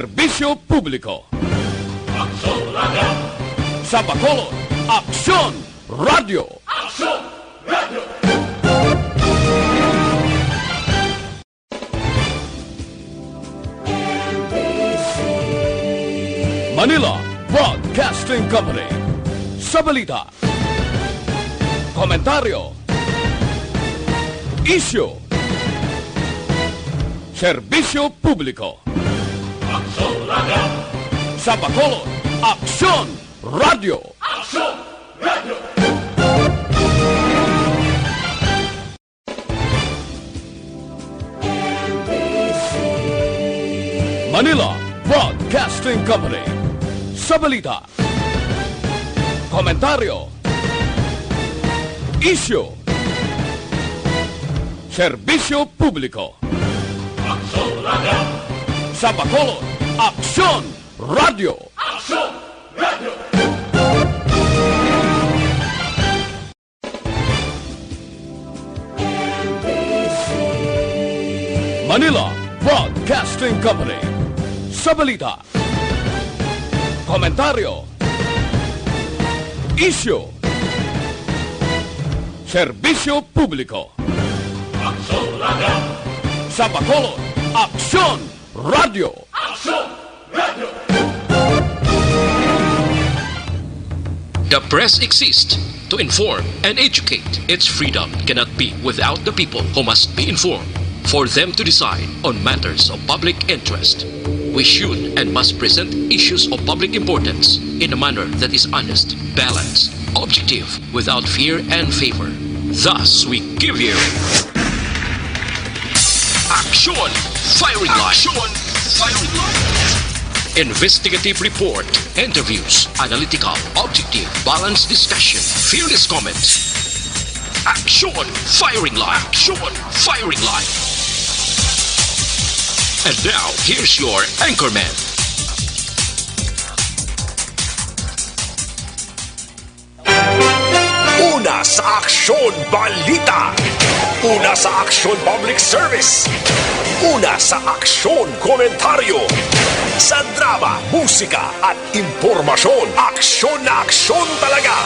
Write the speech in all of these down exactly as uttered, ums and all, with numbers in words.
Serbisyo Publiko. Aksyon Radio. Sa Bacolod, Aksyon Radio. Aksyon Radio. Manila Broadcasting Company. Sa balita, komentaryo, isyu, serbisyo publiko. Aksyon Radio. Sa Bacolod, Aksyon Radio. Aksyon Radio. Manila Broadcasting Company. Sa balita, komentaryo, isyu, serbisyo publiko. Aksyon Radio. Sa Bacolod, Aksyon Radio. Aksyon Radio. Manila Broadcasting Company. Sa balita, komentaryo, isyu, serbisyo publiko. Aksyon Radio. Sa Bacolod, Aksyon Radio. Aksyon Radio. The press exists to inform and educate. Its freedom cannot be without the people who must be informed for them to decide on matters of public interest. We should and must present issues of public importance in a manner that is honest, balanced, objective, without fear and favor. Thus, we give you Aksyon Firing Line. Aksyon Firing Line. Investigative report, interviews, analytical, objective, balanced discussion, fearless comments. Aksyon Firing Line. Aksyon Firing Line. And now, here's your anchorman. Una sa Aksyon Balita. Una sa Aksyon Public Service. Una sa Aksyon Komentaryo. Sa drama, musika, at impormasyon. Aksyon na aksyon talaga.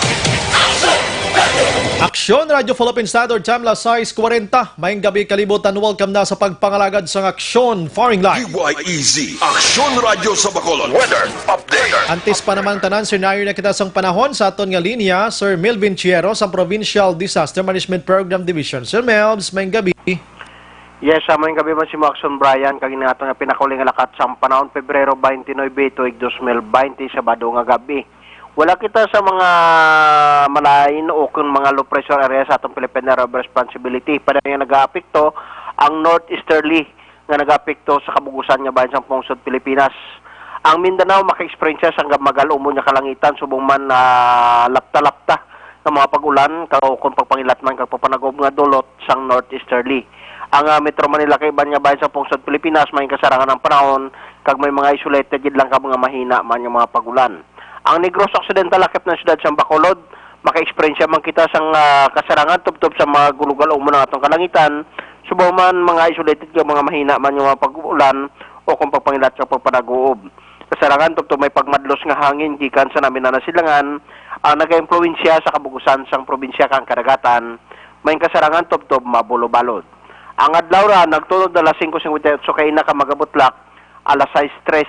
Aksyon Radio Philippine Standard Time, las sais kwarenta. Maayong gabi, kalibutan. Welcome na sa pagpangalagad sang Aksyon Firing Line. D Y E Z, Aksyon Radio sa Bacolod. Weather update. Antes pa naman tanan, sir, naayo na kita sang panahon sa aton nga linya, Sir Melvin Chiero sa Provincial Disaster Management Program Division. Sir Melvs, maayong gabi. Yes, ah, maayong gabi man sa imo, Aksyon Brian, kag ini aton nga pinakauli nga lakat sang panahon, Pebrero twenty-nine, tuig dos mil bente, Sabado nga gabi. Wala kita sa mga malain o kung mga low pressure area sa atong Philippine Area of Responsibility. Padayon nga nagaapekto ang northeasterly nga nagaapekto sa kabug-usan nga bahin sang pungsod Pilipinas. Ang Mindanao maka-eksperyensya sang magal-umon nga kalangitan, subong man, ah, lapta-lapta nga mga pag-ulan, kag kon pagpangilat man kag pagpanagob nga dulot sang northeasterly. Ang, ah, Metro Manila kag iban nga bahin sang pungsod Pilipinas, may kasarangan ang panahon kag may mga isolated gid lang ka mga mahina man nga mga pag-ulan. Ang Negros Occidental, lakip na siyudad sang Bacolod, maka-eksperyensya man kita sang, ah, kasarangan tubtob sa mga gulugal umon ang atong kalangitan, subong man mga isolated nga mga mahina man nga mga pag-ulan o kung pagpangilat sa pagpanaguob. Kasarangan tubtob may pagmadlos nga hangin gikan sa namin na nasilangan ang nagaimpluwensya sa kabug-usan sang probinsya kang kadagatan, may kasarangan tubtob mabulobalod. Ang adlaw ra nagtunod alas singko singkwenta y otso kay ina ka magabutlak alas sais tres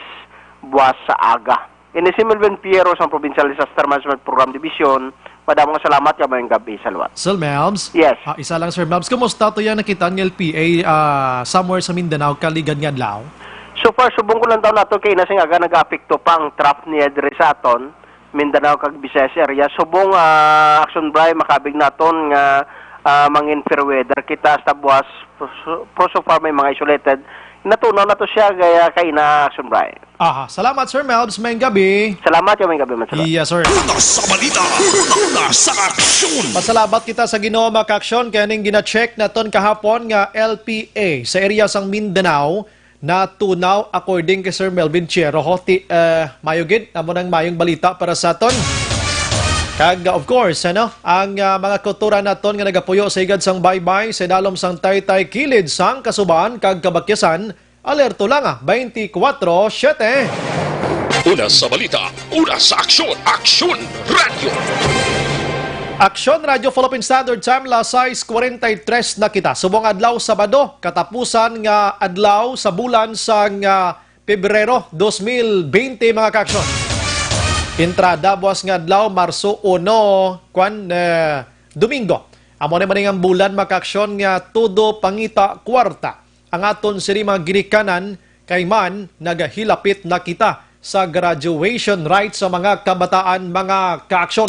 buwas sa aga. Ini si Melvin Piero sa Provincial Disaster Management Program Division. Madamo nga salamat, kag maayong gab-i sa liwat. Sir Melvs? Yes. Ah, isa lang, Sir Melvs. Kumusta to yan nakita ang L P A, ah, somewhere sa Mindanao, kaligad nga adlaw? So far, subong ko lang daw nato kay ina sing aga nag-aapekto pa ang trough niya diri sa aton Mindanao kag Visayas area. Subong, ah, Action Bry, makabig naton nga, ah, mangin fair weather kita hasta buwas. Pro-, pro so far may mga isolated. Natunaw na to siya, gaya kay ina, Action Bry. Aha. Salamat, Sir Melvs. Maayong gabi. Salamat, maayong gabi man, salamat. Yes, sir. Una sa balita, una sa aksyon. Pasalamat kita sa Ginoo, mga kaaksyon, kay aning gina-check naton kahapon nga L P A sa area sang Mindanao natunaw, according kay Sir Melvin Chiero. Ho, ti-, eh, mayo gid, amo nang mayong balita para sa aton. Kag, of course, ano, ang, ah, mga kultura naton nga nagapuyo sa higad sang baybay, sa idalom sang taytay, kilid sang kasubahan kag kabakyasan, Alerto lang, ah, twenty-four seven. Una sa balita, una sa aksyon, Aksyon Radyo. Aksyon Radyo Philippine Standard Time, las sais cuarenta y tres na kita. Subong adlaw, Sabado, katapusan nga adlaw sa bulan sang, ah, Pebrero dos mil bente, mga kaaksyon. Entrada buwas nga adlaw, Marso uno, kwan, eh, Domingo. Amo na man ang bulan, mga kaaksyon, nga todo pangita kwarta ang aton sini mga ginikanan, kay man nagahilapit na kita sa graduation rites sa mga kabataan, mga kaaksyon.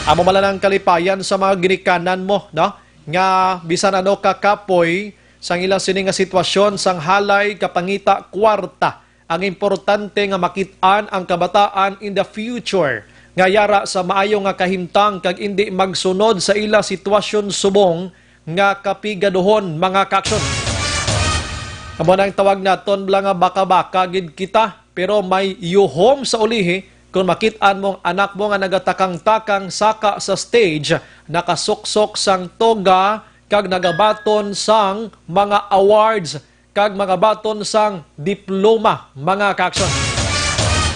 Amo man lang ang kalipayan sa mga ginikanan mo, no? Nga bisan ano ka kapoy sang ila sini nga sitwasyon sang halay, kapangita, kwarta, ang importante nga makit-an ang kabataan in the future nga yara sa maayo nga kahimtang kag indi magsunod sa ila sitwasyon subong nga kapigaduhon, mga kaaksyon. Amo na ang tawag naton bala nga baka-baka gid kita, pero may yuhom sa ulihi kon makit-an mo ang anak mo nga nagatakang-takang saka sa stage, nakasuksok sang toga, kag nagabaton sang mga awards kag mga baton sang diploma, mga kaaksyon.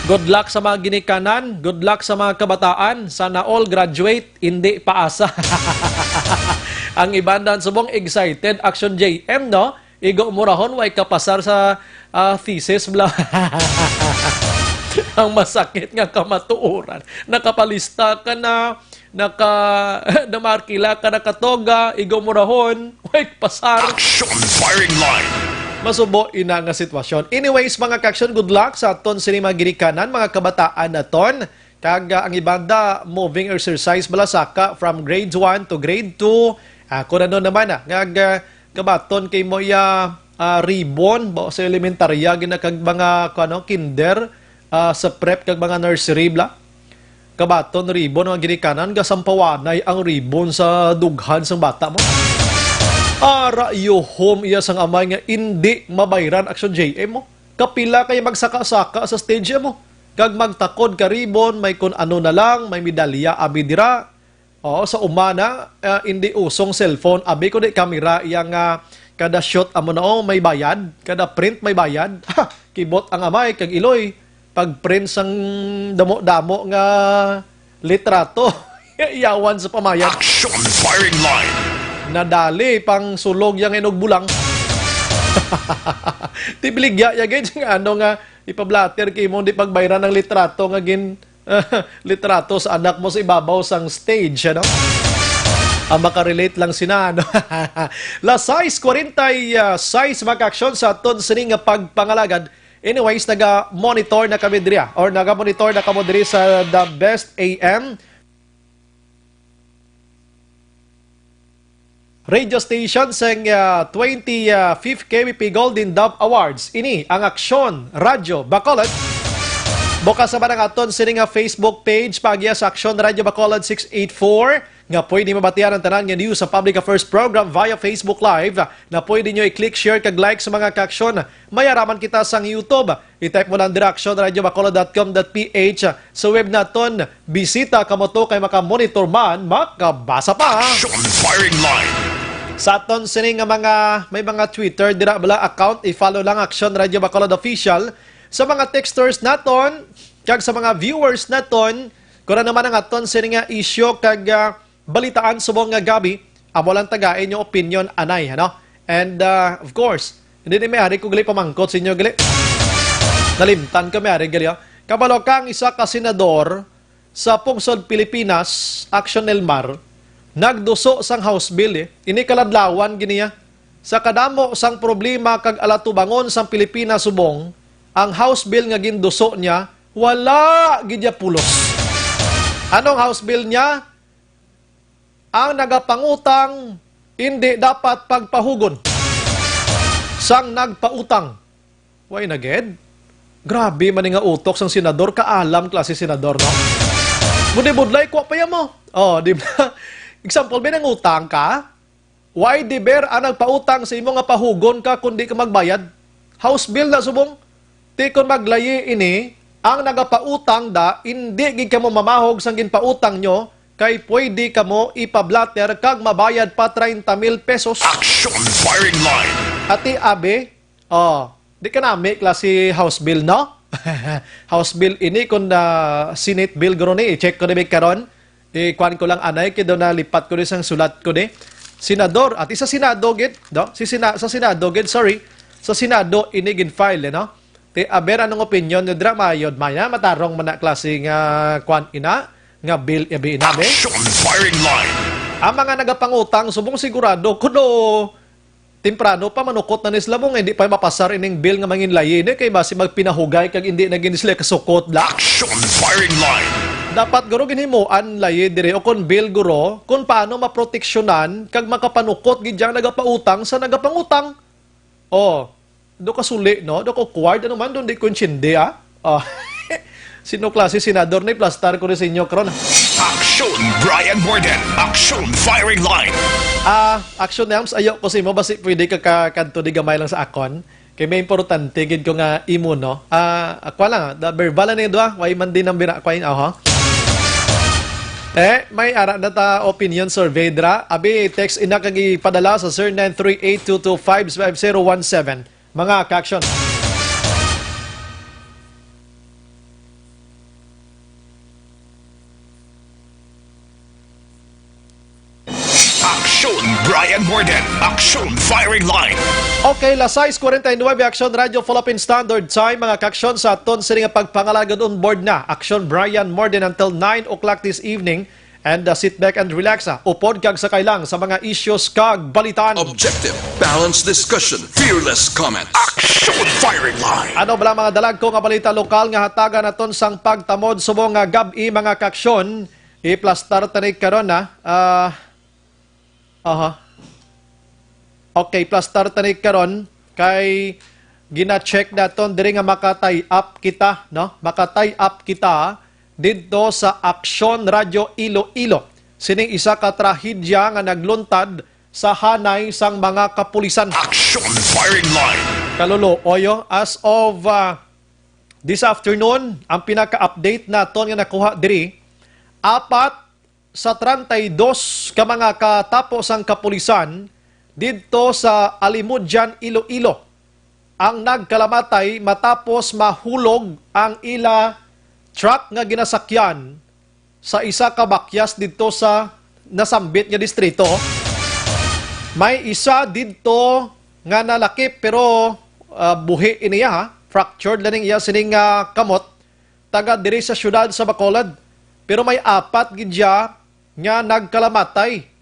Good luck sa mga ginikanan, good luck sa mga kabataan. Sana all graduate, indi paasa. Ang iban dan subong excited, Aksyon J M, no? Igo murahon, way kapasar sa, ah, thesis, bla. Ang masakit nga kamatuoran. Nakapalista ka na, naka, namarkila ka, nakatoga, igo murahon, way pasar. Action firing line. Masubo ina nga sitwasyon. Anyways, mga kaaksyon, good luck sa aton sini mga ginikanan, mga kabataan naton. Kag, ah, ang iban da, moving exercise bala saka from grade one to grade two. Ah, kung ano naman, ah, nga, ah, kabaton kay mo iya, ah, ribbon, ba, sa elementarya, gina-, kag mga, kuno, kinder, ah, sa prep, kag mga nursery, bla. Kabaton ribbon ang ginikanan, gasampawanay ang ribbon sa dughan sang bata mo. Ara, yuhom iya sang amay nga indi mabayran, Aksyon J M mo. Kapila kay magsaka-saka sa stage mo. Kag magtakod ka ribbon, may kun ano na lang, may medalya, abi dira. Oo, sa umana, ah, indi usong cellphone, abi kundi kamera, iya nga kada shoot amo na, oh, may bayad, kada print may bayad. Ha! Kibot ang amay kag iloy pag-print sang damo-damo nga litrato. Iyawan sa pamayad. Action firing line. Nadali pang sulog yang inugbulang. Tibligya ya gid nga ano nga ipablatter kay mo di pagbayran ang litrato nga gin litrato sa anak mo sa ibabaw sang stage, ano? Ah, makarelate lang sina, ano? Las sais cuarenta y seis, mga kaaksyon, sa aton sini nga pagpangalagad. Anyways, naga-monitor na kami diri, ah, or naga-monitor na kamo diri sa The Best A M radio station sang, ah, twenty-fifth K B P Golden Dove Awards. Ini ang Aksyon Radyo Bacolod. Bukas naman ang aton sini nga Facebook page, paagiya sa Aksyon Radyo Bacolod six eight four, nga pwede mabatian ang tanan nga news sa Public Affairs Program via Facebook Live, na pwede nyo i-click, share, kag like sa mga kaaksyon. May araman kita sang YouTube. I-type mo lang dira, action radio bacolod dot com dot P H. Sa web naton, bisita kamo to kay makamonitor man, makabasa pa. Action firing line. Sa aton sini nga mga, may mga Twitter dira bala account, i-follow lang Action Radio Bacolod Official. Sa mga texters naton, kag sa mga viewers naton, kung ano man ang aton sini nga isyu kag, ah, balitaan subong nga gabi, amo lang tagai inyo opinion anay, ano? And, uh, of course, hindi ni may ari ko gali pamangkot sa inyo gali. Nalimtan ko may ari gali, oh. Kabalo ka ang isa ka senador sa pungsod Pilipinas, Action Elmar, nagduso sang House Bill, eh. Ini kaladlawan gini, ah. Sa kadamo sang problema kag alatubangon sang Pilipinas subong, ang House Bill nga ginduso niya, wala gid niya pulos. Anong House Bill niya? Ang nagapangutang indi dapat pagpahugon sang nagpautang. Way na gid. Grabe man nga utok sang senador, kaalam klase senador, no? Budlay-budlay, kwa pa ya mo. Oh, di ba? Example, may nangutang ka, way deber ang nagpautang sa imo nga pahugon ka kung di ka magbayad? House bill na subong. Ti kon maglayi ini, ang nagapautang da, indi gid kamo mamahog sang ginpautang nyo, kay pwede kamo ipablatter kag mabayad pa treinta mil pesos. Action firing line. Ati abi, Oh, di ka nami klase House bill, no? House bill ini, kun, ah, Senate bill guro ni, i-check ko ni karon. I-kuan ko lang anay, kay daw nalipat ko ni sang sulat ko ni. Senador, ati sa Senado gid, no? Si Sena-, sa Senado gid, sorry. Sa Senado ini gin-file, eh, no? Ti, aber, anong opinion niyo dira, mayod, maya, matarong man na klase nga kuan ina, nga bill, abi ina, be? Action firing line. Ang mga nagapangutang, subong sigurado, kuno temprano pa, manukot na ni sila mo nga hindi pa mapasar ining bill nga manginlayi ni, kay basi magpinahugay kag hindi na gid sila kasukot la. Action firing line. Dapat guro ginhimuan layi diri o kon bill guro kung paano maproteksyonan kag makapanukot gid yang nagapautang sa nagapangutang. Oh, do kasuli, no? Do ko kuward, ano man, doon di ko intindi, ah. Oh. Sino klase senador ni plastar ko ni sa inyo, karon? Action, Brian Morden. Action firing line. Ah, Action Nelms, ayo ko sa imo, basi pwede ka ka-, kanto di gamay lang sa akon. Kay may importante gid ko nga imo, no? Ah, akwa lang, ah, da verbal na yung duha, way man din ang bira, akwa yun, aha. Eh, may ara na ta opinion survey dra. Abi, text ina kag ipadala sa zero nine three eight two two five five zero one seven. Mga ka-action. Action, Brian Morden. Action, firing line. Okay, las sais cuarenta y nueve, Action Radio Philippine Standard Time. Mga ka-action, sa aton sini nga pagpangalagad, on board na Action Brian Morden until nine o'clock this evening. And, uh, sit back and relax, ah. Upod kag sakay lang sa mga issues kag balitan. Objective, balanced discussion, fearless comment. Action, firing line. Ano bala mga dalagko nga balita lokal nga hatagan naton sang pagtamod subong nga gab-i, mga ka-action? Iplastar tani karon, ah. Ah, aha. Okay, plastar tani karon kay gina-check naton diri nga maka-tie up kita, no? Maka-tie up kita didto sa Aksyon Radyo Iloilo. Sining isa ka trahedya nga nagluntad sa hanay sang mga kapulisan. Action firing line. Kaluluoy, as of, ah, this afternoon, ang pinaka-update naton nga nakuha diri, apat sa treinta y dos ka mga katapo sang kapulisan didto sa Alimodian, Iloilo, ang nagkalamatay matapos mahulog ang ila truck nga ginasakyan sa isa ka bakyas didto sa nasambit nga distrito. May isa didto nga nalakip, pero, ah, buhi ini, ha. Fractured lang iya sining, ah, kamot. Taga diri sa siyudad sa Bacolod. Pero may apat gid siya nga nagkalamatay.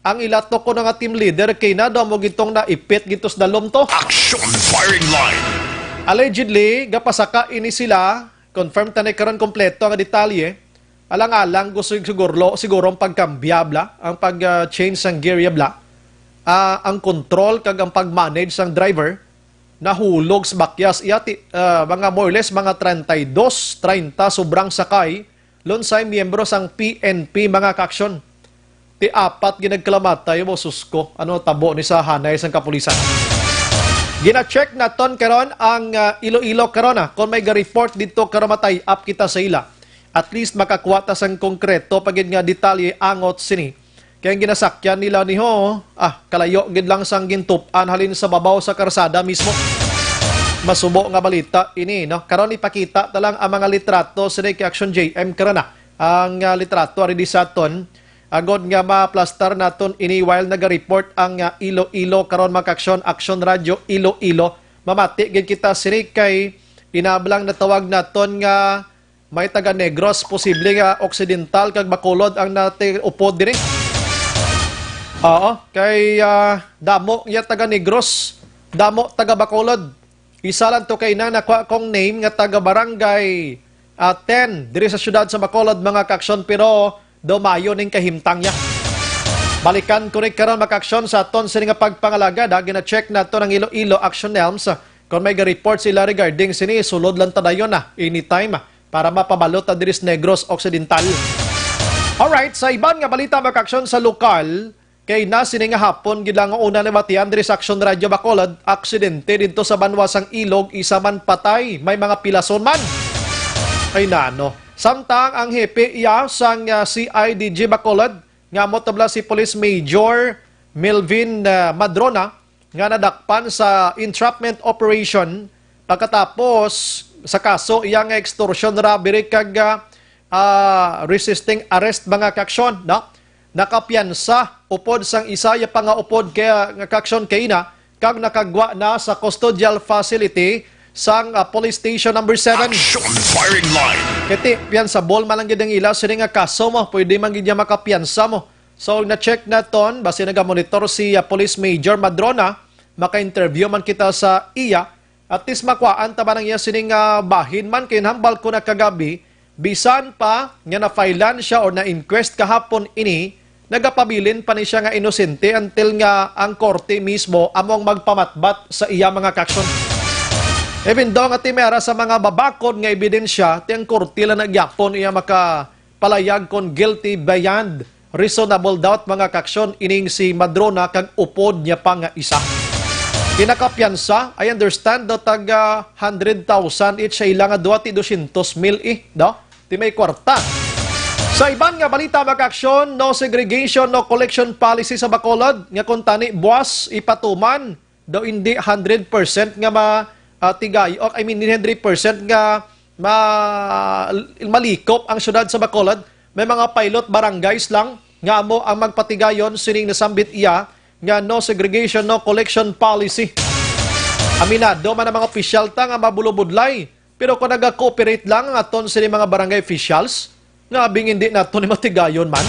Ang ila to kuno nga team leader kay na daw mo gitong naipit gid to sa dalom to. Action firing line. Allegedly, gapasaka ini sila. Confirm ta ni karon kompleto nga detalye. Alang-alang gusto siguro, siguro ang pagkambya bla, ang pag, ah, change sang gear ya bla. Ah, ang control kag ang pag-manage sang driver nahulog sa bakyas. Iya ti, ah, mga more or less mga treinta y dos, treinta sobrang sakay, lunsay miyembro sang P N P, mga ka-action. Ti apat ginagkalamatay mo, sus ko. Ano tabo ni sa hanay sang kapulisan? Gina-check naton karon ang, ah, Iloilo karon, ah. Kung may ga-report dito karon, ma-tie up kita sa ila. At least makakuha ta sang konkreto pa gid nga detalye angot sini. Kay ang ginasakyan nila ni ho, ah, kalayo gid lang sang gintup-an halin sa babaw sa karsada mismo. Masubo nga balita ini, no? Karon ipakita ta lang ang mga litrato sini kay Action J M karon na. Ang, ah, litrato ari di sa aton. Agod nga maplastar naton ini while naga-report ang, ah, Iloilo karon, mga ka-action, Action Radio Iloilo. Mamati gid kita sini kay inablang natawag naton nga may taga Negros, posible nga Occidental kag Bacolod ang nati-, upod diri. Oo, kay, ah, damo nga taga Negros, damo taga Bacolod. Isa lang to kay na nakuha kong name nga taga Barangay, ah, ten diri sa siyudad sa Bacolod, mga ka-action, pero daw maayo ning kahimtang niya. Balikan ko ni karon, mga ka-action, sa aton sini nga pagpangalagad, ha. Gina-check nato ang Iloilo Action Nelms. Kung may ga-report sila regarding sini, sulod lang ta dayon na anytime para mapabalo ta diri sa Negros Occidental. Alright, sa iban nga balita, mga ka-action, sa lokal, kay na sini nga hapon gid lang una nabatian diri sa Action Radio Bacolod, aksidente didto sa banwa sang Ilog, isa man patay, may mga pilason man. Ay nano. Samtang ang hepe iya sang, ah, C I D G Bacolod, nga amo to bala si Police Major Melvin, ah, Madrona, nga nadakpan sa entrapment operation pagkatapos sa kaso iya nga extortion, robbery kag, ah, ah, resisting arrest, mga kaaksyon, no? Nakapiyansa upod sang isa ya pangaupod kay, nga kaaksyon kaina kag nakagwa na sa custodial facility sang, ah, Police Station Number Seven. Action Firing Line. Kay ti, piyansabol man lang gid ang ila sini nga kaso mo, pwede man gid niya makapiyansa mo. So, na-check naton, basi nagamonitor si, ah, Police Major Madrona, maka-interview man kita sa iya, at least makuhaan ta man ang iya sining, ah, bahin man, kay hambal ko na kagabi, bisan pa nga na-filean siya or na-inquest kahapon ini, nagapabilin pa ni siya nga inosente until nga ang korte mismo amo ang magpamatbat sa iya, mga kaaksyon. Even though nga ti may ara sa mga babakod nga ebidensya, ti ang korte lang na gyapon iya makapalayag kon guilty beyond reasonable doubt, mga kaaksyon, ining si Madrona kag upod niya pa nga isa. Kinakapiyansa, I understand, daw tag, ah, hundred thousand each sa ila nga duha, ti dosyentos mil, eh, daw. Ti may kwarta. Sa iban nga balita, mga kaaksyon, no segregation, no collection policy sa Bacolod, nga kuntani buwas ipatuman, daw hindi hundred percent nga ma, ah, tigay, o, I mean, hindi hundred percent nga ma, malikop ang syudad sa Bacolod. May mga pilot barangays lang nga amo ang magpatigayon sining nasambit iya nga no segregation, no collection policy. Aminado man ang mga opisyal ta nga mabulobudlay, pero kung naga-cooperate lang ang aton sini mga barangay officials, nga abing hindi nato ni matigayon man.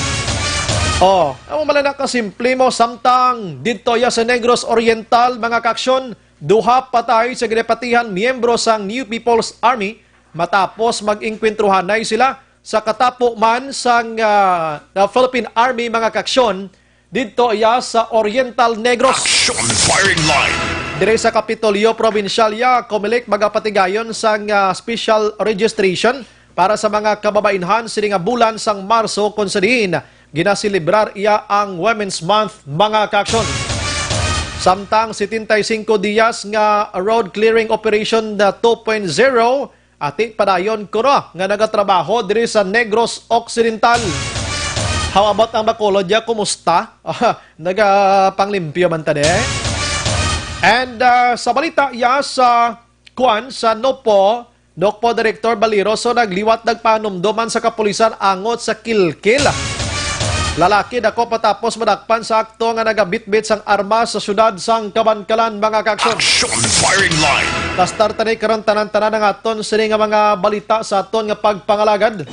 Oh, amo man lang na kasimple mo, samtang didto ya sa Negros Oriental, mga kaaksyon, duha patay sa ginapatihan miyembro sang New People's Army matapos mag-engkwentruhanay sila sa katapo man sang, ah, ah, Philippine Army, mga kaaksyon, didto iya sa Oriental Negros. Action Firing Line. Diri sa Kapitolyo Probinsyal ya, Comelec, magapatigayon sang, ah, special registration para sa mga kababainhan sini nga bulan sang Marso, kung sa diin ginaselebrar iya ang Women's Month, mga kaaksyon. Samtang setenta y cinco dias nga road clearing operation na two point zero, ati padayon kuno nga nagatrabaho diri sa Negros Occidental. How about ang Bacolod ya? Kumusta? Nagapanglimpiyo man ta di? And, ah, sa balita ya sa kuan sa NOPO, NOCPO Director Baliroso nagliwat nagpanumduman sa kapulisan angot sa kilkil. Lalaki dako patapos madakpan sa akto nga nagabitbit sang armas sa syudad sang Kabankalan, mga kaaksyon. Action Firing Line. Tastar tani karon tanan-tanan ang aton sini nga mga balita sa aton nga pagpangalagad.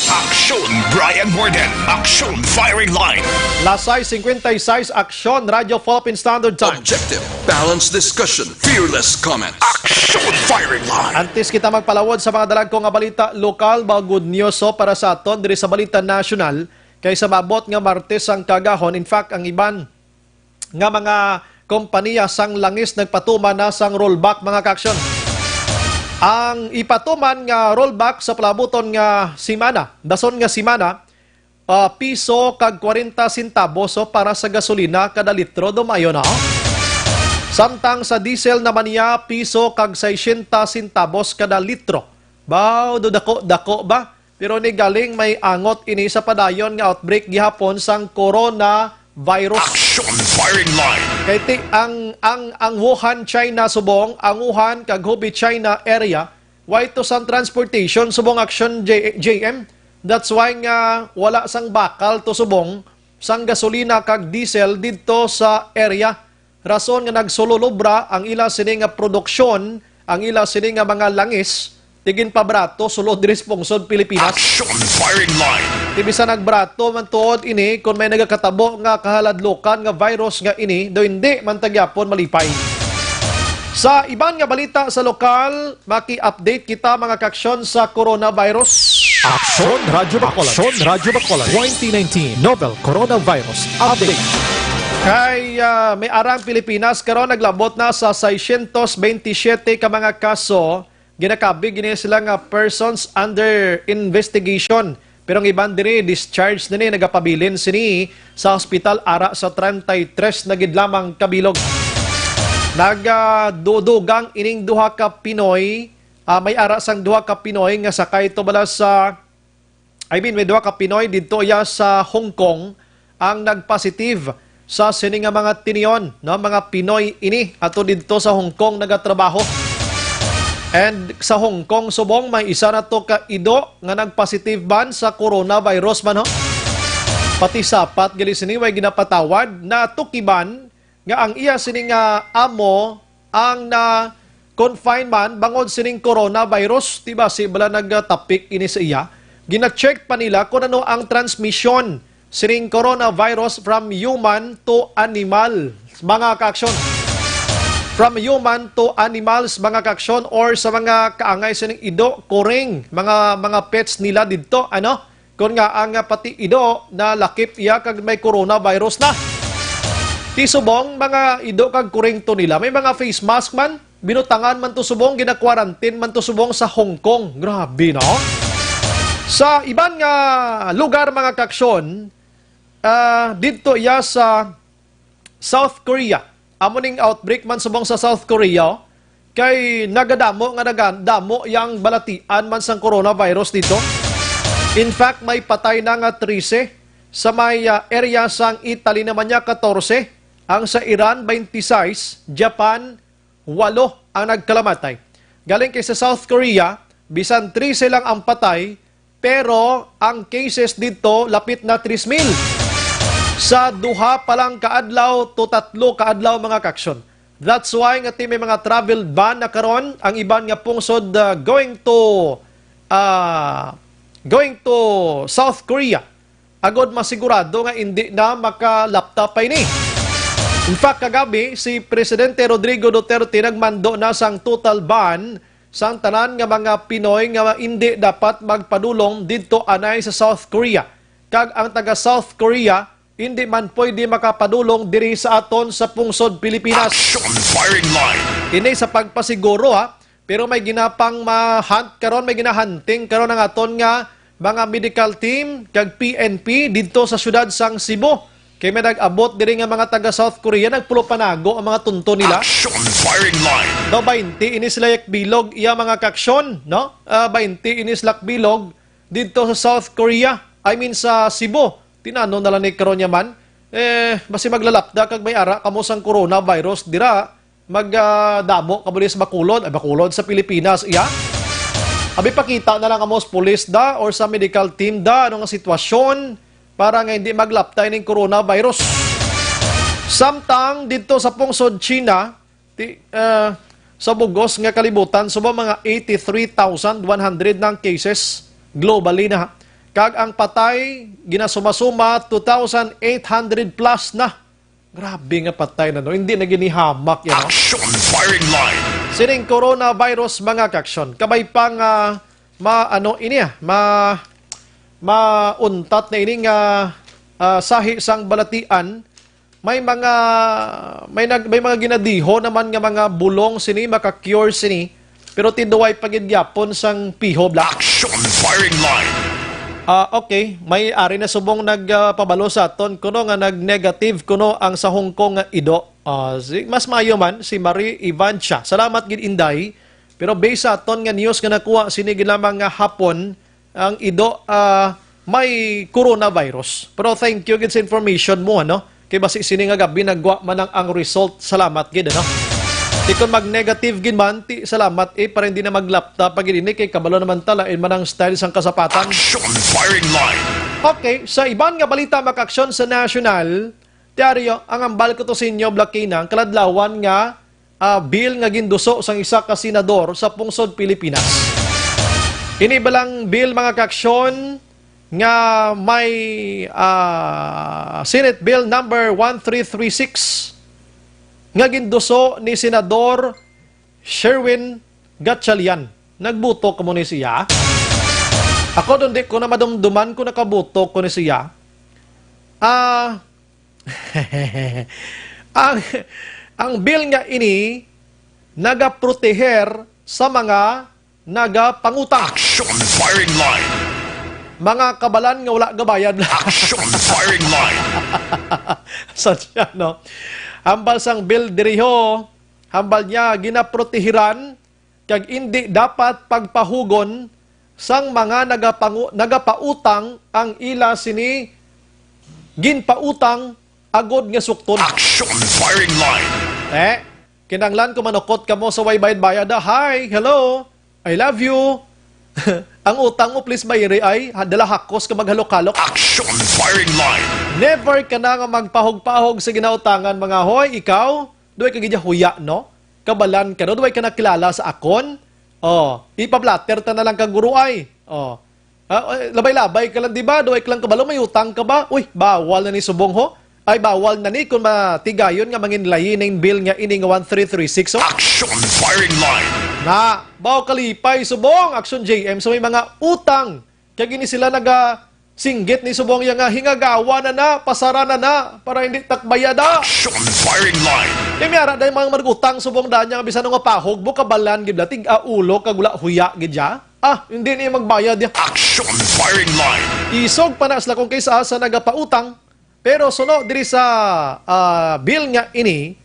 Action Brian Morden. Action Firing Line. Lasay cincuenta y seis, Action Radyo Philippine Standard Time. Objective, balanced discussion, fearless comment. Action Firing Line. Antes kita magpalawod sa mga dalagko nga balita lokal, mga good news, so, para sa aton diri sa balita nasyonal, kay sa maabot nga Martes sang kaagahon, in fact, ang iban nga mga kompanya sang langis nagpatuman na sang rollback, mga kaaksyon. Ang ipatuman nga rollback sa palabuton nga semana, dason nga semana, ah, piso kag kwarenta centavos, so, para sa gasolina kada litro, dumayo na. Samtang sa diesel naman niya, piso kag sesenta centavos kada litro. Baw, do dako-dako ba? Pero ni galing may angot ini sa padayon nga outbreak gihapon sang coronavirus. Action Firing Line. Kay ti, ang, ang, ang Wuhan, China subong, ang Wuhan kag Hubei, China area, way to sang transportation subong, Action J-, J M. That's why nga wala sang bakal to subong sang gasolina kag diesel didto sa area. Rason nga nagsulolobra ang ila sini nga produksyon, ang ila sini nga mga langis, ti ginpabrato sulod diri sa pungsod Pilipinas. Action Firing Line. Ti bisan nagbrato man tuod ini, kon may nagakatabo nga kahaladlokan nga virus nga ini, daw hindi man ta gyapon malipay. Sa iban nga balita sa lokal, maki-update kita, mga kaaksyon, sa coronavirus. Action Radyo Bacolod. Action Radyo Bacolod. Twenty nineteen Novel Coronavirus Update. Kay, ah, may arang Pilipinas karon naglabot na sa seiscientos veintisiete ka mga kaso. Ginakabig gini sila nga persons under investigation. Pero ang iban diri, discharge na ni, nagapabilin sini sa ospital ara sa treinta y tres na gid lamang kabilog. Nagadudugang ining duha ka Pinoy, ah, may ara sang duha ka Pinoy nga sakay to bala sa, I mean, may duha ka Pinoy didto iya sa Hong Kong ang nagpositive sa sini nga mga tinion, no, mga Pinoy ini ato didto sa Hong Kong nagatrabaho. And sa Hong Kong subong, may isa na to ka ido nga nagpositive man sa coronavirus man, ho. Pati sapat gali sini way ginapatawad, natukiban nga ang iya sini nga amo ang na-confine man bangod sining coronavirus. Di ba, si bala nagtapik ini sa iya. Gina-check pa nila kung ano ang transmission sining coronavirus from human to animal, mga kaaksyon. From human to animals, mga kaaksyon, or sa mga kaangay sining ido, kuring, mga, mga pets nila didto, ano? Kon nga ang pati ido na lakip iya kag may coronavirus na. Ti subong, mga ido kag kuring to nila, may mga face mask man, binutangan man to subong, gina-quarantine man to subong sa Hong Kong. Grabe, no? Sa iban nga lugar, mga kaaksyon, ah, didto iya sa South Korea. Amo ning outbreak man subong sa South Korea, kay nagadamo nga nagadamo yang balatian man sang coronavirus dito. In fact, may patay na nga trese. Sa may, ah, area sang Italy naman niya, katorse. Ang sa Iran, twenty-six. Japan, walo ang nagkalamatay. Galing kay sa South Korea, bisan trese lang ang patay, pero ang cases dito lapit na tres mil. Sa duha pa lang ka adlaw to tatlo ka adlaw, mga kaaksyon. That's why nga ti may mga travel ban na karon ang iban nga pungsod, ah, going to, ah, going to South Korea, agod masigurado nga indi na makalapta pa ini. In fact, kagabi, si Presidente Rodrigo Duterte nagmando na sang total ban sang tanan nga mga Pinoy nga indi dapat magpadulong didto anay sa South Korea. Kag ang taga South Korea indi man pwede makapadulong diri sa aton sa pungsod Pilipinas. Action firing line. Ini sa pagpasiguro, ha, pero may ginapang ma-hunt karon, may ginahunting karon ang aton nga mga medical team kag P N P didto sa siyudad sang Cebu. Kay may nag-abot diri nga mga taga South Korea, nagpulo panago ang mga tunto nila. Action firing line. Daw twenty ini sila yak bilog, iya mga kaaksyon, no? Ah, twenty ini sila bilog didto sa South Korea. I mean, sa Cebu. Tinano na lang ni karon niya man. Eh, basi maglalapda kag may ara kamo sang coronavirus dira, mag, ah, damo kamo diri sa Bacolod, ay, Bacolod, sa Pilipinas, iya. Abi, pakita na lang kamo sa pulis da or sa medical team da, ano nga sitwasyon para nga hindi maglapta ining coronavirus. Samtang didto sa pungsod China, ti, ah, sa bugos nga kalibutan, subong mga eighty-three thousand one hundred na ang cases globally na. Kag ang patay, ginasumasuma, two thousand eight hundred plus na. Grabe nga patay na, no? Hindi na ginihamak yan, no? Action firing line. Sining coronavirus, mga kaaksyon, kabay pa nga ma-, ano ini, ah, ma-, mauntat na ini nga, ah, sahi sang balatian, may mga, may nag-, may mga ginadiho naman nga mga bulong sini, maka-cure sini, pero tinduway pa gid gyapon sang pihob lang. Action firing line. Ah, okay. May ari na subong nag, ah, pabalo sa aton kuno nga nag-negative kuno ang sa Hong Kong nga ido. Ah, si, mas maayo man si Marie Ivancha. Salamat gid, Inday. Pero based sa aton nga news nga nakuha sini gid lamang nga hapon, ang ido, ah, may coronavirus. Pero thank you gid sa information mo, ano? Kay basi sini nga gabi nagwa man ang, ang result. Salamat gid, ano? Ti kon mag-negative gid man, ti salamat, eh, para hindi na maglapta pa gid ini, kay kabalo naman ta, lain man ang style sang kasapatan. Action firing line. Okay, sa iban nga balita, mga kaaksyon, sa national, ti ari ang hambal ko to sa inyo, Black Kina, ang kaladlawan nga, ah, bill nga ginduso sang isa ka senador sa pungsod Pilipinas. Ini balang bill, mga kaaksyon, nga may, ah, Senate Bill number one three three six nga ginduso ni Senador Sherwin Gatchalian. Nagbuto ka mo ni siya? Ako, doon di ko na madumduman kung nakabuto ko ni siya. Ah, ang, ang bill nga ini nagaproteher sa mga nagapangutang. Action firing line. Mga kabalan nga wala gabayad. Action firing line. Sa siya, no? Hambal sang bill diriho, hambal niya, ginaprotehiran kag indi dapat pagpahugon sang mga nagapangu-, nagapautang ang ila sini ginpautang agod nga sukton. Action firing line. Eh, kinanglan ko manukot kamo sa way bayad-bayad, ah. Hi, hello, I love you. Ang utang mo, please, bayri ay, ha, dala hakos ka maghalok-halok. Action firing line. Never ka na nga magpahog-pahog sa ginautangan, mga hoy, ikaw, duway ka gid huya, no? Kabalan ka, no? Duway ka nakilala sa akon? Oh, ipa-flatter ta na lang ka, guro ay. Oh. Ah, eh, labay-labay ka lang, di ba? Duway ka lang kabalo, may utang ka ba? Uy, bawal na ni subong, ho. Ay, bawal na ni kung matigayon nga manginlayi ning bill nga ini nga one three three six, ho. Action firing line. Na, baw kalipay subong, Action J M, sa may mga utang. Kay gini sila naga singgit ni subong iya nga hingagawa na na, pasara na na, para hindi takbayada. Action firing line. Kay may ara day mga marag-utang subong da niya nga bisan nga pahog mo, kabalan gid la, tig-aulo kag wala huya gid ya. Ah, hindi ni magbayad ya. Action firing line. Isog pa na sila kung kaysa sa nagapautang. Pero suno diri sa, ah, bill nga ini,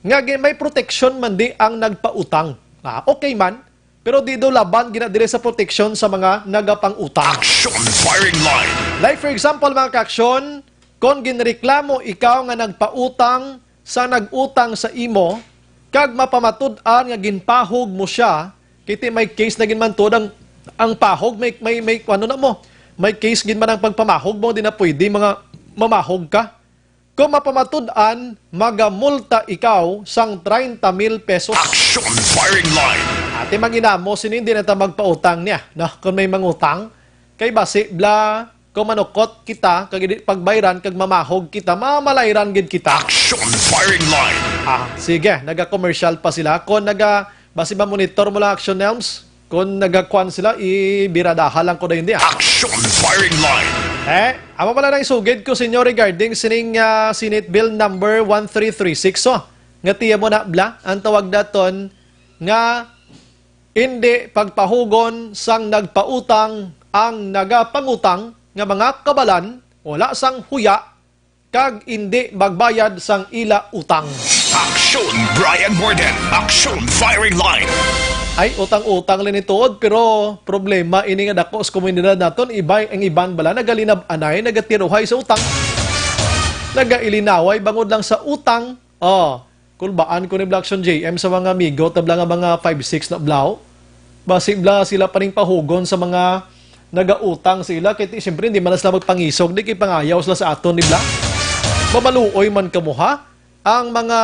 nga gi-, may protection man di ang nagpautang. Ah, okay man, pero di daw laban gina diri sa proteksyon sa mga nagapangutang. Action firing line. Like for example, mga ka-aksyon, kon ginreklamo ikaw nga nagpautang sa nag-utang sa imo, kag mapamatud-an nga ginpahog mo siya, kiti may case na gid man tuod ang, ang pahog, may, may, may, ano na mo, may case gid man ang pagpamahog mo, di na pwede mga mamahog ka. Kung mapamatud-an, magamulta ikaw sang treinta mil pesos. Action firing line. Ate, manginamo, sino hindi na ta magpautang niya? No? Kung may mangutang, kay basi bla, kung manukot kita, kag hindi pagbayran, kag mamahog kita, mamalayran gid kita. Action firing line. Ah, sige, naga-commercial pa sila. Kung naga, basi ba monitor mo lang, Action Nelms? Kung nagakwan sila, ibiradaha lang ko dayon di, ah. Action firing line. Eh, amo pala nang sugid ko sa inyo regarding sining, ah, Senate Bill number one three three six, oh. Nga tiya mo na, bla, ang tawag daton nga hindi pagpahugon sang nagpautang ang nagapangutang nga mga kabalan, wala sang huya, kag indi magbayad sang ila utang. Action Brian Morden. Action firing line. Ay, utang-utang lang ni tuod, pero problema ini nga dako sa komunidad naton, ibay ang iban bala nagalinab-anay, nagatiruhay sa utang. Nagailinaway bangod lang sa utang. Oh, kulbaan ko ni Blackson J M sa mga amigo, tabla nga mga five six na blaw. Basi bla sila pa ning pahugon sa mga nagautang sa ila. Kay ti-, siyempre, hindi man na sila magpangisog, di kay pangayaw sila sa aton, di bla? Mamaluoy man kamo, ha? Ang mga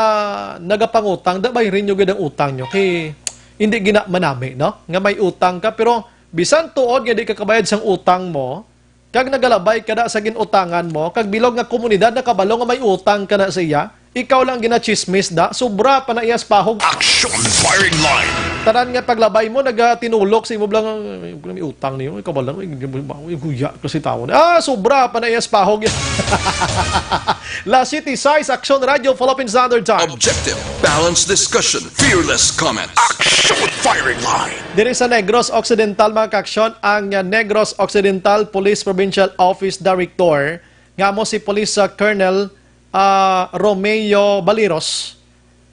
nagapangutang, da bayrin nyo gid ang utang nyo. Kay hindi gina manami, no? Nga may utang ka, pero bisan tuod nga di ka kabayad sang utang mo, kag nagalabay ka na sa ginutangan mo, kag bilog nga komunidad nakabalo nga may utang ka na sa iya, ikaw lang ginachismis da, sobra pa na iyas pahog. Action firing line. Tanan nga paglabay mo, nagatinulok sa imo bla nga, "Ay, may utang niyo, ikaw ba lang, ay, ay, huya kasi tao na." Ah, sobra pa na iyas pahog. La City Size Action Radio, Philippine Standard Time. Objective, balanced discussion, fearless comments. Action firing line. Diri sa Negros Occidental, mga ka-aksyon, ang, uh, Negros Occidental Police Provincial Office Director, nga mo si Police, uh, Colonel, uh, Romeo Baliros,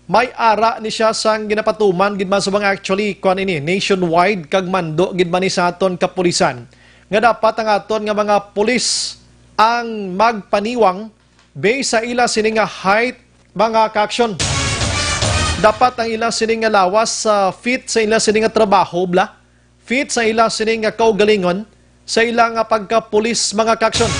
may ara ni siya sang ginapatuman gid man sa mga actually, kuwan ini, nationwide, kag mando gid man ni sa aton kapulisan. Nga dapat ang aton nga mga pulis ang magpaniwang based sa ila sini nga height, mga ka-aksyon. Dapat ang ila sini nga lawas sa fit sa ila sini nga trabaho, bla. Fit sa ila sini nga kaugalingon sa ila nga pagkapulis, mga ka-aksyon.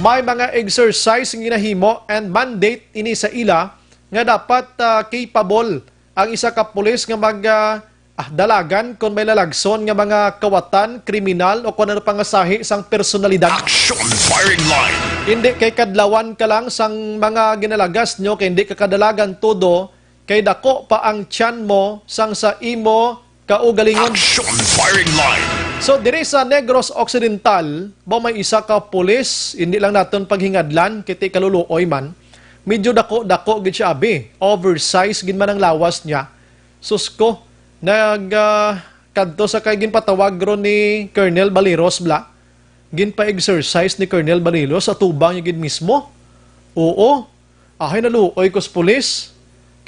May mga exercise nga ginahimo and mandate ini sa ila nga dapat, ah, capable ang isa ka pulis nga mag, ah, ah, dalagan kon may lalagson nga mga kawatan, kriminal o kon ano pa nga sahi sang personalidad. Action firing line. Hindi kay kadlawan ka lang sang mga ginalagas nyo, kay hindi ka kadalagan todo, kay dako pa ang tiyan mo sang sa imo kaugalingon. Action firing line. So, diri sa Negros Occidental, ba may isa ka pulis, hindi lang naton paghingadlan, kiti kaluluoy man, medyo dako-dako gid siya, abi. Oversize gid man ang lawas niya. Sus ko, nag, ah, kadto sa kay ginpatawag ron ni Colonel Baliros, bla. Ginpa-exercise ni Colonel Baliros sa tubang niya gid mismo. Oo. Ahay, naluoy ko sa pulis.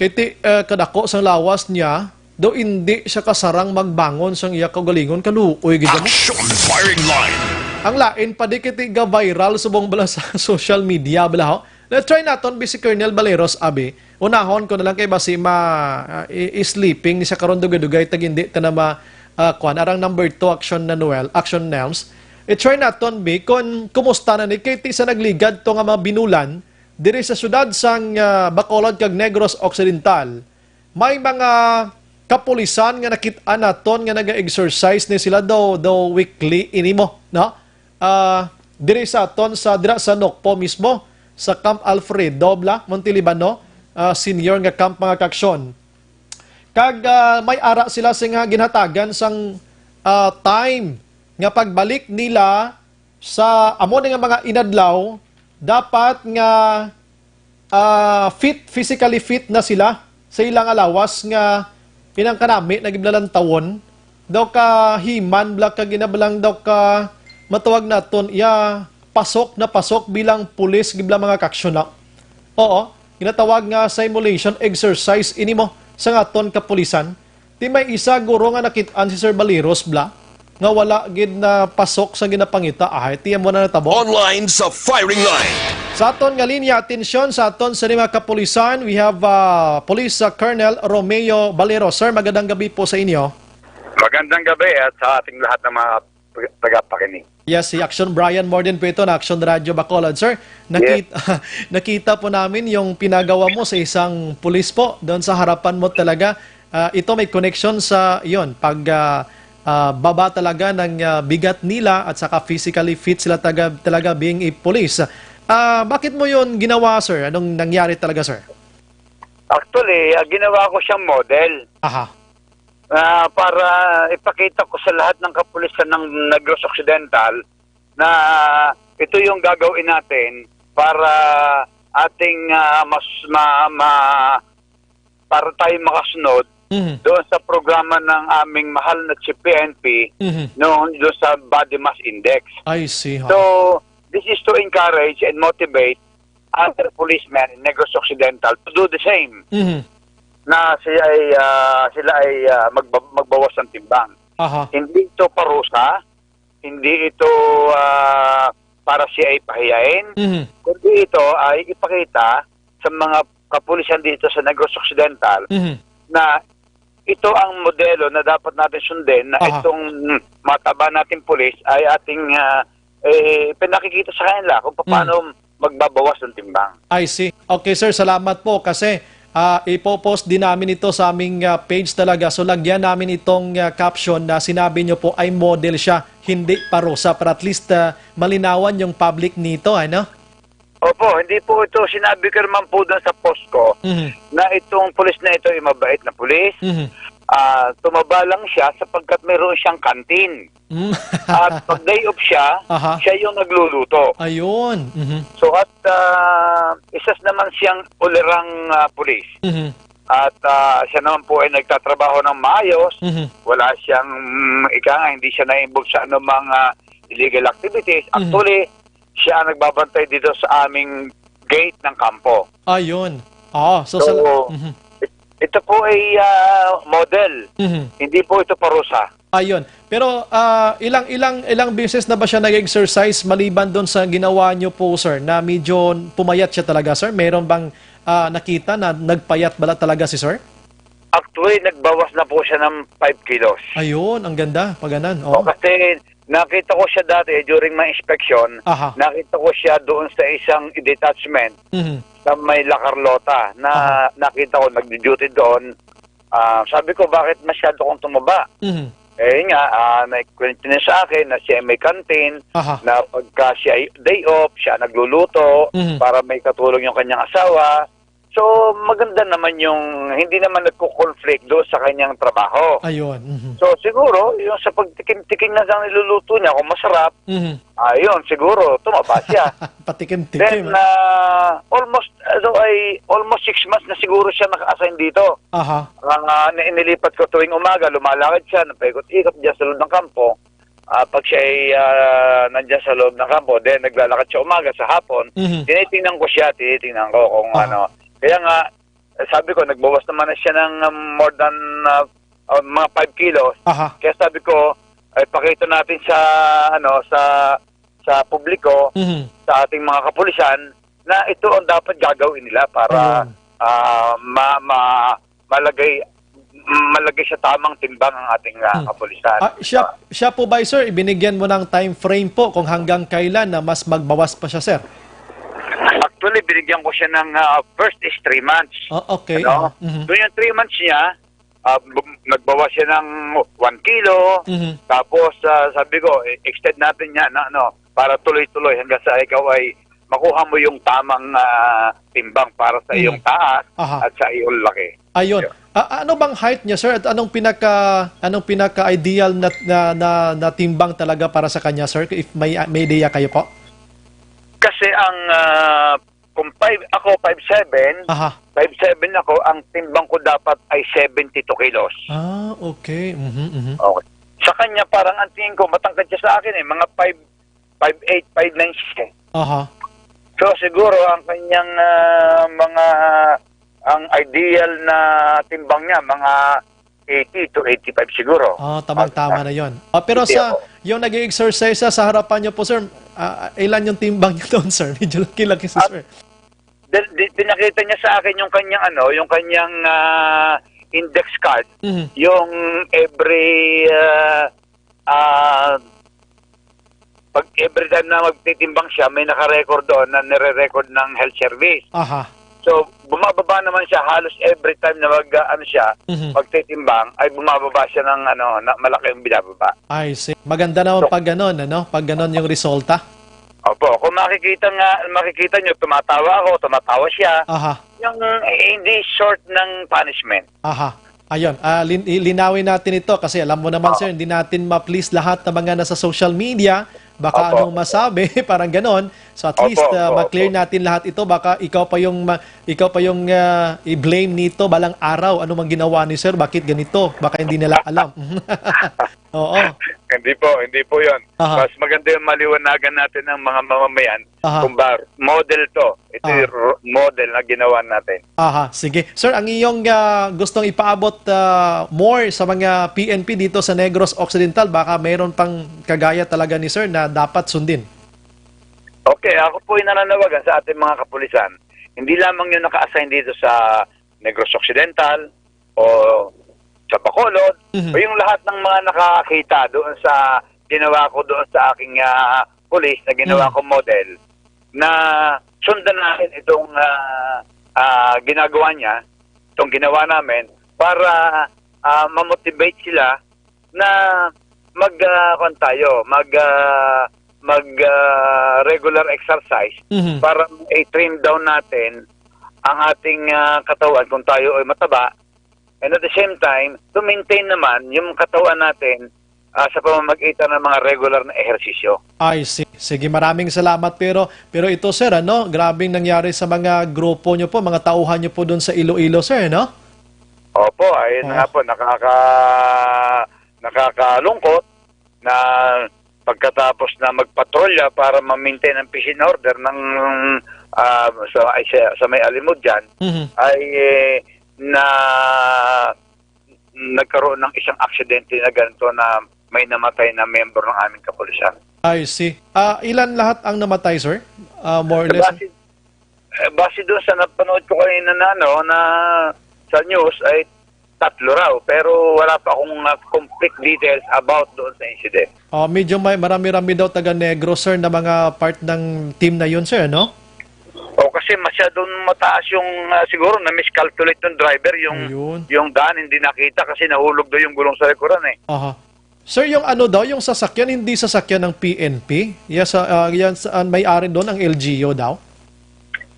Kay ti, eh, kadako sang lawas niya, daw indi siya kasarang magbangon sang iya kaugalingon, kaluoy gid mo. Action firing line. Ang lain pa di kay ti ga-viral subong bala sa social media bala, ho. Let's try naton, Vice Colonel Baleros, abi. Unahon ko na lang kay basi ma, ah, i-, i-sleeping ni sa karon dugay-dugay, tag hindi ta na ma, ah, kwan, arang number two, action na Noel, action Nelms. I-try naton, bi, kon kumusta na ni kay ti sa nagligad to nga mga binulan diri sa siyudad sang, ah, Bacolod kag Negros Occidental. May mga kapulisan nga nakit-an naton nga naga-exercise ni sila daw, daw weekly ini mo, no? Ah, diri sa aton sa, dira sa Nocpo mismo, sa Camp Alfredo Bla, Montelibano, ah, senior nga camp, mga kaaksyon. Kag, ah, may ara sila sing, ah, ginhatagan sang, ah, time nga pagbalik nila sa amo ni nga mga inadlaw, dapat nga, ah, fit, physically fit na sila sa ila nga lawas nga inang kanami na giblalantawon. Daw ka himan bla ka ginabalang daw ka matawag naton iya pasok na pasok bilang pulis gibla mga kaaksyon na. Oo, ginatawag nga simulation exercise ini mo sa aton kapulisan. Ti may isa guro nga nakit-an si Sir Baleros bla nga wala gid na pasok sa ginapangita. Ay, ti amo na natabo. Online sa firing line. Sa aton nga linya, atensyon sa aton sa mga kapulisan, we have, uh, Police, uh, Colonel Romeo Baleros. Sir, magandang gabi po sa inyo. Magandang gabi at sa ating lahat ng mga pag-, tagapakinig. Yes, si Action Brian Morden po ito na Action Radio Bacolod. Sir, nakita, nakita po namin yung pinagawa mo sa isang pulis po doon sa harapan mo talaga. Ah, ito may connection sa, yon, pag, ah, ah, baba talaga ng, ah, bigat nila at saka physically fit sila taga, talaga being a police. Ah, bakit mo yon ginawa, sir? Anong nangyari talaga, sir? Actually, ah, ginawa ko siyang model. Aha. Ah, para ipakita ko sa lahat ng kapulisan ng Negros Occidental na ito yung gagawin natin para ating, ah, mas ma-, ma-, para tayo makasunod Mhm. doon sa programa ng aming mahal na si P N P Mhm. noon doon sa Body Mass Index. I see, ha. So, this is to encourage and motivate other policemen in Negros Occidental to do the same. Mhm. Na sila ay, ah, sila ay, ah, magba-, magbawas ng timbang. Aha. Hindi ito parusa, hindi ito, ah, para siya ay pahiyain, Mhm. kundi ito ay ipakita sa mga kapulisan dito sa Negros Occidental Mhm. na ito ang modelo na dapat natin sundin, na Aha. itong mataba nating pulis ay ating, ah, eh, pinakikita sa kanila kung paano Mm. magbabawas ng timbang. I see. Okay, sir, salamat po kasi, ah, ipo-post din namin ito sa aming, ah, page talaga. So, lagyan namin itong, ah, caption na sinabi nyo po ay model siya, hindi parusa, para at least, ah, malinawan yung public nito, ano? Opo, hindi po ito. Sinabi ko naman po doon sa post ko Mhm. na itong pulis na ito ay mabait na pulis. Mhm. Ah, tumaba lang siya sapagkat mayroon siyang kantin. Mm. At pag day off siya, Aha. siya yung nagluluto. Ayun. Mhm. So, at, ah, isa naman siyang ulirang, ah, pulis. Mhm. At, ah, siya naman po ay nagtatrabaho ng maayos. Mhm. Wala siyang, mm, ika nga, hindi siya na-involve sa anumang, ah, illegal activities. Mhm. Actually, siya ang nagbabantay dito sa aming gate ng kampo. Ayun. Oo, so, So, sa la-, mhm. it-, ito po ay, ah, model. Mhm. Hindi po ito parusa. Ayun. Pero, ah, ilang, ilang, ilang beses na ba siya nag-exercise maliban doon sa ginawa niyo po, sir, na medyo pumayat siya talaga, sir? Meron bang, ah, nakita na nagpayat bala talaga si sir? Actually, nagbawas na po siya ng five kilos. Ayun, ang ganda. Paganan. O, Oh. kasi nakita ko siya dati during my inspection, Aha. nakita ko siya doon sa isang detachment Mhm. sa may La Carlota na Aha. nakita ko nagdi-duty doon. Ah, sabi ko, "Bakit masyado kong tumaba?" Mhm. Eh, yun nga, ah, naikwento niya sa akin na siya ay may kantin, Aha. na pagka siya ay day off, siya nagluluto Mhm. para may katulong yung kanyang asawa. So, maganda naman yung hindi naman nagko-conflict doon sa kanyang trabaho. Ayun, mhm. So, siguro, yung sa pagtikim-tikim na ng niluluto niya, kung masarap, Mhm. ayun, siguro, tumaba siya. Patikim-tikim, Then, ah. ah, almost, ano, ay, almost six months na siguro siya naka-assign dito. Aha. Ang, ah, na inilipat ko tuwing umaga, lumalakad siya, napaikot-ikot dyan sa loob ng kampo. Ah, pag siya ay, ah, nandyan sa loob ng kampo, then naglalakad siya umaga, sa hapon, Mhm. tinitingnan ko siya, tinitingnan ko kung Aha. ano. Kaya nga, eh, sabi ko, nagbawas naman na siya ng, um, more than, ah, ah, mga five kilos. Aha. Kaya sabi ko, ay pakita natin sa, ano, sa, sa publiko, Mhm. sa ating mga kapulisan, na ito ang dapat gagawin nila para, Ayun. ah, ma-, ma-, malagay, malagay sa tamang timbang ang ating, ah, Hmm. kapulisan. Ah, siya, siya po ba, sir, ibinigyan mo ng time frame po kung hanggang kailan na mas magbawas pa siya, sir? Actually, binigyan ko siya ng, ah, first is three months. Oh, okay. Ano? Ah, mhm. Doon yung three months niya, ah, bu-, nagbawas siya ng one kilo. Mhm. Tapos, ah, sabi ko, "I-, extend natin yan na, ano, para tuloy-tuloy hanggang sa ikaw ay makuha mo yung tamang, ah, timbang para sa Mhm. iyong taas Aha. at sa iyong laki." Ayun. Yun. A-, ano bang height niya, sir? At anong pinaka, anong pinaka-ideal na, na, na, na timbang talaga para sa kanya, sir? If may, may ideya kayo po? Kasi ang, ah, kung five, ako five seven, Aha. five seven ako, ang timbang ko dapat ay seventy-two kilos. Ah, okay. Mhm, mhm. Okay. Sa kanya, parang ang tingin ko, matangkad siya sa akin eh, mga five, five eight, five nine siya eh. Aha. So, siguro, ang kanyang, ah, mga, ang ideal na timbang niya, mga eighty to eighty-five siguro. Ah, tamang-tama Ah, na yon. Ah, pero hindi sa, ako. Yung nag-exercise sa, sa harapan niyo po, sir, ah, ilan yung timbang niyo doon, sir? Medyo laki-laki si Ah, sir. Dahil di-, pinakita niya sa akin yung kanyang, ano, yung kanyang, ah, index card, Mhm. yung every, ah, ah, pag every time na magtitimbang siya, may naka-record doon na nire-record ng health service. Aha. So, bumababa naman siya halos every time na mag, ah, ano siya, Mhm. magtitimbang, ay bumababa siya ng, ano, na malaki yung binababa. I see. Maganda naman So pag ganon, ano? Pag ganon yung resulta. Opo, kung makikita nga, makikita nyo, tumatawa ako, tumatawa siya. Aha. Yung, eh, hindi short ng punishment. Aha. Ayun, ah, lin-, i-, linawin natin ito kasi alam mo naman, Oo. sir, hindi natin ma-please lahat ng mga nasa social media. Baka Opo. anong masabi, parang ganon. So at Opo, least, ah, opo, ma-clear opo. natin lahat ito. Baka ikaw pa yung ma-, ikaw pa yung, ah, i-blame nito balang araw. Ano mang ginawa ni sir? Bakit ganito? Baka hindi nila alam. Oo. Hindi po, hindi po yon. Aha. Mas maganda yung maliwanagan natin ang mga mamamayan. Aha. Kung ba, model to. Ito Aha. yung ro-, model na ginawa natin. Aha, sige. Sir, ang iyong, ah, gustong ipaabot, ah, more sa mga P N P dito sa Negros Occidental, baka mayroon pang kagaya talaga ni sir na dapat sundin. Okay, ako po ay nananawagan sa ating mga kapulisan. Hindi lamang yung naka-assign dito sa Negros Occidental o sa Bacolod, Mhm. o yung lahat ng mga nakakita doon sa ginawa ko doon sa aking, ah, pulis na ginawa Mhm. ko model, na sundan natin itong, ah, ah, ginagawa niya, itong ginawa namin para, ah, ma-motivate sila na mag, ah, kwan tayo, mag, ah, mag, ah, regular exercise Mhm. para i-trim down natin ang ating, ah, katawan kung tayo ay mataba. And at the same time, to maintain naman yung katawan natin, ah, sa pamamagitan ng mga regular na ehersisyo. I see. Sige, maraming salamat. Pero, pero ito, sir, ano, grabing nangyari sa mga grupo nyo po, mga tauhan nyo po dun sa Iloilo, sir, no? Opo, ayun Oo. nga po, nakaka-, nakakalungkot na pagkatapos na magpatrolya para ma-maintain ang peace and order ng, ah, sa, ay, sa, sa may Alimod dyan, Mhm. ay, eh, na nagkaroon ng isang aksidente na ganito na may namatay na miyembro ng aming kapulisan. I see. Ah, ilan lahat ang namatay, sir? Ah, more or less? Base, eh, base doon sa napanood ko kanina na, ano, na sa news ay tatlo raw, pero wala pa akong, ah, complete details about doon sa incident. Ah, medyo may marami-rami daw taga Negros, sir, na mga part ng team na yun, sir, no? O, kasi masyadong mataas yung, ah, siguro na-miscalculate ng driver yung, Ayun. yung daan, hindi nakita kasi nahulog daw yung gulong sa likuran eh. Aha. Sir, yung ano daw, yung sasakyan, hindi sasakyan ng P N P? Yes, ah, ah, yan sa, ang may-ari doon, ang L G U daw?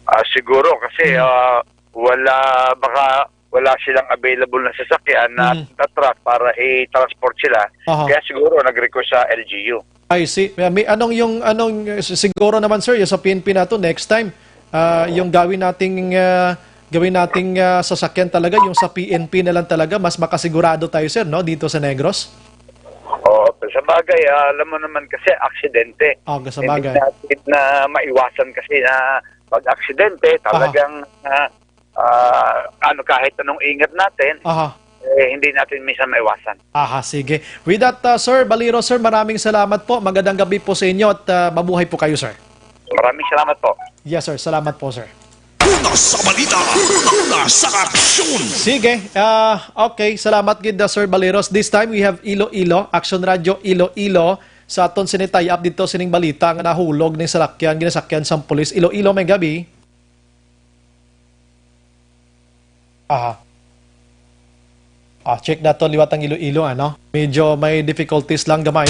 Ah, siguro kasi, Hmm. ah, wala, baka wala silang available na sasakyan na, Hmm. na truck para i-transport sila. Aha. Kaya siguro nag-request sa L G U. I see. May, may anong yung, anong, eh, si-, siguro naman, sir, yung sa P N P na to, next time, ah, yung gawin nating, ah, gawin nating, ah, sasakyan talaga, yung sa P N P na lang talaga, mas makasigurado tayo, sir, no, dito sa Negros? Oo, sa bagay, ah, alam mo naman kasi, aksidente. Ah, sa Hindi bagay. natin na maiwasan kasi na pag-aksidente, Aha. talagang, ah, ah, ano, kahit anong ingat natin, Aha. eh, hindi natin minsan maiwasan. Aha, sige. With that, ah, Sir Baliro, sir, maraming salamat po. Magandang gabi po sa inyo at, ah, mabuhay po kayo, sir. Maraming salamat po. Yes, sir. Salamat po, sir. Una sa balita, una sa aksyon. Sige. Ah, okay. Salamat gid, uh, Sir Baleros. This time, we have Iloilo, Action Radio Iloilo. Sa aton sini tie-up dito sining balita nga nahulog ning salakyan, ginasakyan sang pulis. Iloilo, may gabi. Aha. Ah, check naton liwat ang Iloilo, ano? Medyo may difficulties lang gamay.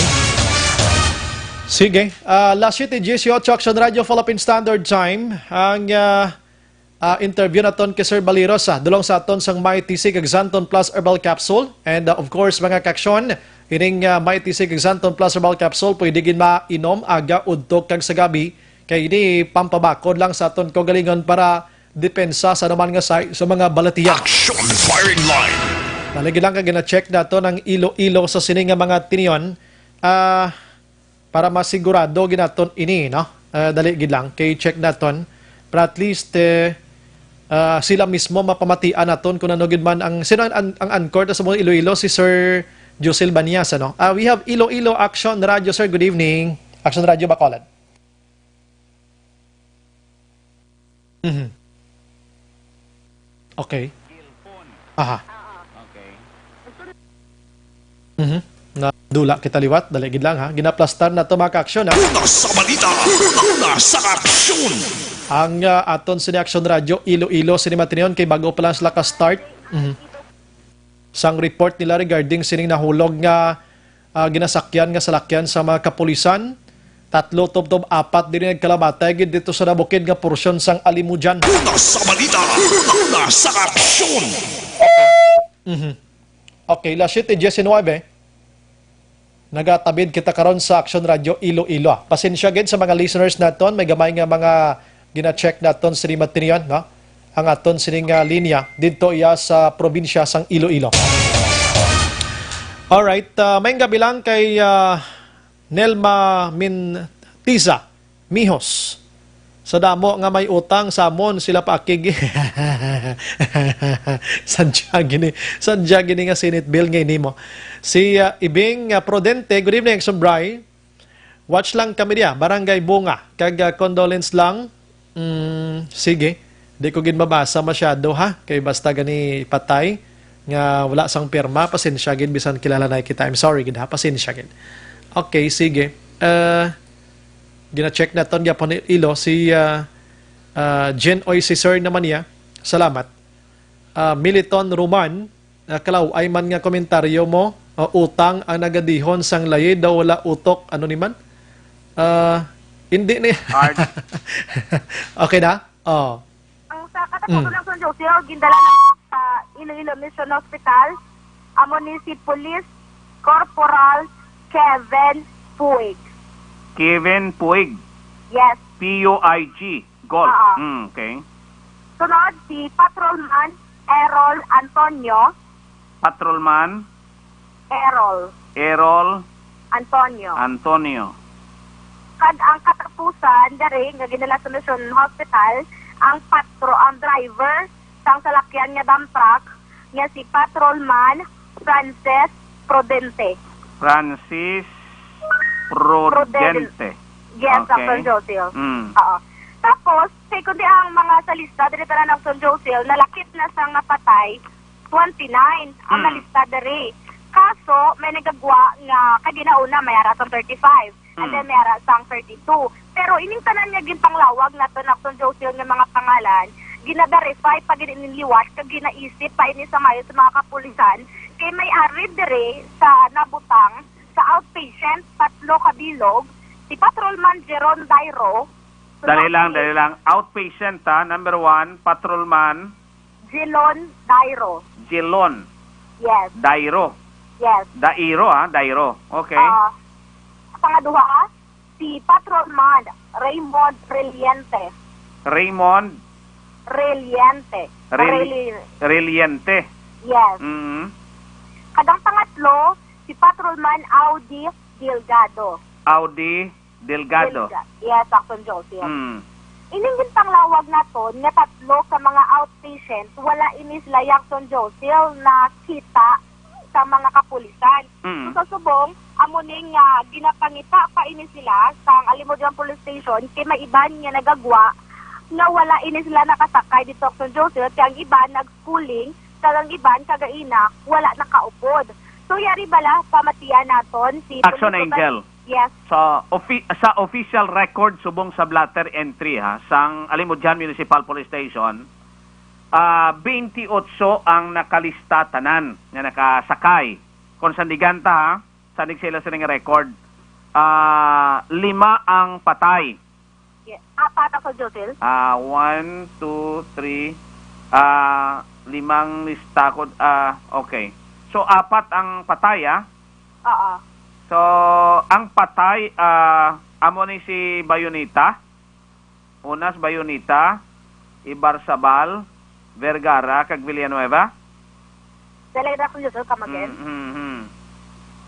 Sige, ah, alas siyete dieciocho, Action Radio Philippine Standard Time. Ang, ah, ah, interview naton kay Sir Baliros, ah, dulong sa aton sang Mighty Sig kag Xanthone Plus Herbal Capsule. And, ah, of course, mga kaaksyon, ining, ah, Mighty Sig kag Xanthone Plus Herbal Capsule, pwede gid mainom aga, udto, kag sa gabi. Kay ini pampabakod lang sa aton kaugalingon para depensa sa naman nga sa, sa mga balatian. Action firing line. Dali gid lang kag gina-check naton ang Iloilo sa sini nga mga tinion, ah, para masigurado gid naton ini, no? Ah, dali gid lang kay check naton para at least, eh, ah, sila mismo mapamatian naton kung ano gid man ang, sino ang, ang, ang anchor ta sa mga Iloilo, si Sir Josil Banias, ano? Ah, we have Iloilo Action Radio, sir. Good evening. Action Radio Bacolod. Mhm. Okay. Aha. Okay. Mhm. Nadula kita liwat. Dali gid lang, ha. Ginaplastar na to, mga kaaksyon, ha. Una sa balita, una sa aksyon. Ang, ah, aton sini Action Radio, Iloilo, sini matinion kay bago pa lang sila ka-start. Mhm. Sang report nila regarding sining nahulog nga, ah, ginasakyan nga salakyan sa mga kapulisan. Tatlo tubtob apat diri nagkalamatay gid dito sa nabukid nga porsyon sang Alimujan. Una sa balita, una sa aksyon. Mhm. Okay, alas siyete diecinuebe. Nagatabid kita karon sa Action Radio Iloilo. Pasensya gid sa mga listeners naton, may gamay nga mga gina-check naton sini matinion, no? Ang aton sining, ah, linya didto iya sa probinsya sang Iloilo. Alright, ah, may gabi lang kay, ah, Nelma Mintiza Mihos. Sa damo nga may utang sa amon, sila pa akig. Sadya gini, sadya gini nga Senate bill nga ini mo. Si, ah, Ibing, ah, Prudente, good evening, Action Bri. Watch lang kami diya, Barangay Bunga. Kag, ah, condolence lang. Mm, sige. Di ko gid mabasa masyado, ha. Kay basta gani patay nga wala sang pirma, pasensya gid bisan kilala na kita. I'm sorry gid, ha. Pasensya gid. Okay, sige. Uh, gina-check naton gyapon ni Ilo si, ah, ah, Jen Oy, si Sir naman niya. Salamat. Ah, Militon Roman, ah, kalaw-ay man nga komentaryo mo, ah, utang ang nagadihon sang layi daw wala utok, ano ni man? Ah, hindi ni Hard. Okay na? Oh. Ang sa katapusan Mm. ng San Jose, gindala na sa Iloilo Mission Hospital, amo ni si Police Corporal Kevin Puig. Kevin Puig. Yes. P U I G. Golf. Oo. Mm, okay. Sunod, si Patrolman Errol Antonio. Patrolman? Errol. Errol? Antonio. Antonio. Kag ang katapusan, diri, nga ginala sa Mission Hospital, ang patro-, ang driver sang salakyan nga dump truck, nga si Patrolman Francis Prudente. Francis Prudente. Prudente. Yes, Okay. Action Josil. Mm. Oo. Tapos, kay kundi ang mga sa lista, diri tanan, Action Josil, nalakip na sang napatay, twenty-nine ang Mm. nalista diri. Kaso, may nagagwa nga, kay ginauna, may ara sang thirty-five. And Mm. then, may ara sang thirty-two. Pero ining tanan nga ginpanglawag naton, Action Josil, nga mga pangalan, gina-verify pa gid ini liwat, kag ginaisip pa ini sa maayo sa mga kapulisan, kay may ari diri sa nabutang sa outpatient, tatlo ka bilog, si Patrolman Jeron Dairo. Dali lang, Sunod dali lang. Outpatient, ha? Number one, Patrolman. Jelon Dairo. Jelon. Yes. Dairo. Yes. Dairo, ha? Dairo. Okay. Ah, pangaduha, si Patrolman Raymond Reliente. Raymond? Reliente. Rel-, Reli- Reliente. Yes. Mm-hmm. Kag ang pangatlo, si Patrolman Audi Delgado. Audi Delgado. Delga-, yes, Action Josil. Mm. Ining ginpanglawag naton nga tatlo ka mga outpatient, wala ini sila, Action Josil, nakita sa mga kapulisan. Mm. So, sa subong, amo ni nga ginapangita pa ini sila sa Alimodion Police Station kay may iban nga nagagwa nga wala ini sila nakasakay dito, Action Joseph, kay ang iban nag-schooling, kag ang iban kagaina wala nakaupod. So, yari bala pamatian naton si Action Police Angel. Yes. Sa ofi-, sa official record subong sa blotter entry, ha, sang Alimodijan Municipal Police Station, ah, twenty-eight ang nakalista tanan nga nakasakay. Kung sandigan ta, ha, sanig sila sining record, ah, lima ang patay. Yeah. Apat ako, Josil. Ah, one, two, three, ah, limang lista ko. Ah, okay. So, apat ang patay, ah. Oo. So, ang patay, ah, amo ni si Bayonita, Unas Bayonita, Ibarzabal, Vergara, kag Villanueva. Dali na, Kuya Josil, come again. Mm, mm, mm.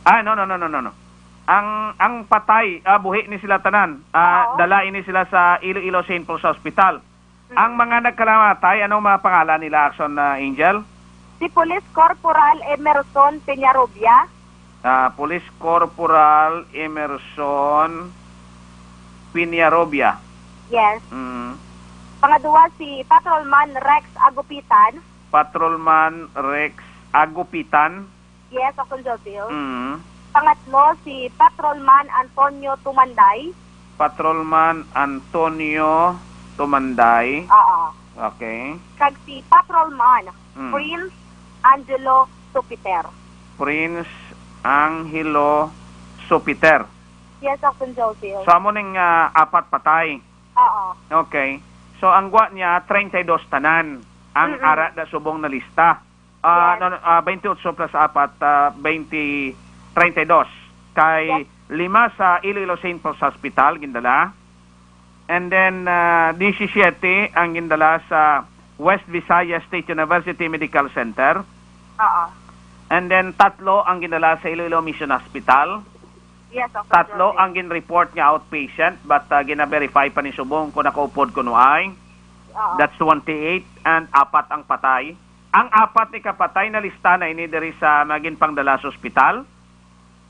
Ah, no, no, no, no, no, no. Ang, ang patay, ah, buhi ni sila tanan. Ah, Oo. Dala ini sila sa Iloilo Saint Paul's Hospital. Mm. Ang mga nagkalamatay, anong mga pangalan nila, Action, ah, Angel? Si Police Corporal Emerson Peñarobia. Ah, Police Corporal Emerson Peñarobia. Yes. Mm. Pangadua, si Patrolman Rex Agupitan. Patrolman Rex Agupitan. Yes, Action Josil. Mm. Pangatlo, si Patrolman Antonio Tumanday. Patrolman Antonio Tumanday. Oo. Okay. Kag si Patrolman Mm. Prince Angelo Sopiter. Prince Angelo Sopiter. Yes, Action Josil. So, amo ning, ah, apat patay. Oo. Okay. So, ang gwa niya, treinta y dos tanan ang Mm-mm. ara da subong na lista. Ah, Yes. no, no, ah, twenty-eight plus apat, ah, twenty, treinta y dos. Kay Yes. lima sa Iloilo Saint Paul's Hospital, gindala. And then, ah, disisiete ang gindala sa West Visayas State University Medical Center. Oo. And then, tatlo ang gindala sa Iloilo Mission Hospital. Yes, Doctor Tatlo Jose. ang gin-report nga outpatient, but, ah, gina-verify pa ni subong kung nakaupod kuno ay. Oo. That's twenty-eight, and apat ang patay. Ang apat ni kapatay nalista na ini diri sa mga ginpangdala sa ospital?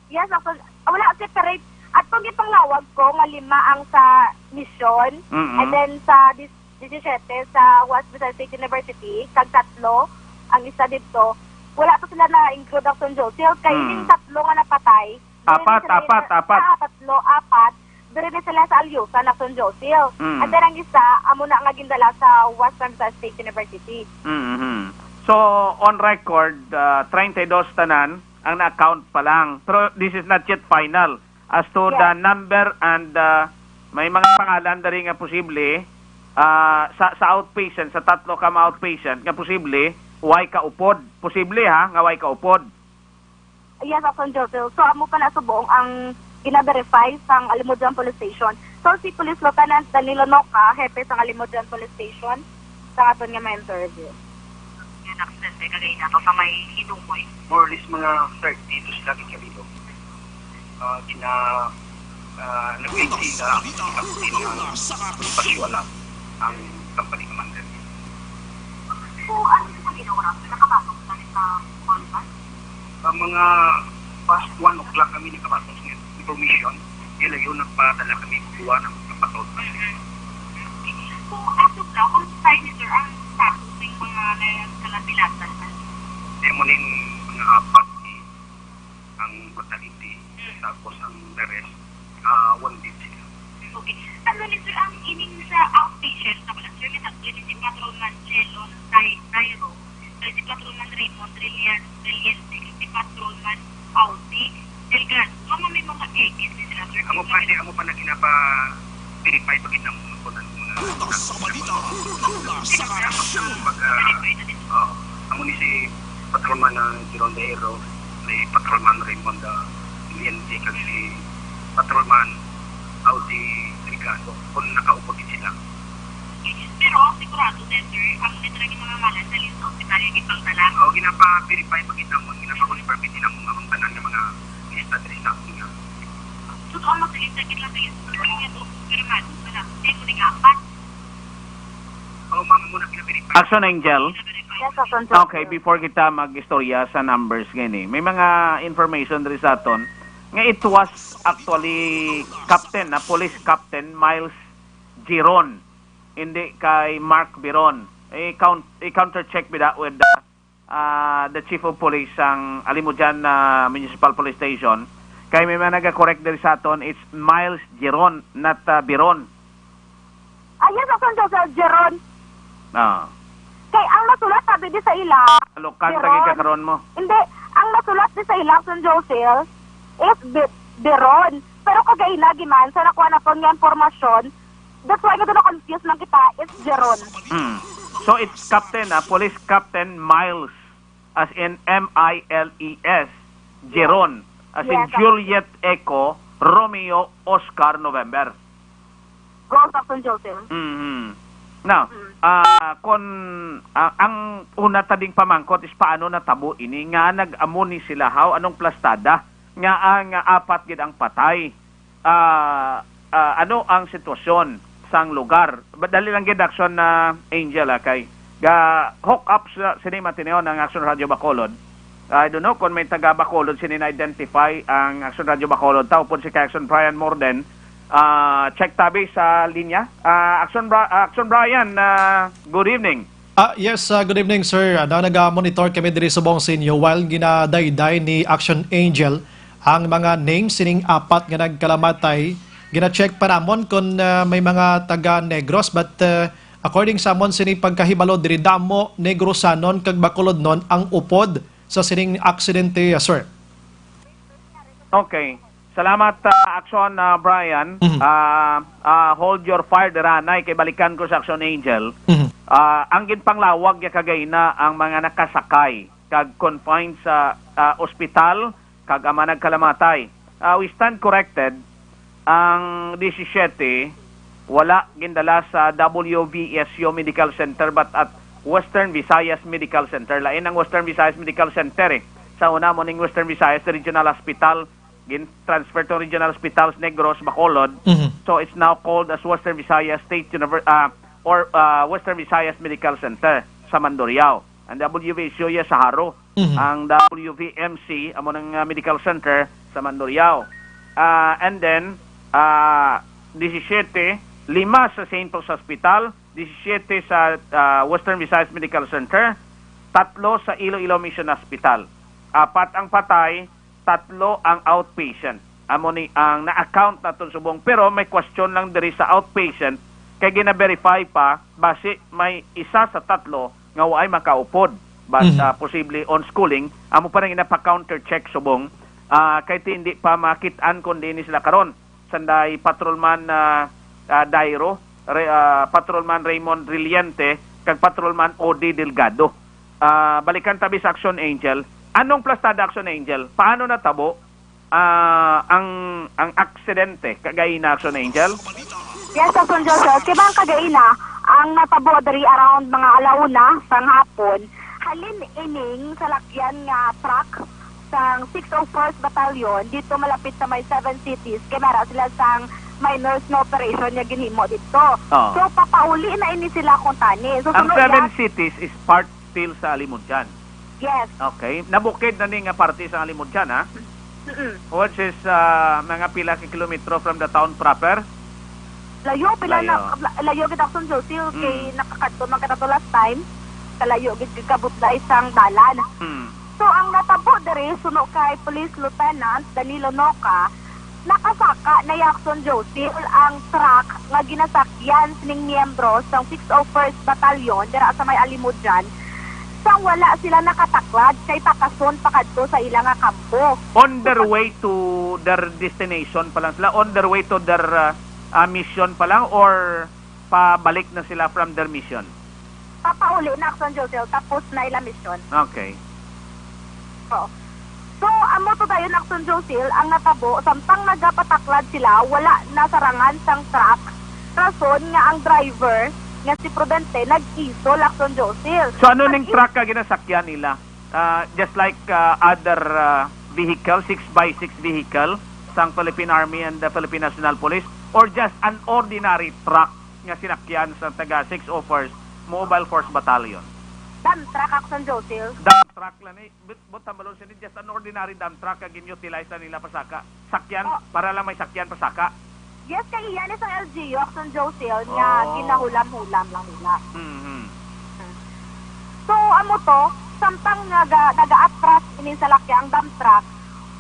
Yes, Doctor. Wala, separate. At kung gipanglawag ko nga lima ang sa Mission, Mm-mm. and then sa dis-, disisiete sa West Visayas State University, kag tatlo ang isa didto, wala pa sila na-include, Doctor Josil. Kay Mm. yung tatlo nga napatay, Apat, Dili sila apat, sa, apat. ah, tatlo, apat. Diri ni sila sa Alyusan, Action Josil. Mm. And then ang isa, amo na nga gindala sa Western Visayas State University. Mm-hmm. So, on record, ah, treinta y dos tanan ang na-account pa lang. Pero this is not yet final as to the Yes. number and, ah, may mga pangalan diri nga posible, ah, sa, sa outpatient, sa tatlo ka ma-outpatient nga posible, way kaupod. Posible, ha, nga way kaupod. Yes, Action Josil. So, amo pa na subong ang gina-verify sang Alimodijan Police Station. So, si Police Lieutenant Danilo Noca, hepe sang Alimodijan Police Station, sa aton nga ma-interview. Yan, accident kay kagaina to sa may Hidukoy. More or less mga thirty to sila gid kami to. Ah, gina-, ah, nag-maintain na ang, ang, ang, ang, ang company commander. So, ano sa ginawa? Nakapasok na rin sa call ba? Sa mga past one o'clock kami nakapasok sa information, yun lang yun, nagpadala kami, kuha ng kapatol. So, as of now, kung sa inyo, sir, ang status ng mga nagkalabilatan na? Di mo ning mga apat, eh, ang fatality, Mm. tapos ang the rest, ah, wounded sila. Okay. Ano ni, sir, ang ining sa outpatient na pala, sir, may tatlo ni si Patrolman Jelon Tay-, Tayro, kag si Patrolman Raymond Relian-, Reliente, kag si Patrolman Audi Delgado. Mama, may mga X ni sila, sir. Amo pa, di, amo pa na ginapa-verify pa gid namo kung ano mga Una sa balita, una sa aksyon. Pag, ah, oh, amo ni si Patrolman, ah, Jerome Dero, ni Patrolman Raymond, ah, Valiente, kag si Patrolman Audi Delgado, kung nakaupod gid sila. Pero ang sigurado, sir, ang literal nga mga ngalan sa list of ospital nga gipangdala. O, ginapa-verify pa gid namon, ginapa-confirm gid namon ang tanan nga mga lista diri sa akon nga. So, ano sa lista gid lang sa list of ospital nga to, pero man, wala. Di mo ni nga apat. O, ma'am, mo na gina-verify. Action Angel. Yes, Action Angel. Okay, before kita mag-istorya sa numbers gani, may mga information diri sa aton nga it was actually Captain, na Police Captain Miles Giron. hindi kay Mark Biron. I-count-, i-counter check bida with the, ah, the chief of police sang Alimodian, ah, Municipal Police Station. Kay may mga nag-correct diri sa aton, it's Miles Giron, not, ah, Biron. Ah, yes, Action Josel, Jeron. Ah, Kay ang nasulat sabi di sa ila, Local Biron. Tagi ka karon mo. Hindi, ang nasulat di sa ila, Action Josel, is Bi- Biron. Pero kagaina giman sa nakuha naton nga impormasyon, that's why nga na-confuse lang kita, it's Jeron. Hmm. So it's Captain, ah, Police Captain Miles, as in M I L E S, Jeron, as in Yes, sir. Juliet Echo Romeo Oscar November. Go, Action Josel. Mhm. Now, Mm. ah, kon, ah, ang una ta ding pamangkot is paano natabo ini nga nag-amo ni sila, how, anong plastada nga ang, ah, apat gid ang patay? Ah, ah, ano ang sitwasyon sang lugar? Ba-, dali lang gid, Action, ah, Angel, ah, kay ga hook up sa sini matineo ng Action Radio Bacolod. I don't know kung may taga Bacolod sini na-identify ang Action Radio Bacolod, ta upod si Action Brian Morden. Ah, check tabi sa linya. Ah, Action Bra- Action Brian, ah, good evening. Ah, yes, ah, good evening, sir. Ah, na nag-monitor kami diri subong sa inyo while ginadayday ni Action Angel ang mga names sining apat nga nagkalamatay. Gina-check pa namon kung, ah, may mga taga Negros, but, ah, according sa amon sini pagkahibalo diri, damo Negrosanon kag Bacolodnon ang upod sa sining aksidente, ah, sir. Okay. Salamat, ah, Action, ah, Brian. Mhm. Ah, ah, hold your fire, diranay, kay balikan ko sa Action Angel. Mhm. Ah, ang ginpanglawag niya kagaina ang mga nakasakay kag confined sa, ah, ospital kag ang mga nagkalamatay. Ah, we stand corrected. Ang disisiyete wala gindala sa W V S U Medical Center but at Western Visayas Medical Center. Lain ang Western Visayas Medical Center, eh. Sa una mo ning Western Visayas Regional Hospital, gin-transfer to Regional Hospitals Negros, Bacolod. Mhm. So it's now called as Western Visayas State Univer- ah, or, ah, Western Visayas Medical Center sa Mandurriao. Ang W V S U sa Jaro. Mhm. Ang W V M C, amo nang, ah, medical center sa Mandurriao. Ah, and then, ah, disisiyete, lima sa Saint Paul's Hospital, disisiyete sa, ah, Western Visayas Medical Center, tatlo sa Iloilo Mission Hospital. Apat ang patay, tatlo ang outpatient. Amo ni ang na-account naton subong, pero may question lang diri sa outpatient kay gina-verify pa basi may isa sa tatlo nga waay makaupod, but, Mhm. ah, posible on schooling. Amo pa rin ginapa-counter check subong, ah, kay ti hindi pa makit-an kung diin sila karon. Sanday Patrolman, ah, ah, Dairo, Re- ah, Patrolman Raymond Reliente, kag Patrolman Odi Delgado. Ah, balikan tabi sa Action Angel. Anong plastada, Action Angel? Paano natabo, ah, ang ang aksidente kagaina, Action Angel? Yes, Action Josel. Kay bang kagaina, ang natabo diri around mga alauna sang hapon, halin ining salakyan nga truck sang six oh first Battalion dito malapit sa may Seven Cities, kay mara sila sang minor snow operation nga ginhimo dito. Oo. So, papauli na ini sila kung tani. So, Ang sunod Seven yan- Cities is part still sa Alimodian. Yes. Okay. Nabukid na ni nga parte sa Alimodian, ha? Mm-mm. Which is, ah, mga pila ka kilometro from the town proper. Layo, pila Layo. na, la- layo gid, Action Josel, kay Mm. nakakadto man ka nato last time. Kalayo gid, gid kabudlay sang dalan. Hmm. So, ang natabo diri, suno kay Police Lieutenant Danilo Noca, nakasaka na, Action Josel, ang truck nga ginasakyan sining miyembro sang six oh first Battalion dira sa may Alimodian, sang wala sila nakataklad kay pakason pakadto sa ila nga kampo. On their way to their destination pa lang sila, on their way to their, uh, uh, mission pa lang, or pabalik na sila from their mission? Papauli na, Action Josel, tapos na ila mission. Okay. Oo. So, amo to dayon, Action Josel, ang natabo, samtang nagapataklad sila, wala nasarangan sang truck. Rason nga ang driver nga si Prudente nag-isol, Action Josel. So ano ning Nag-i- truck nga ginasakyan nila? Uh, just like, uh, other, uh, vehicle, six by six vehicle sang Philippine Army and the Philippine National Police, or just an ordinary truck nga sinakyan sa taga six oh first Mobile Force Battalion? Dump truck, Action Josel. Dump truck lang ni, but, but tambalon sini, just an ordinary dump truck nga gin-utilize na nila pasaka. Sakyan, Oh. Para lang may sakyan pasaka. Yes, kay iya ni sang L G U, Action Josel, nga Oh. ginahulam-hulam lang nila. Mhm. So, amo to, samtang naga-, naga-atras ini sa lakya ang dump truck,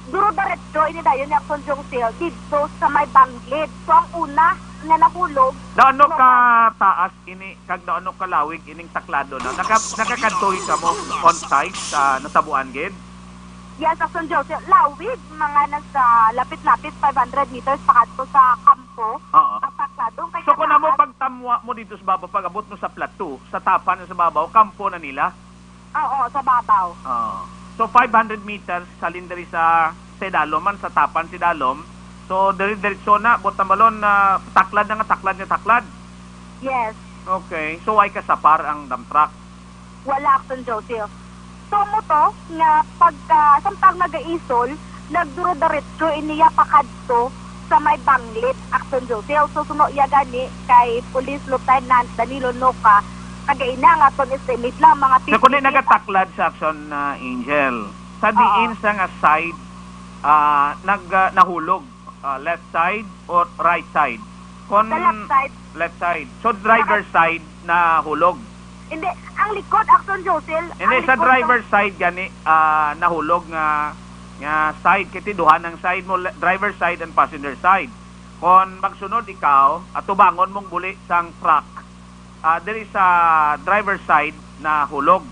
duro-diretso ini dayon ni Action Josel didto sa may banglid. So, ang una nga nahulog, Daano no, ka taas ini, kag daano ka lawig ining taklado na? Naka-, nakakadto kamo on site sa natabuan gid? Yes, Action Josel, lawig, mga nasa lapit-lapit five hundred meters pakadto sa kampo. Oo. Ang taklado, kay So, kung amo taas. Pagtamwa mo dito sa babaw, pag-abot mo sa plateau, sa tapan sa babaw, kampo na nila? Oo, sa babaw. Oo. So, five hundred meters, halin diri sa, sa idalom man, sa tapan sa idalom. So, diri-diretso na, buot silingon na taklad na nga taklad nga taklad. Yes. Okay. So, wala kasapar ang dump truck? Wala, Action Josel. So, amo to, nga pagka, samtang nagaisol, nagduro-diretso iniya pakadto sa may banglid, Action Josel. So, suno iya gani kay Police Lieutenant Danilo Noca, kagaina nga aton estimate lang, mga So, kung di fifty nagataklad sa Action, ah, Angel, sa Oo. diin sa nga side, ah, nag-, ah, nahulog, ah, left side or right side? Kon Sa left side. Left side. So, driver Naka- side nahulog? Hindi, ang likod, Action Josel. Hindi, Ang sa likod driver ng side gani, ah, nahulog nga, nga side, kay ti duha nang side mo, le-, driver side and passenger side. Kon magsunod ikaw, atubangon mong buli sang truck, ah, diri sa driver side nahulog.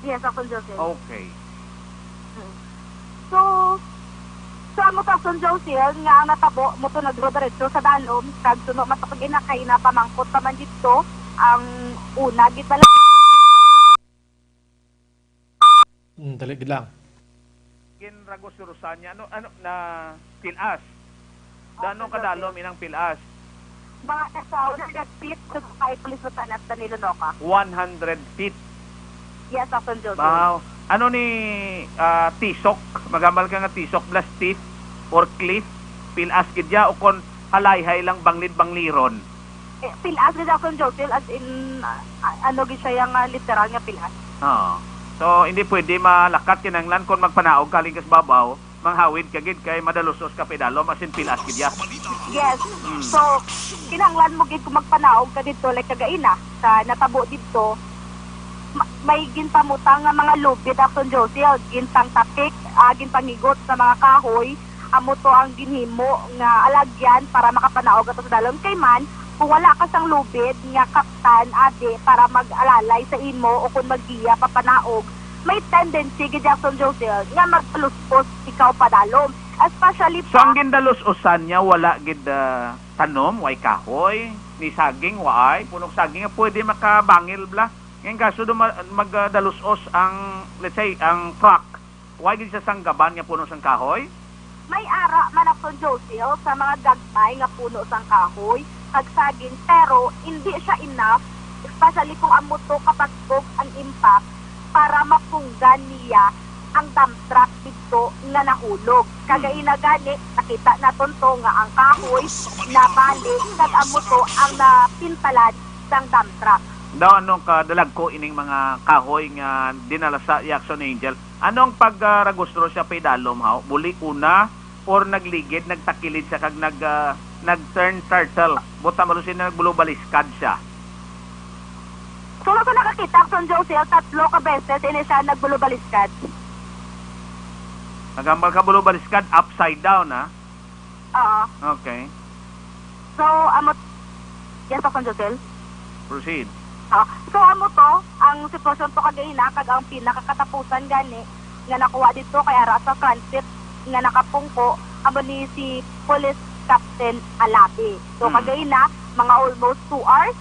Yes, Action Josel. Okay. Mm. So, so amo to, Action Josel, nga ang natabo mo to nagduro-diretso sa dalom, kag suno matukod ina kay napamangkot pa man dito ang una gid bala. Hmm, dali gid lang. Ginragos-rosan niya, ano, ano, na pilas. Daano kadalom inang pilas? Mga nasa one hundred feet, so, kay Police Lieutenant Danilo Noca. One hundred feet. Yes, Action Josel. Wow. Ano ni, ah, tisok? Magambal ka nga tisok, bala stiff or cliff? Pilas gid ya, o kon halayhay lang banglid-bangliron? Eh, pilas gid, Action Josel, as in, ah, ano gid siya, yang, ah, literal nga pilas. Oo. So, hindi pwede malakat, kinahanglan kon magpanaog ka halin ka sa babaw, manghawid ka gid kay madalusos ka pa idalom, as in pilas gid ya. Yes. Mm. So, kinahanglan mo gid kung magpanaog ka didto, like kagaina, sa natabo didto, ma-, may ginpamutang nga mga lubid, Action Josel, ginpangtapik, ah, ginpangigot sa mga kahoy, amo to ang ginhimo nga alagyan para makapanaog ato sa dalom. Kay man, kung wala ka sang lubid nga kaptan, adi, para mag-alalay sa imo o kung maggiya papanaog, may tendency gid, Action Josel, nga magpaluspos ikaw padalom. Especially So, ang pa gindalos-usan niya, wala gid, ah, tanom, way kahoy, ni saging, waay, punong saging nga pwede makabangil bala. Ngayon, kaso do ma-, magdalos-os ang, let's say, ang truck, way gid siya sanggaban nga puno sang kahoy? May ara man, Action Josel, sa mga gagmay nga puno sang kahoy kag saging, pero hindi siya enough, especially kung amo to kabaskog ang impact, para mapunggan niya ang dump truck didto nga nahulog. Kagaina gani, nakita naton to nga ang kahoy nabali kag amo to ang napintalan sang dump truck. Daw, ano kadalagko ining mga kahoy nga dinala sa Action Angel? Ano ang pag, ah, ragustro siya pa idalom, haw? Buli una, or nagligid, nagtakilid siya kag nag, ah, nag-turn turtle? Buta malo siya, nagbulubaliskad siya. So, ako nakakita, Action Josel, tatlo ka beses ini siya nagbulubaliskad. Nagambal ka bulubaliskad, upside down, ha? Oo. Okay. So, amo, yes, Action Josel? Proceed. Ah, so, amo to, ang sitwasyon to kagaina, kag ang pinakakatapusan gani nga nakuha didto kay ara sa transit nga nakapungko, amo ni si Police Captain Alabi. So, Hmm. kagaina, mga almost two hours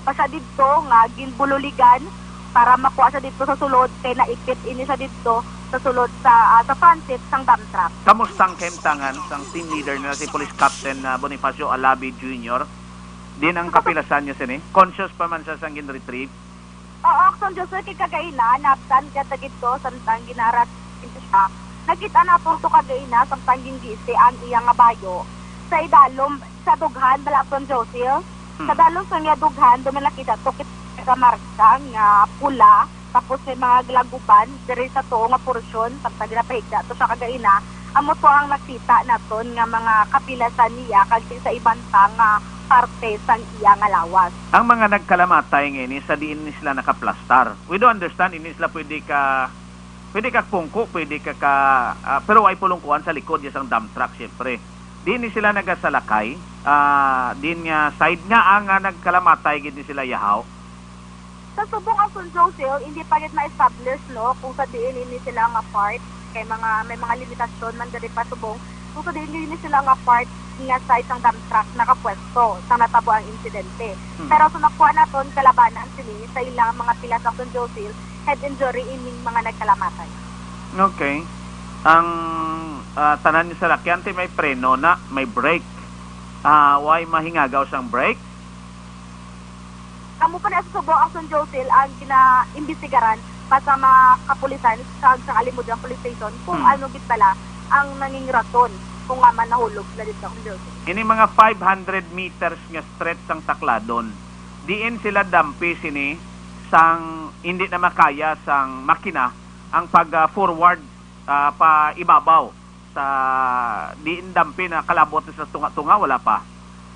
pa siya didto nga ginbululigan para makuha siya didto sa sulod, kay naipit ini siya didto sa sulod sa, ah, sa transit sang dump truck. Kamusta ang kahimtangan sang team leader nila, si Police Captain, ah, Bonifacio Alabi Junior? Din ang kapilasan niya sini? Conscious pa man siya sang gin-retrieve? Oo, Action Josel, kay kagaina, naptan gata gid to, samtang ginarat siya. Nakita naton to kagaina, samtang gin-gisi ang iya nga bayo. Sa idalom, sa dughan, bala, Action Josel. Hmm. Sa dalom sa iya dughan, doon may nakita to, kita marka nga pula, tapos may mga glaguban, diri sa tuo nga porsyon, samtang ginapahigda to siya kagaina. Amo to ang nakita naton nga mga kapilasan niya kag sa iban pa nga parte sang iya nga lawas. Ang mga nagkalamatay nga ini sa diin ni sila nakaplastar. We don't understand, ini sila pwede ka, pwede ka pungko, pwede ka ka, ah, pero way pulungkuan sa likod ya sang dump truck, siyempre. Diin ni sila nagasalakay, ah, diin nga side nga ang, ah, nagkalamatay gid ni sila yahaw. Sa subong, Action Josel, hindi pa gid ma-establish, no, kung sa diin ini sila nga part, kay mga, may mga limitasyon man diri pa subong, kung sa diin ini sila nga part nga side sang dump truck nakapwesto sa natabo ang insidente. Hmm. Pero sa nakuha naton kalabanan sini sa ilang mga pilas, Action Josel, head injury ining mga nagkalamatay. Okay. Ang, ah, tanan ni salakyan ti may preno na, may brake. Ah, way mahingagaw sang brake? Amo pa na sa subong, Action Josel, ang ginaimbestigaran pa sa mga kapulisan sa, sa Alimodiong Police Station kung Hmm. ano gid bala ang nanging rason kung nga man nahulog na dito, Action Josel. Ini mga five hundred meters nga stretch sang Tacladon, diin sila dampi sini sang hindi na makaya sang makina ang pag, ah, forward, ah, pa ibabaw sa diin dampi na kalabot sa tunga-tunga, wala pa?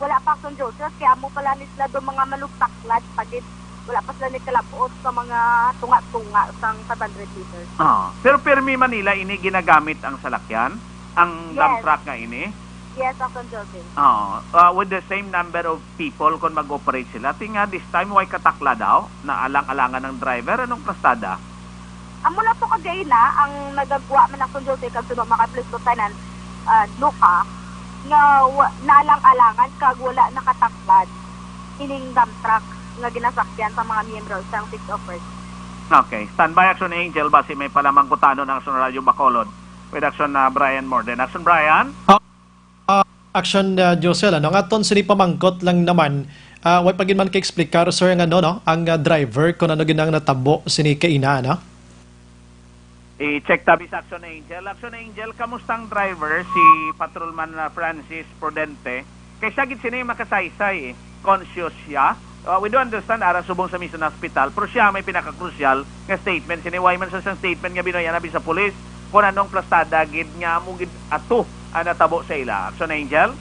Wala pa, Action Josel, kaya amo pala ni sila do mga manugtaklad pa gid. Wala pa sila nagkalabot sa mga tunga-tunga sang five hundred meters. Ah, pero pirmi man nila ini ginagamit ang salakyan, ang Yes. dump truck nga ini? Yes, Action Josel. Oo. Ah, with the same number of people kon mag-operate sila. Ti nga this time, way katakla daw? Naalang-alangan ang driver. Anong plastada? Amo lang to kagaina ang nagagwa man, Action Josel, kag suno mga Police Lieutenant, ah, Luca, nga wa-, naalang-alangan kag wala nakataklad ining dump truck nga ginasakyan sa mga miyembro sang Six Offers. Okay. Standby, Action Angel. Basi may palamangkutanon ang Action Radio Bacolod with Action, ah, Brian Morden. Action Brian? Ah, ah, Action, ah, Josel, ano, nga aton sini pamangkot lang naman, ah, way pa gid man ka-explicar, sir, nga ano, no, ang, ah, driver kung ano gid ang natabo sini kaina, no? I-check tabi sa Action Angel. Action Angel, kamusta ang driver, si Patrolman, ah, Francis Prudente? Kaysa gid sini makasaysay, eh. Conscious siya. Uh, we do understand, ara subong sa Mission Hospital, pero siya may pinakakrusyal nga statement. Sini, way man sa siyang statement nga binuhayan abi sa pulis kung anong plastada gid nga amo gid ato ang natabo sa ila. Action Angel?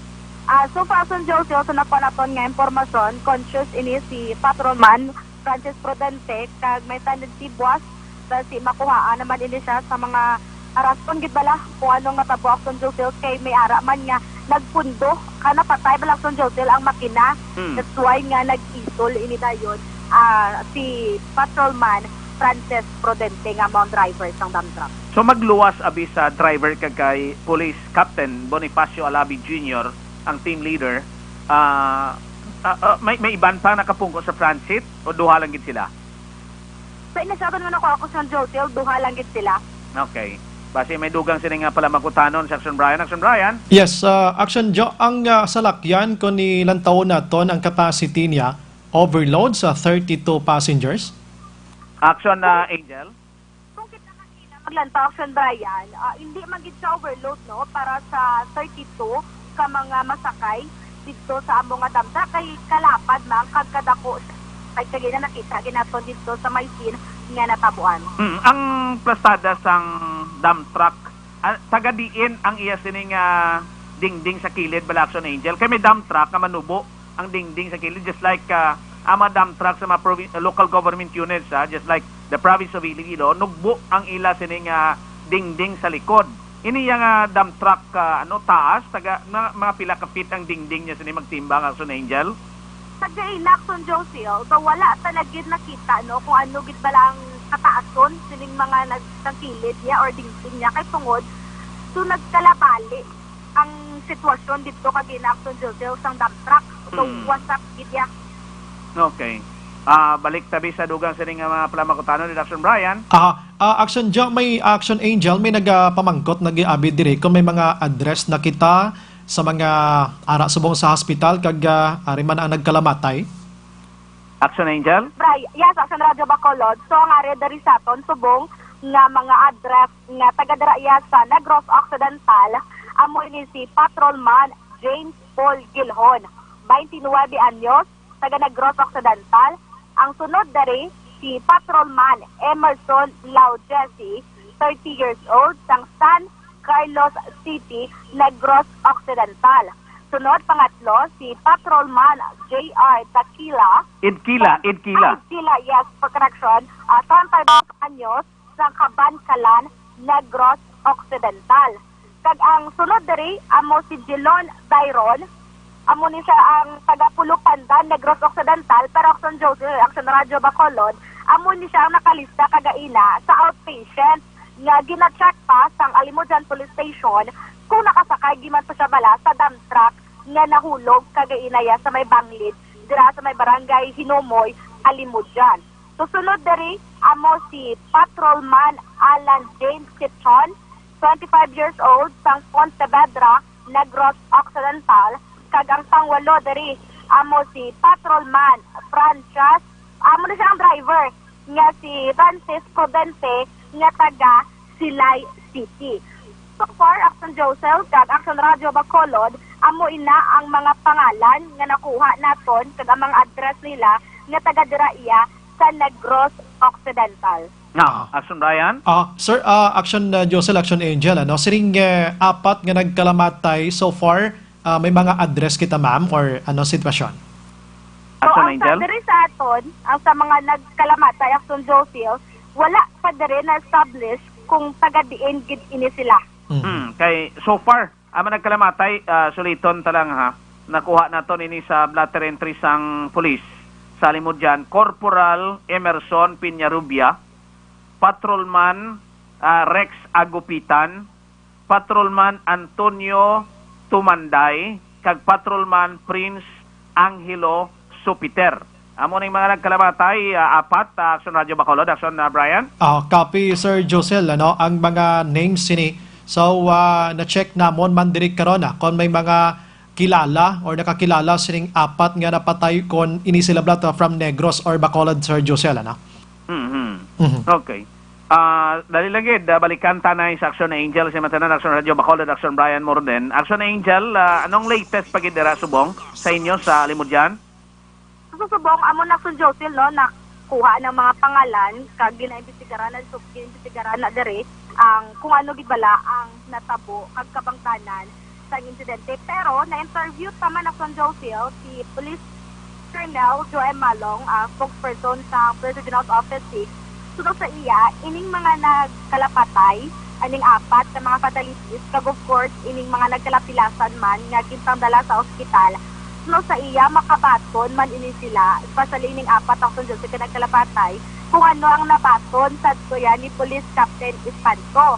Ah, so far, Action Josel, sa nakuha naton nga impormasyon, conscious ini si Patrolman Francis Prudente kag may tendency buwas, basi makuhaan naman ini siya sa mga rason gid bala kung anong natabo, Action Josel, kay may ara man nga nagpundo ka napatay bala, Action Josel, ang makina. Hmm. That's why nga nag-isol ini dayon, ah, si Patrolman Francis Prudente nga mao ang driver sang dump truck. So magluwas abi sa driver kag kay Police Captain Bonifacio Alabi Junior, ang team leader. Ah, ah, ah, may, may iban pa nakapungko sa transit o duha lang gid sila? Sa inasyaton nga nakuha ko, Action Josel, duha lang gid sila. Okay. Basi may dugang sini nga palamangkutanon sa Action Brian. Action Brian? Yes, uh, Action Jo, ang, uh, salakyan, kung nilantawon naton ang capacity niya, overload sa thirty-two passengers? Action, uh, Angel? Kung kita man sila maglantaw, Action Brian, ah, hindi man gid siya overload, no, para sa thirty-two ka mga masakay didto sa amo nga dump truck, kay kalapad man kag kadako sa kay kagina nakita gid naton didto sa may scene nga natabuan. Mm, ang plastada sang dump truck, ah, taga diin ang iya sini nga dingding sa kilid, bala, Action Angel? Kay may dump truck nga manubo ang dingding sa kilid, just like, ah, ang mga dump truck sa mga provi-, local government units, ah, just like the province of Iloilo, nugbo ang ila sini nga dingding sa likod. Ini nga dump truck, ah, ano, taas, taga, mga, mga pila ka feet ang dingding niya sini magtimbang, Action Angel? Sa Jane, Action Josel, so wala ta na gid nakita, no, kung ano gid bala ang kataason sining mga nagtangkilid niya or dingding niya, kay tungod so nagkalabali ang sitwasyon didto kag in-action, Josel, sang dump truck. So, Mm. What's up, Lydia? Okay. Ah, balik tabi sa dugang sini nga mga palamangkutanon ni Action Brian. Aha. Ah, Action Jo, may Action Angel, may nagapamangkot, nag-iabid diri kung may mga address na kita sa mga ara subong sa hospital kag, ah, ari man ang nagkalamatay. Action Angel? Bray, yes, Action Radyo Bacolod. So, ang area diri sa aton, subong nga mga address nga taga dira iya sa Negros Occidental, amo ini si Patrolman James Paul Gilhon, twenty-nine anyos, taga Negros Occidental. Ang sunod diri, si Patrolman Emerson Lau Jesse, thirty years old, sang San Carlos City, Negros Occidental. Sunod, pangatlo, si Patrolman J R Dakila. Idkila, Idkila. Ah, Idkila, yes, for correction. Ah, treinta y dos anyos, sa Kabankalan, Negros Occidental. Kag ang sunod diri amo si Jelon Dairon. Amo ni siya ang taga Pulupandan, Negros Occidental, pero Action Joseph, Action Radio Bacolod, amo ni siya ang nakalista kagaina sa outpatient nga gina-check pa sang Alimodian Police Station kung nakasakay giman pa siya bala sa dump truck nga nahulog kagaina ya sa may Banglid, dira sa may barangay Hinomoy, Alimodian. Susunod diri amo si Patrolman Alan James Kitchon, twenty-five years old, sang Pontevedra, Negros Occidental, kag ang pangwalo diri amo si Patrolman Francis, amo na siya ang driver, nga si Francis Prudente, nga taga Silay City. So far, Action Josel kag Action Radio Bacolod, amo ina ang mga pangalan nga nakuha naton kag ang mga address nila nga taga dira iya sa Negros Occidental. Now, Action Brian? Ah, sir, ah, Action, ah, Josel, Action Angel, ano? Sining, eh, apat nga nagkalamatay so far, ah, may mga address kita, ma'am, or ano sitwasyon? So, Action ang sa Angel? Diri sa aton, ang sa mga nagkalamatay, Action Josel, wala pa diri na-establish kung taga diin gid ini sila. Mhm. Hmm, kay so far, ang mga nagkalamatay, ah, suliton ta lang ha, nakuha naton ini sa blotter entry sang pulis sa Alimodian, Corporal Emerson Peñarubia, Patrolman, ah, Rex Agupitan, Patrolman Antonio Tumanday, kag Patrolman Prince Angelo Sopiter. Amo ning mga nagkalamatay, ah, apat, ah, Action Radio Bacolod, Action, ah, Brian. Ah, copy, Sir Josel, ano, ang mga names sini. So, ah, na-check namon man diri karon, ah, kon may mga kilala or nakakilala sining apat nga napatay kon ini sila bala from Negros or Bacolod, Sir Josel, ano? Mhm. Mhm. Okay. Ah, dali lang gid, ah, balikan ta na sa Action Angel, sa Matanan, Action Radio Bacolod, Action Brian Morden. Action Angel, ah, anong latest pa gid dira subong sa inyo sa Alimodian? Sa subong, amo na, Action Josel, no, nakuha ng mga pangalan, kag ginaimbestigaran na, so, ginaimbestigaran na diri ang kung ano gid bala ang natabo kag kabangdanan sang insidente. Pero na-interview ta man, Action Josel, si Police Colonel Joe M. Malong, ah, spokesperson sa Police Regional Office six. Suno sa iya, ining mga nagkalapatay, aning apat ka mga fatalities, kag of course, ining mga nagkalapilasan man nga gintandala sa ospital, suno sa iya, makabaton man ini sila, especially ining apat, Action Josel, ka nagkalapatay, kung ano ang nabaton sadto yan ni Police Captain Espanto.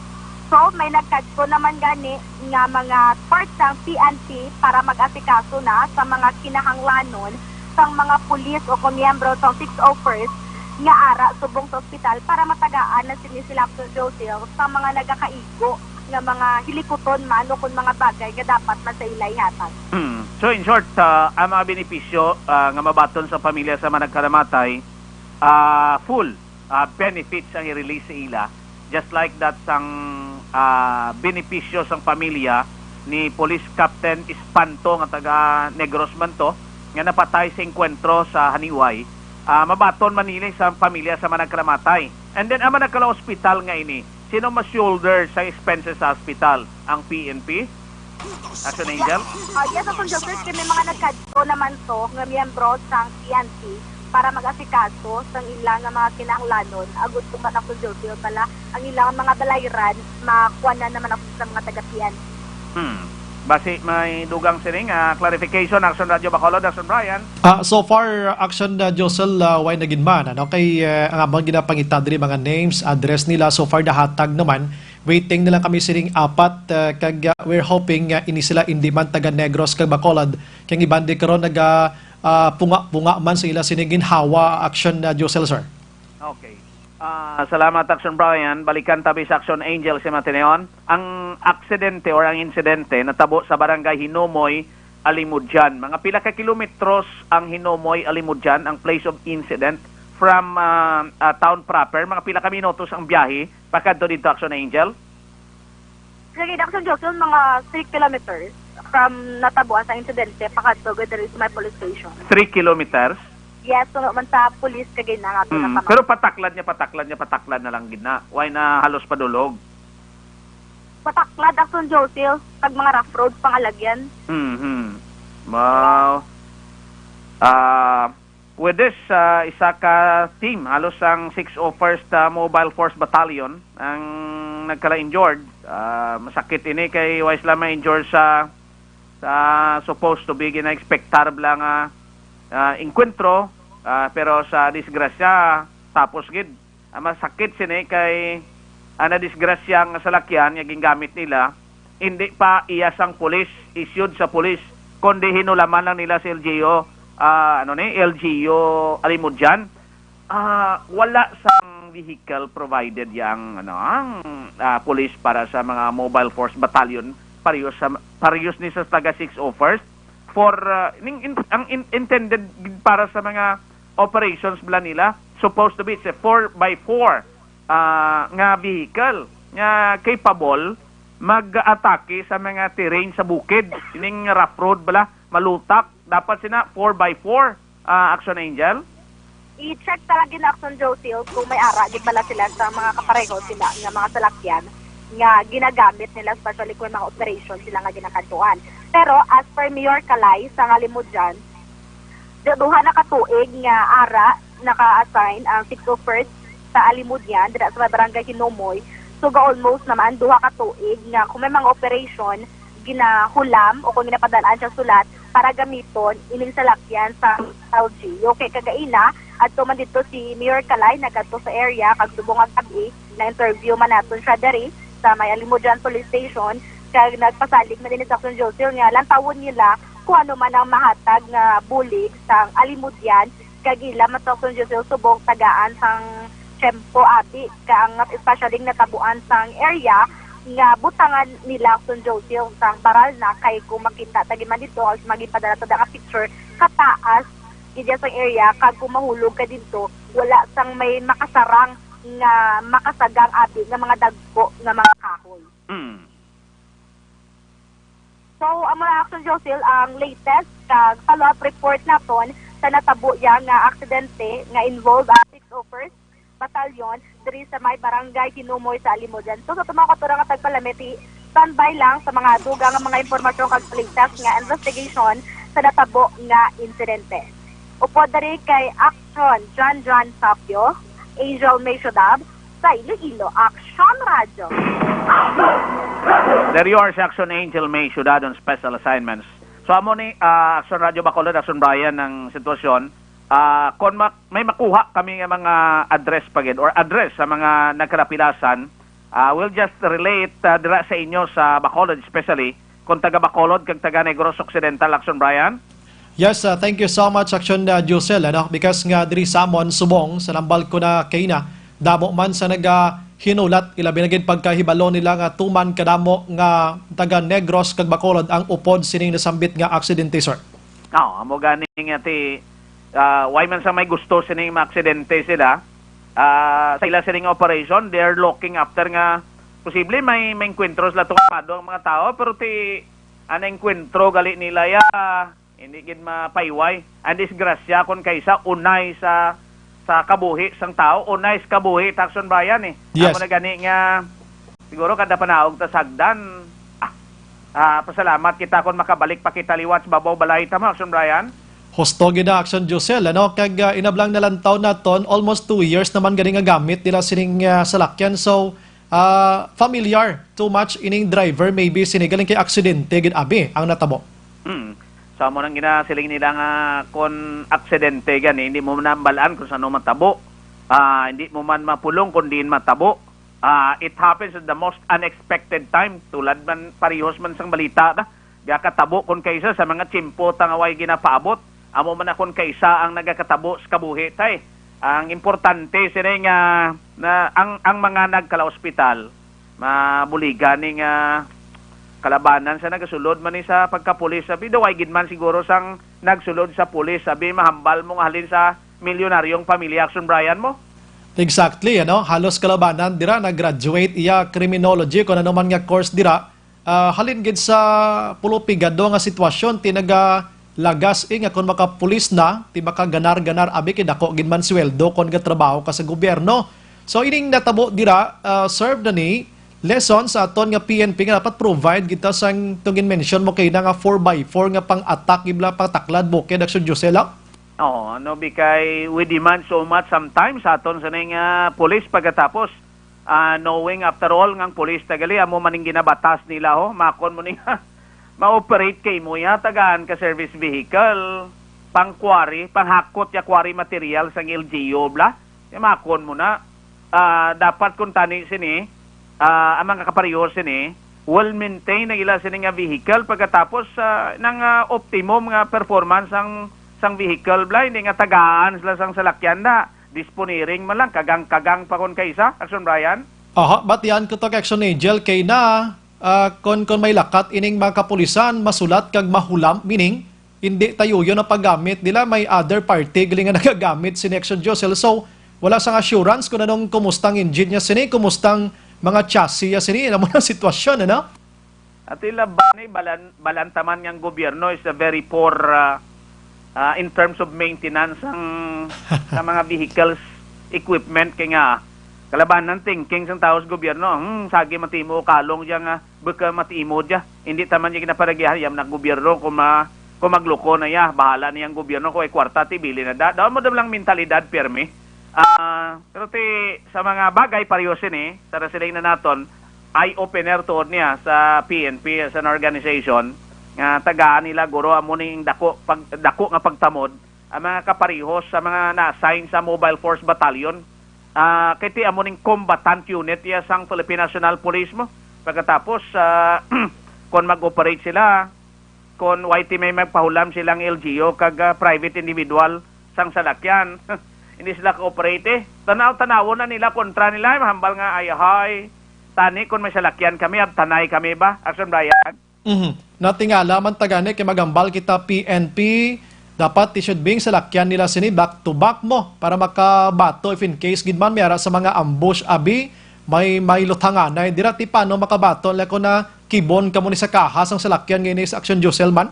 So, may nagkadto naman gani nga mga part sang P N P para mag-asikaso na sa mga kinahanglanon sang mga pulis o kon miyembro sang six oh first nga ara subong sa ospital para matagaan na sini sila, Action Josel, sa mga nagakaigo nga mga hilikuton man o kon mga bagay nga dapat man sa ila ihatag. Hmm. So, in short, ah, ang mga benepisyo, ah, nga mabaton sa pamilya sa mga nagkalamatay, ah, full, ah, benefits ang i-release sa ila. Just like that sang, ah, benepisyo sang pamilya ni Police Captain Espanto nga taga Negros man to, nga napatay sa engkwentro sa Haniway, ah, mabaton man nila sa pamilya sa mga nagkalamatay. And then, ang mga nagkala-ospital nga ini, sino ma-shoulder sa expenses sa hospital? Ang P N P? Action Angel? Ah, yes, Action Josel, kay may mga nagkadto naman to nga miyembro sang P N P para mag-asikaso sang ila nga mga kinahanglanon, agud kung man, Action Josel, bala ang ilang mga balayran makuha na naman ako sa mga taga-P N P. Hmm. Basi may dugang sining, ah, clarification, Action Radio Bacolod, Action Brian. Ah, so far, Action, ah, Josel, ah, way na gid man, ano? Kay, ah, ang amon ginapangita diri mga names, address nila, so far nahatag naman. Waiting na lang kami sining apat, ah, kag, ah, we're hoping nga ini sila indi man taga Negros kag Bacolod, kay ang iban di karon naga, ah, punga-punga man sa ila sining ginhawa, Action, ah, Josel, sir. Okay. Ah, salamat, Action Brian. Balikan ta bi sa Action Angel sa mga tinuoran. Ang aksidente or ang insidente natabo sa Barangay Hinomoy, Alimodian. Mga pila ka kilometros ang Hinomoy, Alimodian, ang place of incident from, ah, ah, town proper? Mga pila ka minutos ang biyahe pakadto didto, Action Angel? Sige, Action Josel, mga three kilometers from natabuan sa insidente, pakadto gid diri sa may police station. Three kilometers? Yes, so man sa police kagina nga Mm, pinakama. Pero pataklad niya, pataklad niya, pataklad na lang gid na. Why na halos padulog? Pataklad, Action Josil, kag mga rough road pangalagyan. Mhm. Wow. Ah, with this, ah, isa ka team, halos ang six oh first, ah, Mobile Force Battalion ang nagkala-injured. Ah, masakit ini kay way sila ma-injure sa, sa supposed to be gina-expectar bala nga, ah, engkwentro, ah, pero sa disgrasya, tapos gid. Ang masakit sini kay ang nadisgrasya nga salakyan nga gingamit nila, hindi pa iya sang pulis, issued sa pulis, kundi hinulaman lang nila sa L G U, ah, ano ni, L G U Alimodian. Ah, wala sang vehicle provided yang, ano, ang, ah, pulis para sa mga Mobile Force Battalion, parehas sa, parehas ni sa taga six oh first for, ah, ning, in, ang in, intended gid para sa mga operations bala nila, supposed to be it's a four by four, ah, nga vehicle nga capable mag-atake sa mga terrain sa bukid, ining rough road bala, malutak. Dapat sina four by four, ah, Action Angel. I-check talaga na, Action Josil, kung may ara gid bala sila sa mga kapareho sila nga mga salakyan nga ginagamit nila, especially kung may mga operation sila nga ginakadtuan. Pero as per Mayor Kalay sa Alimodian, du- duha na ka tuig nga ara naka-assign ang six oh first sa Alimodian dira sa may barangay Hinumoy. So ga almost naman duha ka tuig nga kung may mga operation, ginahulam o kung ginapadal-an siya sulat para gamiton ining salakyan sa L G U. Kay kagaina, adto man dito si Mayor Kalay, nagadto sa area kag subong nga gab-i, na-interview man naton siya diri sa may Alimodian Police Station, kag nagpasalig man din sa Action Josil nga lantawon nila kung ano man ang mahatag nga bulig sang Alimodian, kag ila man sa Action Josil subong tagaan sang tiyempo abi, kag especially natabuan sang area nga butangan nila Action Josil sang baral na, kay kung makita ta gid man dito, as maging padala ta nga picture, kataas gid sang area, kag kung mahulog ka dito, wala sang may makasarang nga makasagang abi nga mga dagko nga mga kahoy. Hmm. So, amo na, Action Josil, ang latest kag follow-up report naton sa natabo ya nga aksidente nga involved ang six oh first Battalion diri sa may barangay Hinumoy sa Alimodian. So, sa tumang katura nga tagpalamiti, standby lang sa mga dugang nga mga impormasyon kag latest nga investigation sa natabo nga insidente. Upod diri kay Action John John Sapio, Angel May Shudab, sa Iloilo Action Radio. There you are, si Action Angel May Ciudad on special assignments. So amo ni, ah, Action Radio Bacolod, Action Brian, ang sitwasyon. Ah, kung ma- may makuha kami nga mga address pa gid or address sa mga nagkalapilasan, ah, we'll just relate, ah, dira sa inyo sa Bacolod, especially kung taga Bacolod kag taga Negros Occidental, Action Brian. Yes, uh, thank you so much, Action uh, Josel. Ano? Because nga diri sa amon, subong, sa nambal ko na kay na, damo man sa nagahinulat, ilabi na gid pagkahibalo nila nga tuman kadamo nga taga Negros kag Bacolod ang upod sining nasambit nga aksidente, sir. Oh, amo gani nga ti, ah, why man sa may gusto sining maaksidente sila, ah, sa ila sining operation, they're looking after nga posible may maengkwentro sila tungod ang mga tao, pero ti ang engkwentro gali nila ya hindi gid mapayway. Ang disgrasya kon kaysa unay sa sa kabuhi sang tao, unay sa kabuhi ta, Action Brian, eh. Yes. Amo na gani nga siguro kada panaog ta sagdan. Ah, ah, pasalamat kita kon makabalik pa kita liwat sa babaw balay ta mo, Action Brian. Husto gid na, Action Josel, ano? Kag uh, inablang nalantaw naton, almost two years naman gani nga gamit nila sining uh, salakyan. So, uh, familiar too much ining driver, maybe sini galing kay aksidente gid abi ang natabo. Hmm. So amo nang ginasiling nila nga kon aksidente gani, hindi mo nambalaan kung sano matabo. Ah, hindi mo man mapulong kung diin matabo. Ah, it happens at the most unexpected time. Tulad man, parihos man sang balita ta, gakatabo kon kaysa sa mga tiyempo ta nga way ginapaabot. Amo man na kon kaysa ang nagakatabo sa kabuhi tay. Ang importante sini nga na ang ang mga nagkalaospital mabuligan ni nga kalabanan sa nagasulod man ni sa pagkapulis. Sabi, daw ay gid man siguro sang nagsulod sa pulis. Sabi, mahambal mo nga halin sa milyonaryong pamilya, Action Brian mo. Exactly, ano? Halos kalabanan dira nag-graduate iya criminology kung ano man nga course dira. Ah, halin gid sa pulupigado nga sitwasyon ti nagalagas eh, nga kung makapulis na, ti makaganar-ganar abi kay dako gid man sweldo kon gatrabaho ka sa gobyerno. So ining natabo dira, ah, serve na ni lesson sa aton nga P N P nga dapat provide kita sang tungin mention mo kay na nga four by four nga pang-attack, ibla pang-taklad bukid, Action Josel, ah? Oo, no, bikay we demand so much sometimes sa aton sa ning, ah, police pagkatapos, ah, knowing after all nga ang police tagali amo maning ginabatas nila, ho, makon mo ning ma-operate kay mo ya tagaan ka service vehicle, pang quarry, panghakot ya quarry material sang L G U, bla. Ya makon mo na, ah, dapat kung tani sini, ah, ang mga kapareho sini, well maintained ang ila sini nga vehicle pagkatapos, ah, nang, ah, optimum nga performance sang, sang vehicle, bla, hindi nga tagaan sila sang salakyan na disponiring man lang, kagang-kagang pa kon kaisa, Action Brian. Aha, batian ko to kay Action Angel kay na, ah, kon, kon may lakat ining mga kapulisan, masulat kag mahulam, meaning hindi tayo yun ang paggamit nila, may other party gali nga nagagamit sini, Action Josel. So, wala sang assurance kung anong kumustang engine niya sini, kumustang mga chassis niya sini, ano mo na sitwasyon, ano? At ila ba ni balan, balantaman nga ang gobyerno is a very poor, ah, ah, in terms of maintenance ang sa mga vehicles, equipment, kay nga kalabanan thinking sang tawo sa gobyerno, hmm, sagi matimo kalong diya nga baka matimo diya. Hindi taman niya ginaparagihan, yam na gobyerno kung ma-, kung magluko na ya, bahala na yang gobyerno kung ay kwarta, ti bili na da. Daw mo lang mentalidad pirmi. Ah, pero ti sa mga bagay pareho sini, tara siling na naton, eye opener tuod niya sa P N P as an organization nga tagaan nila guro amo ning dako pag, dako nga pagtamod ang mga kaparehos sa mga na-assign sa Mobile Force Battalion. Ah, kay ti amo ning combatant unit iya sang Philippine National Police mo. Pagkatapos, ah, kon mag-operate sila, kon why ti may magpahulam silang L G U kag, ah, private individual sang salakyan. Hindi sila ka-operate, eh. Tanaw-tanawon na nila, kontra nila, eh, mahambal nga, ay, hay, tani kon may salakyan kami, abtanay kami ba? Action Brian? Mhm. Natingala man ta gani kay magambal kita P N P, dapat ti should be ang salakyan nila sini back to back mo para makabato if in case gid man may ara sa mga ambush abi, may, may lutanganay dira ti paano makabato la ko na kibon kamo ni sa kaha sang salakyan nga ini sa Action Josel man?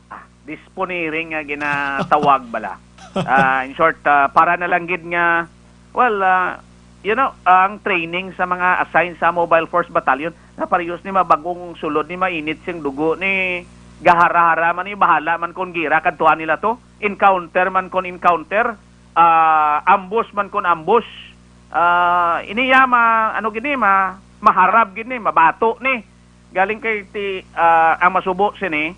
Ah, disponiring nga ginatawag bala. Ah, in short, ah, para na lang gid nga, well, ah, you know, ang training sa mga assigned sa Mobile Force Battalion, na parehas ni mabagong sulod ni mainit sing dugo ni gahara-hara man ni bahala man kon gira kadtuan nila to, encounter man kon encounter, ah, ambush man kon ambush. Ah, ini ya ma, ano gid ni, ma, maharab gid ni, mabato ni. Galing kay ti, ah, ang masubo sini,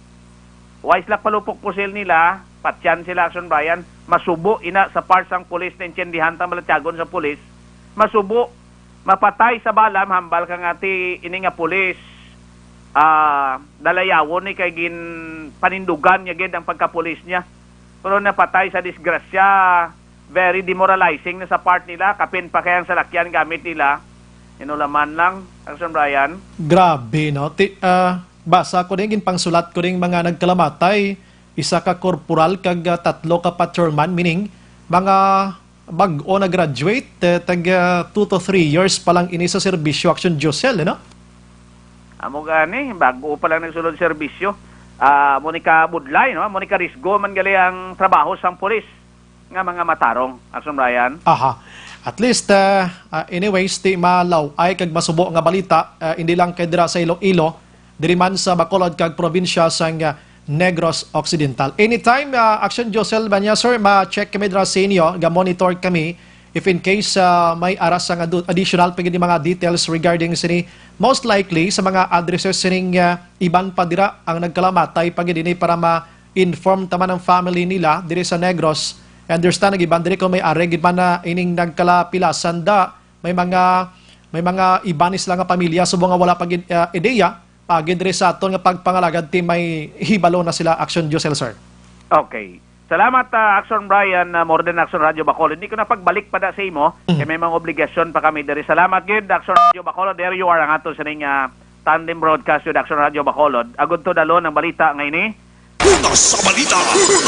wais lang palupok pusil nila, patyan sila Action Brian, masubo ina sa part sang pulis na intindihan ta malatyagon sa pulis, masubo, mapatay sa bala, mahambal ka nga ti ini nga pulis, ah, dalayawon ni kay gin panindugan niya gid ang pagkapulis niya. Pero napatay sa disgrasya, very demoralizing na sa part nila, kapin pa kay ang salakyan gamit nila. Inulaman lang, Action Brian. Grabe, no? Ti, ah, basa ko din, ginpangsulat ko din mga nagkalamatay, isa ka korporal kag, ah, tatlo ka patrolman, meaning mga bag-o na graduate, eh, tag, ah, two to three years pa lang ini sa serbisyo, Action Josel, no? Amo gani, bag-o pa lang nagsulod serbisyo. Ah, amo ni ka budlay, no? Amo ni ka risgo man gali ang trabaho sang pulis nga mga matarong, Action Brian. Aha. At least, ah, ah, anyways, ti malaw-ay kag masubo nga balita, ah, hindi lang kay dira sa Iloilo, diri man sa Bacolod kag probinsya sang, ah, Negros Occidental. Anytime, ah, Action Josel Banya, sir, ma-check kami dira sa inyo, ga-monitor kami. If in case, ah, may aras nga du-, additional pa gid mga details regarding sini, most likely sa mga addresses sining, ah, iban pa dira ang nagkalamatay pa gid ini para ma-inform ta man ang family nila diri sa Negros. I understand, nag-iban diri kung may ari gid man na ining nagkalapilasan da, may mga, may mga iban ni sila nga pamilya subong nga wala pa gid, ah, ideya, pagi diri sa aton nga pagpangalagad ti may hibalo na sila, Action Josel, sir. Okay. Salamat, ah, Action Brian, ah, more than Action Radio Bacolod. Hindi ko na pagbalik pa da sa imo, Mhm. kay may mga obligasyon pa kami diri. Salamat gid, Action Radio Bacolod. There you are, ang ato sining, ah, tandem broadcast with Action Radio Bacolod. Agud to dalon ang balita nga ini. Una sa balita,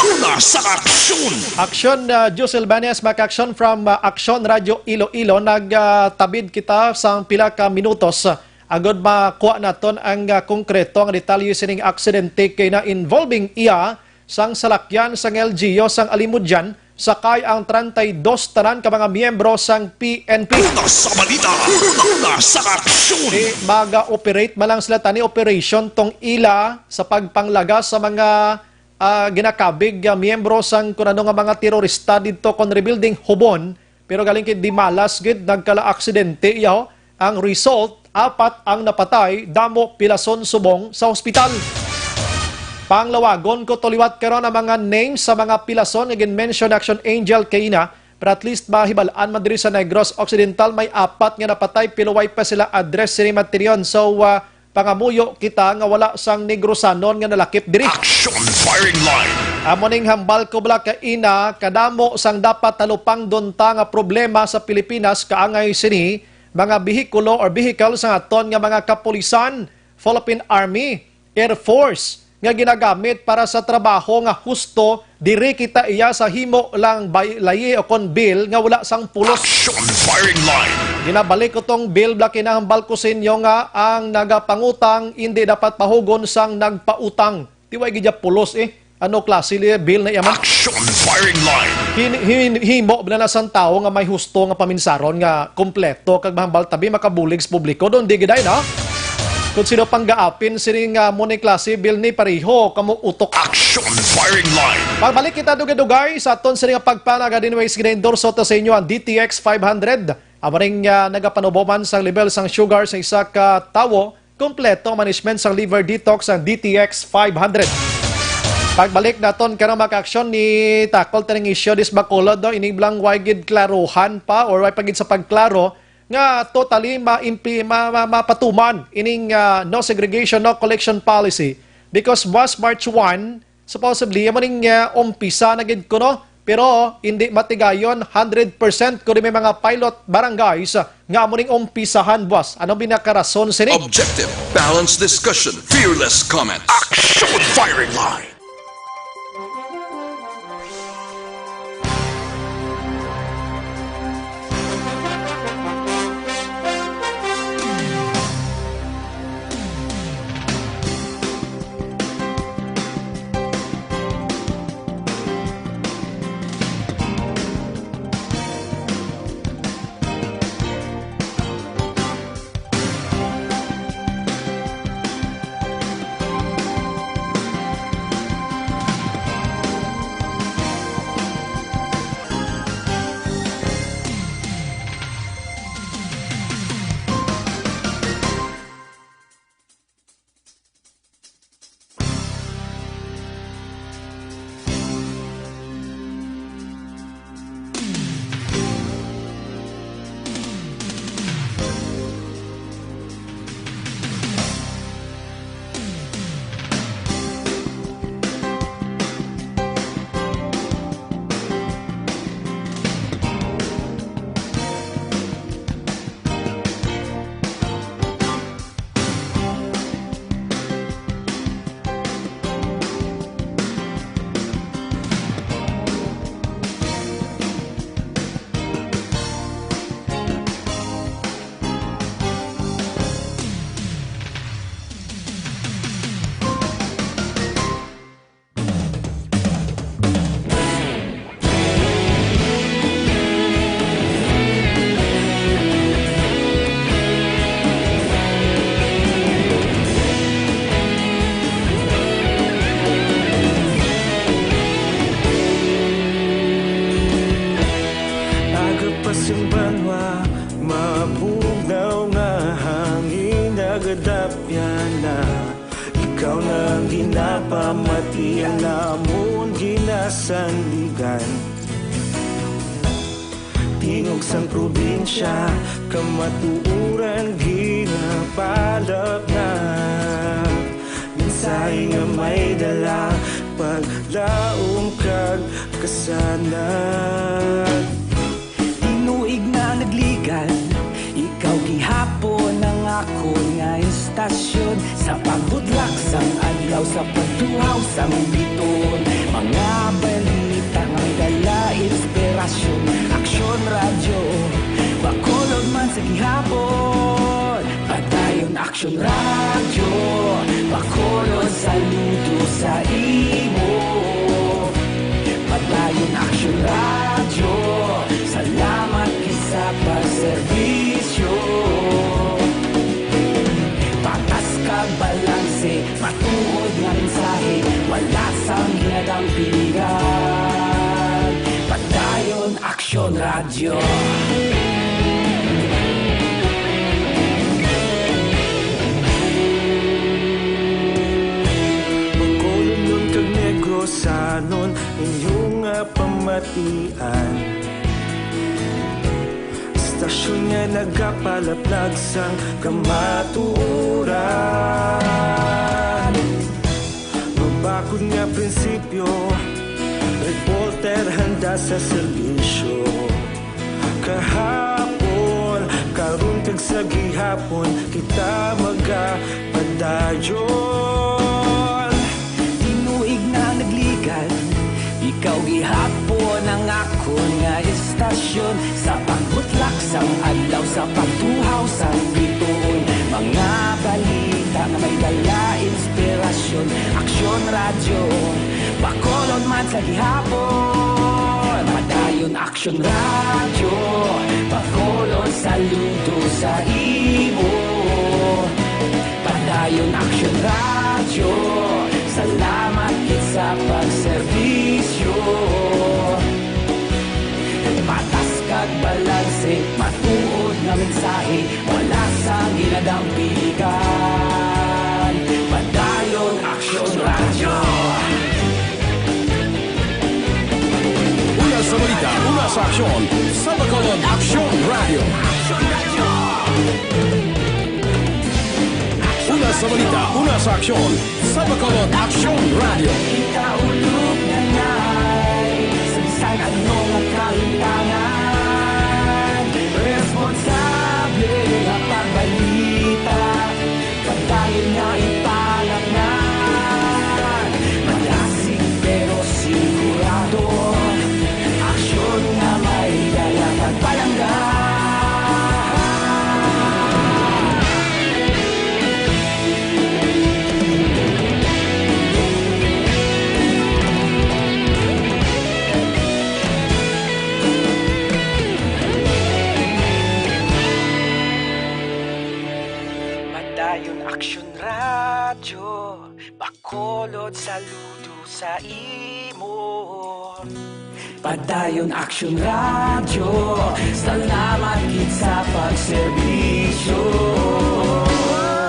una sa aksyon. Action, ah, Josel Banes, Mac Action from, ah, Action Radio Iloilo. Nagtabid kita sa pila ka minutos, ah, agud makuha naton ang, ah, konkreto nga detalye sining aksidente kay na involving iya sang salakyan sang L G U sang Alimodian sakay ang treinta y dos tanan ka mga miyembro sang P N P. Una sa balita, una sa aksyon. Di mag-operate man lang sila tani operation tong ila sa pagpanglaga sa mga, ah, ginakabig nga miyembro sang kun ano nga mga terorista didto kon rebuilding Hubon, pero galing kay di malas gid nagkala aksidente iya, ho. Ang result, apat ang napatay, damo pilason subong sa hospital. Panglawagon ko to liwat karon ang mga names sa mga pilason nga gin-mention ni Action Angel kaina, pero at least mahibal-an man diri sa Negros Occidental may apat nga napatay, pero way pa sila address sini, Matrion. So, ah, pangamuyo kita nga wala sang Negrosanon nga nalakip diri. Action firing line. Amo ning hambal ko bala kaina, kadamo sang dapat talupangdon ta nga problema sa Pilipinas kaangay sini, mga behikulo or vehicle sang aton nga mga kapulisan, Philippine Army, Air Force, nga ginagamit para sa trabaho nga husto, diri kita iya sa himo lang bay-, layi o kon bill nga wala sang pulos. Action firing line. Ginabalik ko tong bill, bala kinahambal ko sa inyo nga ang nagapangutang indi dapat pahugon sang nagpautang. Di way gid ya pulos eh. Ano klase li bill na iya man? Action firing line. Hin-, hin-, himo bala na sang tawo nga may husto nga paminsaron nga kompleto kag mahambal tabi makabulig sa publiko. Doon di giday na. Kung sino pang gaapin sining, ah, mo ni klase bill ni pareho kamo utok. Action firing line. Pagbalik kita dugay-dugay sa aton sini nga pagpanaga din way sige endorso to sa inyo ang D T X five hundred. Amaring, ah, nagapanubo man sang level sang sugar sa isa ka tawo, kompleto ang management sang liver detox ang D T X five hundred. Pagbalik naton karon mga ka-aksyon ni takol taning isyu dis Bacolod, no? Ini lang way gid klaruhan pa or way pa gid sa pagklaro nga totally ma-, impi-, ma-, ma-, mapatuman ining, ah, no segregation, no collection policy because was March one, supposedly, amo ning, ah, umpisa na gid kuno, pero hindi matigayon hundred percent kundi may mga pilot barangays, ah, nga amo ning umpisahan, boss. Ano binakarason sini? Objective, balanced discussion, fearless comments. Action firing line. Aga pa sing banwa, mabugnaw nga hangin nagadapyan na. Ikaw na ang ginapamati, ang amon ginasandigan. Tingog sang probinsya, kamatuoran ginapalapnag. Mensahe nga may dala, paglaom kag kasanag. Tinuig na nagligad, ikaw gihapon ang akon nga istasyon. Sa pagbutlak sang adlaw, sa pagtuhaw sang biton, mga balita nga may dala inspirasyon. Aksyon Radyo Bacolod man sa gihapon. Padayon Aksyon Radyo Bacolod, saludo sa imo. Padayon Aksyon Radyo Pilihan, Padayon Aksyon Radyo. Bacolodnon kag Negrosanon, inyo nga pamatian. Istasyon nga nagapalaplag sang kamatuoran. Mabakod nga prinsipyo, reporter handa sa serbisyo. Kahapon, karon kag sa gihapon, kita magapadayon. Tinuig na nagligad, ikaw gihapon ang akon nga istasyon. Sa pagbutlak sang adlaw, sa pagtuhaw sang bituon, mga balita nga may dala inspirasyon. Aksyon Radyo, Bacolod man sa gihapon. Padayon Aksyon Radyo, Bacolod, saludo sa imo. Padayon Aksyon Radyo, salamat gid sa pagserbisyo. Patas kag balanse, matuod nga mensahe, wala sang ginadampigan. Padayon Aksyon Radyo. Una sa balita, una sa aksyon, sa Bacolod Aksyon Radyo. Una sa balita, una sa aksyon, sa Bacolod Aksyon Radyo. Kita ulog na nay, sa bisan ano nga kahitangan, responsable nga pagbalita, pagdayon nga ipalaknag, malasig pero sigurado, aksyon nga may dala kag palangga. Padayon Aksyon Radyo, Bacolod, saludo sa imo. Padayon Aksyon Radyo, salamat gid sa pagserbisyo.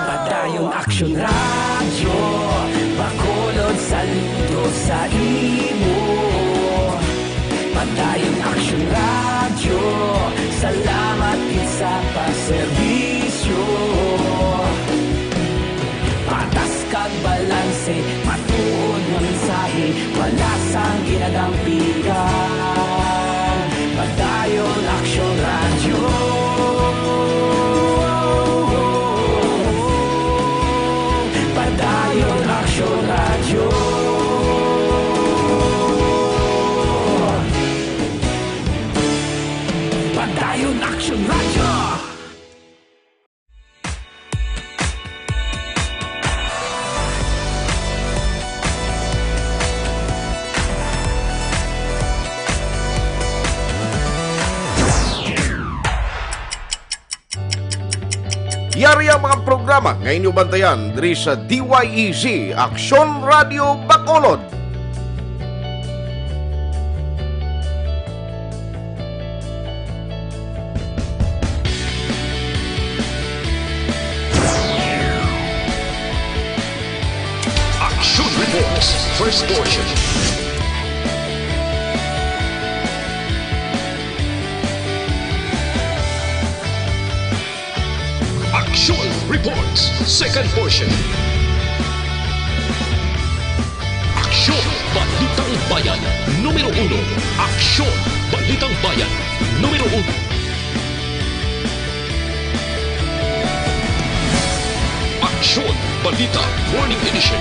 Padayon Aksyon Radyo, Bacolod, saludo sa imo. Padayon Aksyon Radyo, salamat gid sa pagserbisyo. Patas kag balanse, matuod nga mensahe, wala sang ginadampigan. Padayon Aksyon Radyo. Padayon Aksyon Radyo. Padayon Aksyon Radyo. Yari ang mga programa nga inyo bantayan diri sa D Y E Z, Aksyon Radio Bacolod. Action Reports, first portion. Action Reports, second portion. Aksyon, Balitang Bayan, numero uno. Aksyon, Balitang Bayan, numero uno. Aksyon, Balita, Morning Edition.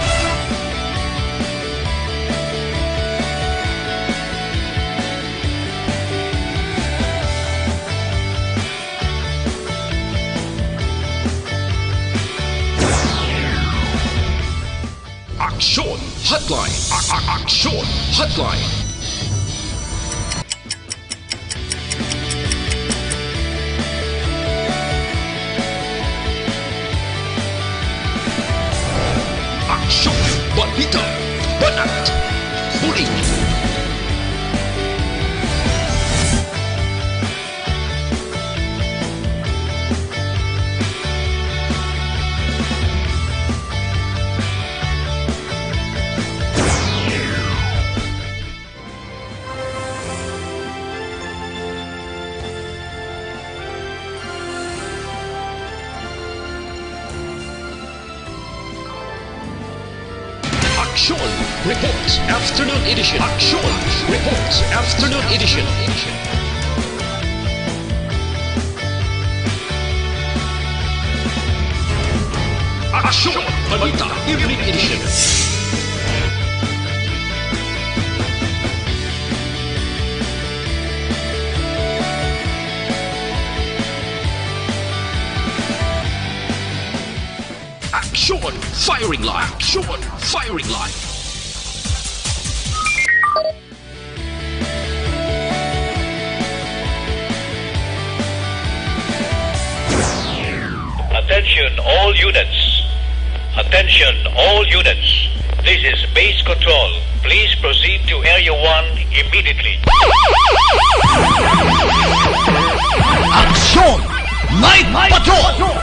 Aksyon Hotline. A- a- Aksyon Hotline. Aksyon, balita, banat, bulletin. Action Reports Afternoon Edition. Action Reports Afternoon Edition. Action Balita Evening Edition. Action Firing Line. Action Firing Line. Attention all units. Attention all units. This is Base Control. Please proceed to Area one immediately. Action! Night Patrol!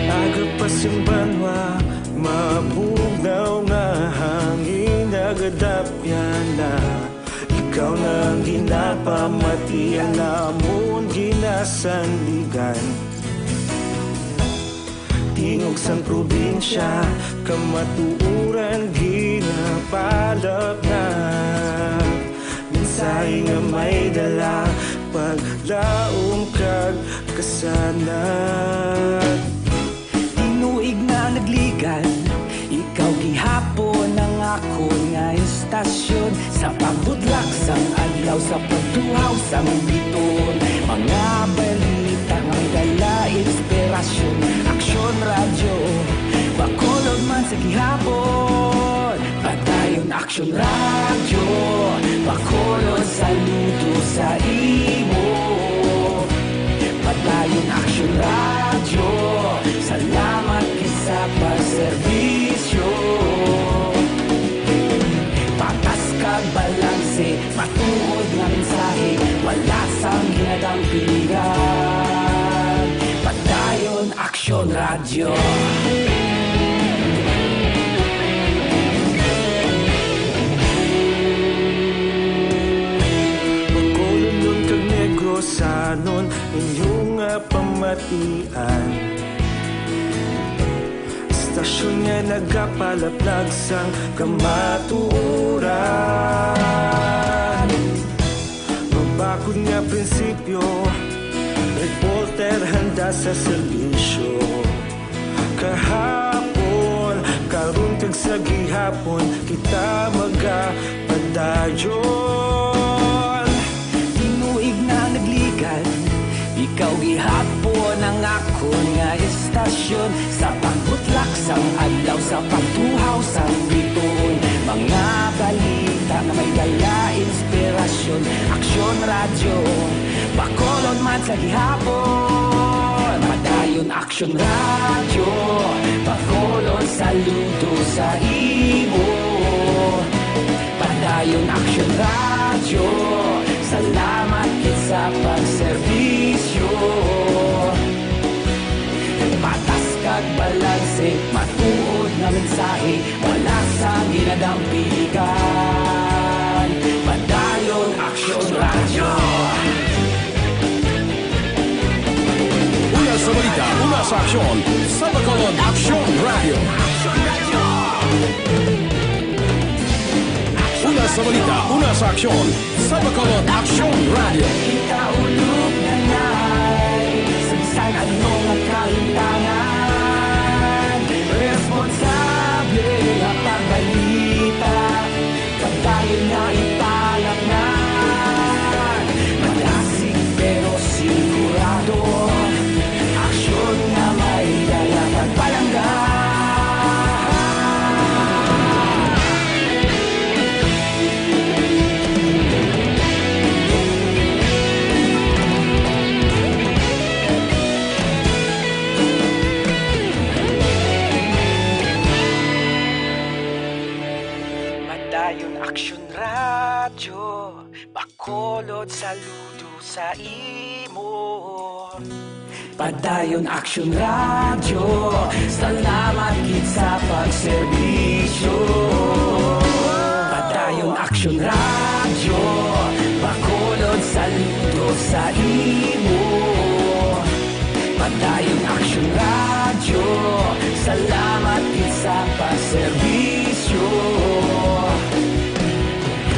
Aga pa sing banwa, mabugnaw nga hangin nagadapyan na. Ikaw na ang ginapamatian namon ginasandigan. Tingog sang probinsya, kamatuoran ginapalapnag. Mensahe nga may dala, paglaom kag kasanag. Tinuig na nagligan, ikaw gihapon ang akon nga istasyon. Sa pagbudlak sang adlaw, sa pagtuhaw sang biton, mga balita nga may dala inspirasyon. Aksyon Radyo, Bacolod man sa gihapon. Padayon Aksyon Radyo, Bacolod, saludo sa imo. Padayon Aksyon Radyo, salamat gid sa pagserbisyo. Patas kag balanse, matuod nga mensahe, wala sang ginadampingan. Padayon Aksyon Radyo. Bacolodnon kag Negrosanon, inyo nga pamatian. Istasyon nga nagapalaplag sang kamatuoran. Mabakod nga prinsipyo, reporter handa sa serbisyo. Kahapon, karon kag sa gihapon, kita magapadayon. Tinuod Ikaw gihapon ang akon nga estasyon, sa pagbutlak sang adlaw, sa pagtuhaw sang bituon. Mga balita nga may dala inspirasyon. Aksyon Radyo, Bacolod man sa gihapon. Padayon Aksyon Radyo, Bacolod, saludo sa imo. Padayon Aksyon Radyo, salamat gid sa pagserbisyo. Patas kag balanse, matuod nga mensahe, wala sang ginadampigan. Padayon Aksyon Radyo. Una sa balita, una sa aksyon, sa Bacolod Aksyon Radyo. Una sa balita, una sa aksyon, sa Bacolod Aksyon Radyo. Kita ulog na nay, sa bisan ano nga kahintangan, responsable nga pagbalita. Pagdayon nga ipalaknag, madasig pero sigurado. Aksyon nga may dala kag palangga. Padayon Aksyon Radyo, Bacolod, saludo sa imo. Padayon Aksyon Radyo, salamat gid sa pagserbisyo. Padayon Aksyon Radyo, Bacolod, saludo sa imo. Padayon Aksyon Radyo, salamat gid sa pagserbisyo.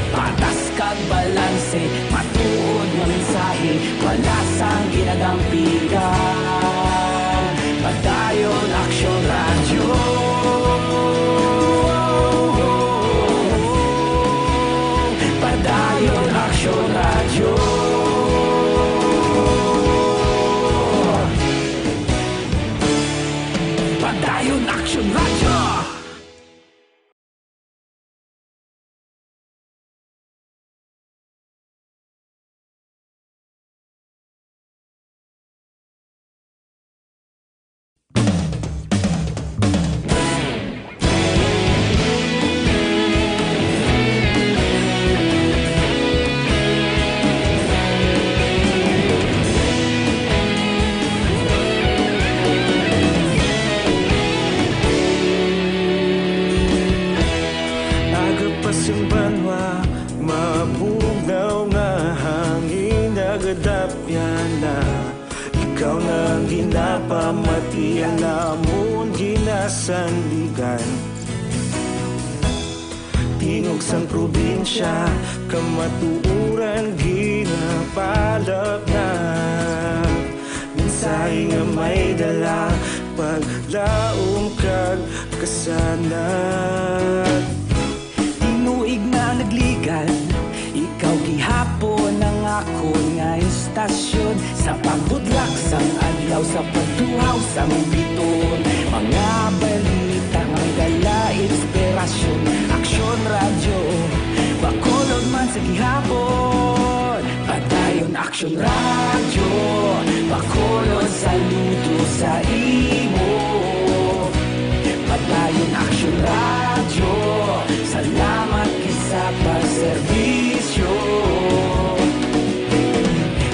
Patas kag balanse, matuod nga mensahe, wala sang ginadampigan. Padayon Aksyon Radyo. Padayon Aksyon Radyo. Padayon Aksyon Radyo. Agapas ang banwa, mabugnaw nga hangin, nagadapyan na. Ikaw na ang ginapamati, ang amon ginasandigan. Tingog sang probinsya, kamatuoran ginapalapnag. Mensahe nga may dala, paglaom kag kasanag. Tinuig na nagligan, ikaw gihapon ang akon nga estasyon. Sa pagbutlak sang adlaw, sa pagtuhaw sang bituon, mga balita nga may dala inspirasyon. Aksyon Radyo, Bacolod man sa gihapon. Padayon Aksyon Radyo, Bacolod, saludo sa imo. Padayon Aksyon Radyo, salamat gid sa pagserbisyo.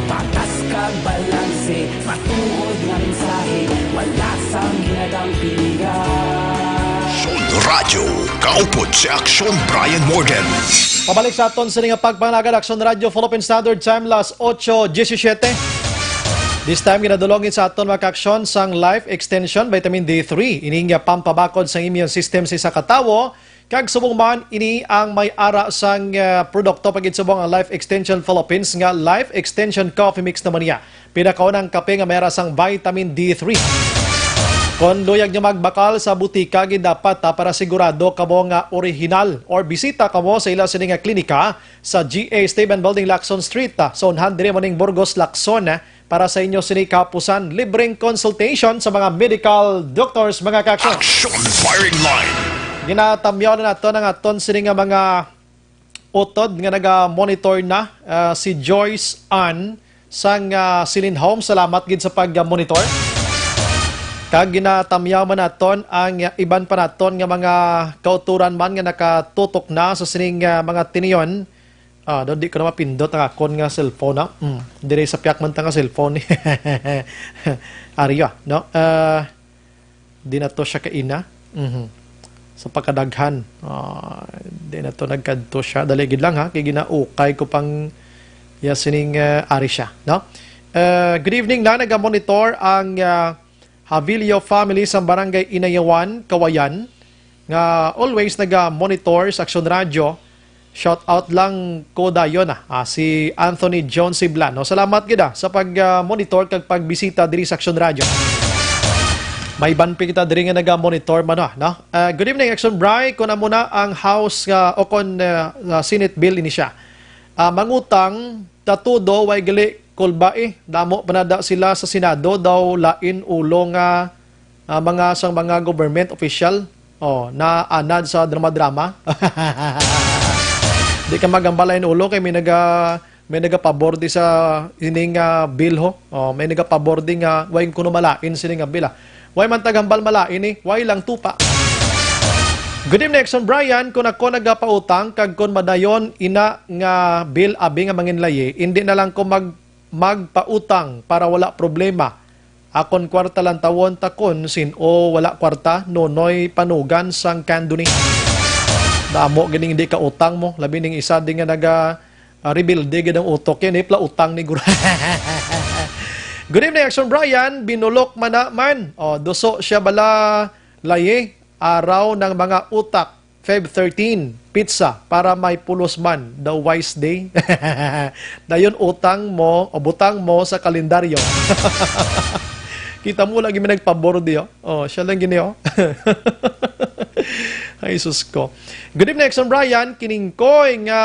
Patas kag balanse, matuod nga mensahe, wala sang ginadampigan. Aksyon Radyo, kaupod si Aksyon Brian Morgan. Pabalik sa aton sini nga pagpangalagad, Aksyon Radyo Philippine Standard Time, las ocho diecisiete. This time, ginadulongin sa aton mga kaaksyon sang Life Extension Vitamin D three. Ini nga pampabakod sang immune system sa isa ka tawo, kag subong man, ini ang may ara sang, ah, produkto pagid subong ang Life Extension Philippines nga Life Extension Coffee Mix naman niya. Pinakaunang kape nga may ara sang vitamin D three. Kon luyag nyo magbakal sa butika, gid dapat, ah, para sigurado kamo nga orihinal, or bisita kamo sa ila sini nga klinika sa G A Stephen Building, Lacson Street, ah, sa unhan diri mo ning Burgos, Lacson, ah, para sa inyo sini kapusan. Libreng consultation sa mga medical doctors, mga ka-action. Action Firing Line. Ginatamyaw na nato ang aton sini nga mga utod nga naga-monitor na, ah, si Joyce Ann sang, ah, Silin Home. Salamat gid sa pag-monitor. Kag ginatamyaw man naton ang, ah, iban pa naton nga mga kautoran man nga nakatutok na sa sining, ah, mga tinion. Ah, daw di ko na mapindot ang akon nga cellphone, ha? Mm, diri sa piyak man ta nga cellphone. Ari, ah, no? Ah, di na to siya kaina. Mhm. Sa pagkadaghan, ah, di na to nagkadto siya. Dali gid lang, ha, kay ginaukay ko pang ya sining, ah, ari siya, no? Ah, good evening na, naga-monitor ang, ah, Havilio family sa Barangay Inayawan, Kawayan, nga always naga-monitor sa Aksyon Radyo. Shout out lang ko dayon, ah, ah, si Anthony John Siblano. Salamat gid, ah, sa pag, ah, monitor kag pagbisita diri sa Aksyon Radyo. May banpi kita diri nga naga-monitor man, ah, no? Ah, good evening, Action Bry. Kung amo na ang House nga, o kon, ah, ah, Senate bill ini siya. Ah, mangutang, tatudo, way gali, kulba, eh. Damo pa na da sila sa Senado, daw lain ulo nga, ah, mga sang mga government official. Oh, naanad sa drama-drama. Di ka maghambal lain ulo kay may naga, may nagapabor di sa ining, ah, bill ho. Oh, may nagapabor di nga way kuno malain sini nga bill, ah. Way man taghambal malain, eh. Way lang tupa. Good evening, Exxon Brian. Kung ako nagapautang kag kung madayon ina nga bill abi nga manginlayi, hindi na lang ko mag, magpautang para wala problema. Akon kwarta lang tawon takon sin-o wala kwarta, Nonoy Panugan sang Candoni. Damo gining hindi ka utang mo, labi ning isa di nga naga, ah, rebelde gid ang utok yan, eh, pla utang ni guro. Good evening, Action Brian. Binulok man na man. O, duso siya bala, laye. Araw ng mga utak. Feb thirteen, pizza para may pulos man, the wise day. Dayon utang mo o butang mo sa kalendaryo. Kita mo lagi may nagpabor di, oh. Oh, siya lang gini, oh. Ay, sus ko. Good evening, Exxon Brian. Kiningkoy nga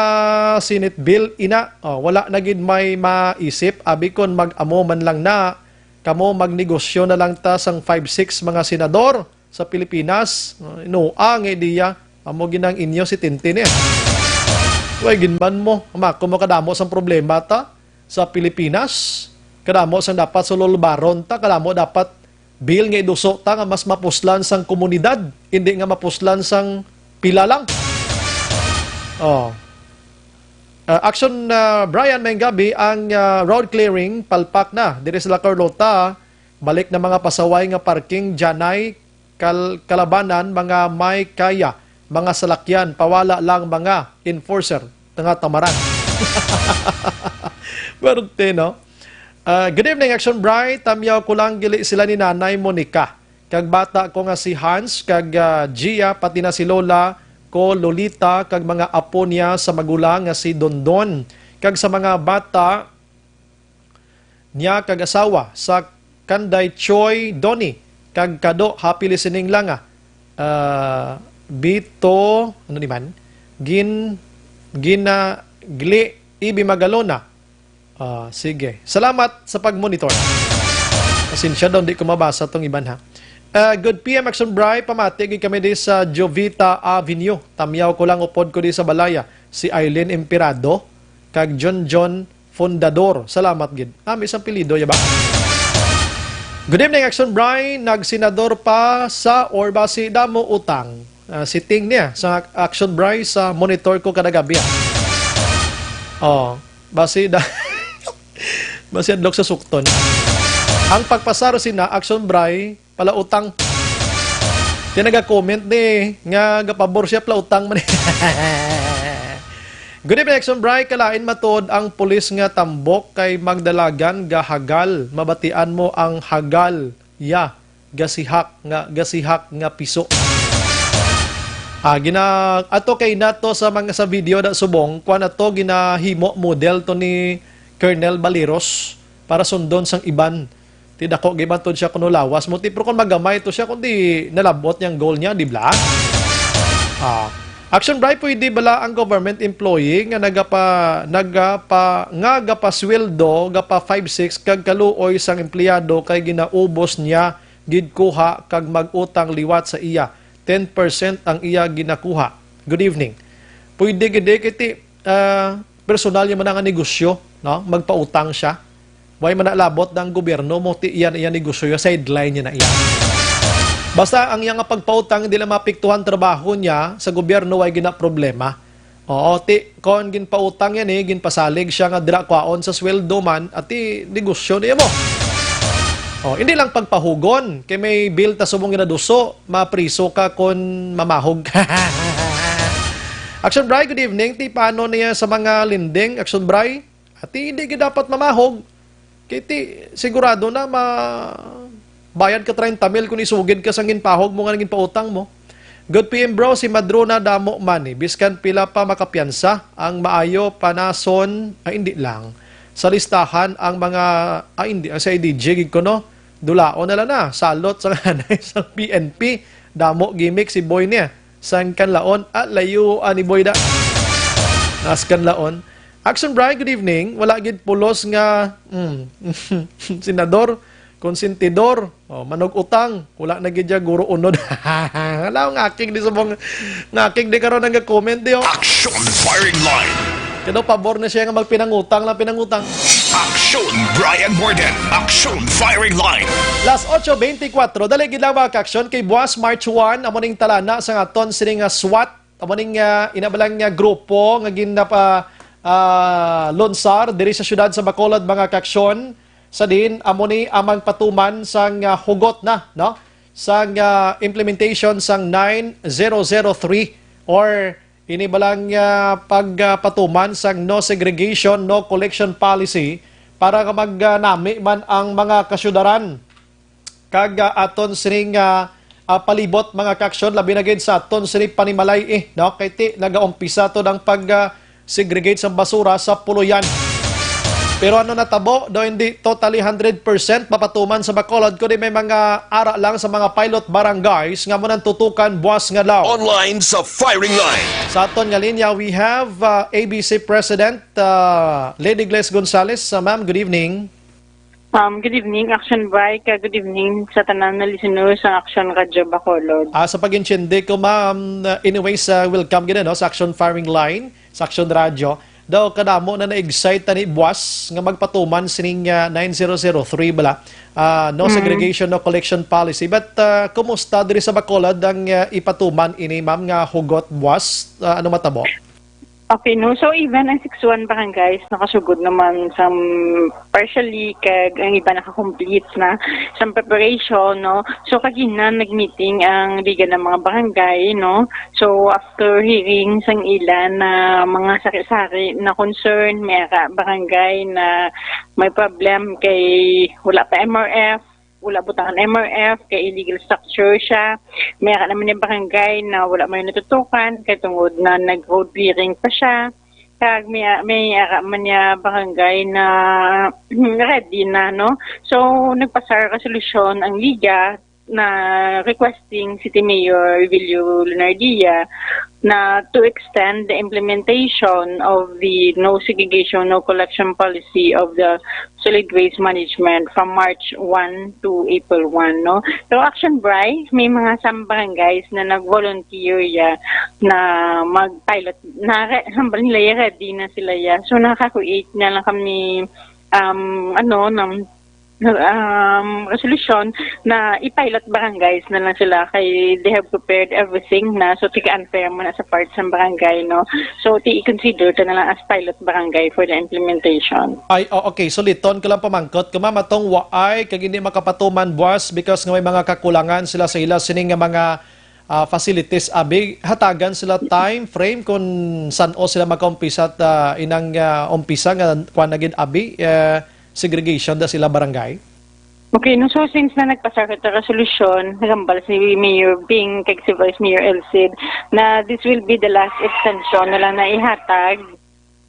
Senate bill, ina. Oh, wala na gid may maisip. Abi kon mag-amo man lang na, kamo magnegosyo na lang ta sang five six mga senador sa Pilipinas. Uh, inuang idea. Amo ginang inyo si Tintin, eh. Way ginman mo. Mako mo kadamo sang problema ta sa Pilipinas. Kadamo sang dapat sululbaron ta. Kadamo dapat bill nga iduso ta nga mas mapuslan sang komunidad, hindi nga mapuslan sang pila lang. Oh. Ah, Action, ah, Brian, may gabi ang, ah, road clearing, palpak na. Diri sa La Carlota, balik na mga pasaway nga parking, Janay, Kal-, Kalabanan, mga may kaya, mga salakyan, pawala lang mga enforcer, nga tamaran. Pwerte, no? Ah, good evening, Action Bright. Tamyaw ko lang gili sila ni Nanay Monica. Kag bata ko nga si Hans, kag, ah, Gia, pati na si Lola ko, Lolita, kag mga apo niya sa magulang nga si Dondon, kag sa mga bata niya kag asawa sa Kanday Choi Donny, kag Kado, happy listening lang, ah. Ah, Bito, ano ni man? Gin, Ginagli, Ibi Magalona. Ah, sige. Salamat sa pag-monitor. Pasensya daw, di ko mabasa tong iban, ha. Ah, good P M Action Bry, pamati gid kami di sa Jovita Avenue. Tamyaw ko lang upod ko di sa balaya. Si Eileen Emperado, kag John John Fundador. Salamat gid. Ah, may isang apelyido, ya ba? Good evening, Action Bry. Nagsenador pa sa or basi damo utang? Ah, si Ting niya sa Action Bry sa monitor ko kada gabi, ah. Oh, basi da-, basi adlok sa sukton. Ang pagpasar sina Action Bry, palautang. Kaya naga-comment ni nga gapabor siya palautang man. Good evening, Action Bry. Kalain matuod ang pulis nga tambok kay magdalagan gahagal. Mabatian mo ang hagal. Ya, gasihak nga, gasihak nga piso. Ah, gina-, ato kay nato sa mga, sa video da subong, kuan ato ginahimo model to ni Colonel Baleros para sundon sang iban. Ti dako gid man to siya kuno lawas mo, ti, pero kung magamay to siya, kundi nalabot niyang goal niya, di bala? Ah, Action Bri, pwede bala ang government employee nga nagapa-, nagapa-, nga gapasweldo, gapa five six kag kaluoy sang empleyado kay ginaubos niya gid kuha kag mag-utang liwat sa iya ten percent ang iya ginakuha? Good evening. Pwede gid, eh, kay ti, ah, personal niya man ang negosyo, no? Magpautang siya. Way man nalabot ang gobyerno mo, ti iya, iya negosyo, iya sideline niya na iya. Basta ang iya nga pagpautang, hindi lang mapiktuhan trabaho niya sa gobyerno, way gina problema. Oo, ti, kon ginpautang yan eh, ginpasalig siya nga dira kwaon sa sweldo man, at ti negosyo niya mo. Oh, hindi lang pagpahugon, kay may bill ta subong ginaduso, mapriso ka kon mamahog. Action Bri, good evening. Ti paano niya sa mga lending, Action Bri? At ti hindi gid dapat mamahog. Kay ti sigurado na ma bayad ka treinta mil kung isugid ka sang ginpahog mo nga ginpautang mo. Good P M bro, si Madrona damo man ni. Biskan pila pa makapiyansa, ang maayo panason, ay hindi lang. Sa listahan ang mga, ay hindi, ang sa I D G gid ko, no? Dulaon na lang na, salot sa hanay sa P N P. Damo gimmick si Boy niya. Sang kanlaon, ah, layo ani Boy da. Nas kanlaon. Action Bri, good evening. Wala gid pulos nga, mm, senador, konsentidor, oh, manug-utang. Wala na gid siya guro unod. Wala, ngakig di subong, ngakig di karon nga comment di, oh. Action Firing Line. Kano pabor na siya nga magpinangutang lang pinangutang. Action Brian Warden. Action Firing Line. Las ocho veinticuatro, dali gid lang mga ka-action kay buwas March one, amo ning talana sa aton sini nga SWAT, amo ning, ah, inabalang nga grupo nga ginapa, ah, lunsar diri sa siyudad sa Bacolod, mga ka-action. Sa din, amo ni amang patuman sang, ah, hugot na, no? Sang, ah, implementation sang nine zero zero three or ini balang, ah, pagpatuman sang no segregation, no collection policy para nga magnami man ang mga kasyudaran kag, ah, aton sining, ah, ah, palibot, mga ka-action, labi na gid sa aton sini panimalay, eh, no? Kay ti nagaumpisa to ang pag, ah, segregate sa basura sa Puluyan. Pero ano natabo? Do hindi totally hundred percent mapatuman sa Bacolod, kundi may mga ara lang sa mga pilot barangays nga mo nang tutukan buwas nga adlaw. Online sa Firing Line. Sa aton nga linya, we have, uh, A B C President, uh, Lady Gles Gonzales. Uh, ma'am, good evening. Um, good evening, Action Bri, kag good evening sa tanan nga listeners sang Action Radio Bacolod. Ah, sa pag-intindi ko, ma'am, uh, anyways, uh, welcome gid, no, sa Action Firing Line, sa Action Radio. Daw kadamo na na-excite tani buwas nga magpatuman sining, ah, nine zero zero three bala. Ah, no segregation, no collection policy. But, ah, kumusta diri sa Bacolod ang, ah, ipatuman ini, ma'am, nga hugot buwas? Ah, ano matabo? Okay, no? So, even ang six one barangays nakasugod naman sa partially, kag ang iba naka-complete na sa preparation, no? So, kagina nag-meeting ang Liga ng mga Barangay, no? So, after hearing sang ila na mga sari-sari na concern, may ara barangay na may problem kay wala pa M R F, wala butangan M R F, kay illegal structure siya. May ara naman yung barangay na wala man yung natutukan, kay tungod na nag-road clearing pa siya. Kag may, may ara man niya barangay na ready na, no? So, nagpasar resolusyon ang Liga na requesting City Mayor Revelio Leonardia na to extend the implementation of the no segregation, no collection policy of the solid waste management from March one to April one, no? So, Action Bri, may mga some barangays na nag-volunteer ya na mag-pilot, na re-, hambal nila ya, ready na sila ya. So, nakaka-create na lang kami, um, ano, ng, um, resolution na i-pilot barangays na lang sila kay they have prepared everything na. So, tika unfair mo na sa part sa barangay, no? So, ti i-consider ka na lang as pilot barangay for the implementation. Ay, oh, okay. So, liton ko lang pamangkot ko, ma'am, atong waay kag hindi makapatuman buwas because nga may mga kakulangan sila sa ila sining nga mga, ah, facilities. Abi, hatagan sila time frame kung san-o sila magkaumpisa at, ah, inang, ah, umpisa nga kuan na gid, abi, eh, segregation da sila barangay? Okay, no, so since na nagpasar ka ta resolution, nagambal si Mayor Bing kag si Vice Mayor Elcid na this will be the last extension na lang na ihatag.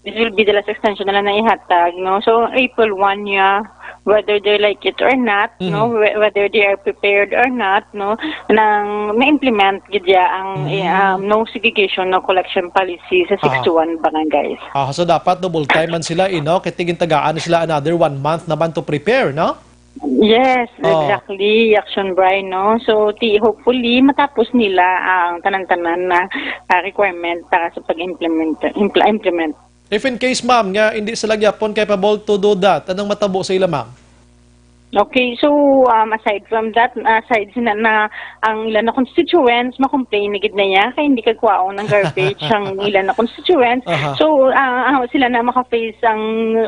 This will be the last extension na lang na ihatag, no? So, April one niya, whether they like it or not, no, Mhm. whe- whether they are prepared or not, no, nang ma-implement gid ya ang, Mhm. eh, um, no segregation, no collection policy sa Aha. sixty-one barangays. Ah, so dapat double time man sila, eh, no? Kay tigin tagaan sila another one month naman to prepare, no? Yes, Oh. exactly, Action Brian, no? So, ti hopefully matapos nila ang tanan-tanan na, ah, requirement para sa pag-implement impl- implement. If in case, ma'am, nga hindi sila gyapon capable to do that, anong matabo sa ila, ma'am? Okay, so, um, aside from that, aside sina na ang ilan na constituents, ma-complain na gid na iya kay hindi kagwaon ang garbage ang ilan na constituents. Aha. So, ah, ah, sila na maka-face ang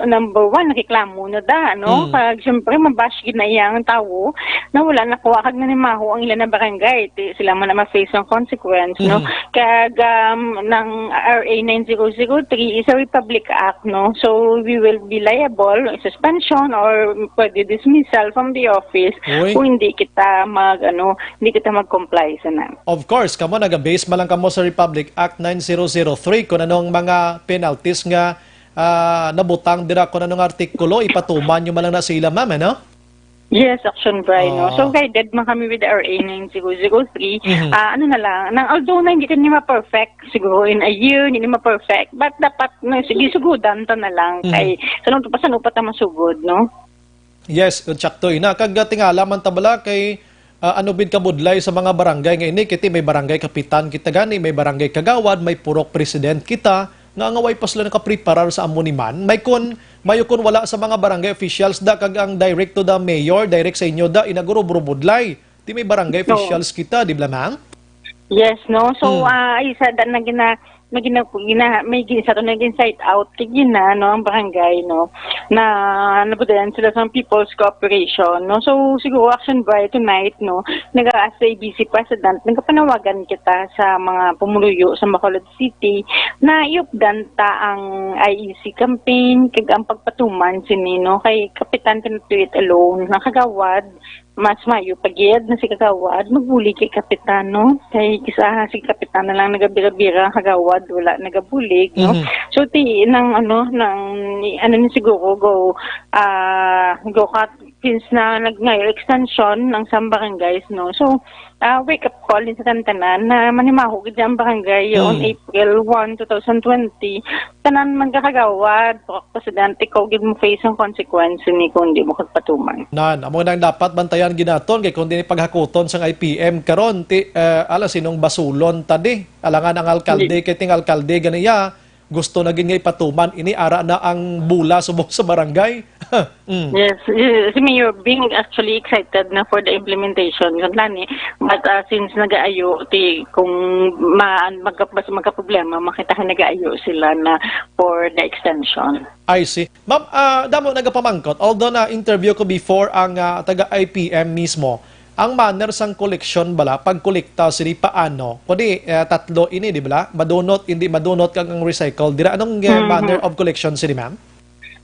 number one, reklamo na da, no? Mm. Kag, siyempre, mabash gid na iya ang tawo na wala nakuha kag nanimaho ang ilan na barangay. Ti, sila man na ma-face ang consequence, no? Mm. Kag, um, ng R A nine zero zero three is a Republic Act, no? So, we will be liable, suspension, or pwede dismissal from the office Uy. kung hindi kita mag, ano, hindi kita mag-comply sa nan. Of course, kamo naga-base man lang kamo sa Republic Act nine zero zero three, kung anong mga penalties nga, ah, nabutang dira, kung anong artikulo, ipatuman nyo man lang na sa ila, ma'am, ano? Yes, Action Brian, no? Oo. So, guided man kami with R A nine zero zero three. Mhm. Ah, ano na lang, nang, although na hindi ka ni ma-perfect, siguro in a year, hindi ni ma-perfect, but dapat, no, sige, sugudan ta na lang Mhm. kay sa nung pa, sa nung pa ta masugod, no? Yes, tsakto ina. Kag, ah, tingala man ta bala kay, ah, ano bid kabudlay sa mga barangay nga ini, kiti may barangay kapitan kita gani, may barangay kagawad, may purok president kita, nga nga way pa sila nakapreparar sa amo ni man. May kun, mayo kun wala sa mga barangay officials da, kag ang direct to the mayor, direct sa inyo da, inaguro burubudlay. Ti may barangay Oo. officials kita, di ba, ma'am? Yes, no? So, Hmm. ah, isa da na gina-, na gina-, gina-, may gin-, sa to na gin-cite out kay gina, no, ang barangay, no, na nabudlayan sila sa People's Cooperation, no? So, siguro, Action Brian, tonight, no, naga, as A B C President, nagapanawagan kita sa mga pumuluyo sa Bacolod City na iupdan ta ang I E C campaign kag ang pagpatuman sini, no, kay kapitan cannot do it alone. Ang kagawad, mas maayo pa gid na si kagawad magbulig kay kapitan, no? Kay kis-a si kapitan na lang nagabira-bira, ang kagawad wala nagabulig, no? Mhm. So, ti, nang, ano, nang, ano ni siguro, go, ah, go cut, since na nag-, ngayon, extension ng some barangays, no? So, ah, wake up call din sa tanan-tanan na manimaho gid ang barangay on Mm. April one, two thousand twenty. Tanan man ka kagawad, purok presidente, ikaw gid mo face ang consequence ni kung di mo kagpatuman. Nan, amo nang dapat bantayan ginaton kay kung di ni paghakuton sang I P M karon, ti, eh, ala, sinong basulon ta di? Alangan ang alkalde, Hindi. kay ting alkalde ganiya, gusto na gid nga ipatuman ini, ara na ang bula subong sa barangay. Mm. Yes, y-, si Mayor Bing actually excited na for the implementation, kan lani. But, ah, since nagaayo, ti, kung ma-, magka-, basta magka-problema, makita ka nagaayo sila na for the extension. I see. Ma'am, ah, damo nagapamangkot. Although na-interview ko before ang, ah, taga I P M mismo, ang manner sang koleksyon bala, pagkolekta sini paano? Kundi, eh, tatlo ini, di bala? Madunot, hindi madunot, kag ang recycle. Dira, anong, eh, Mhm. manner of collection sini, ma'am?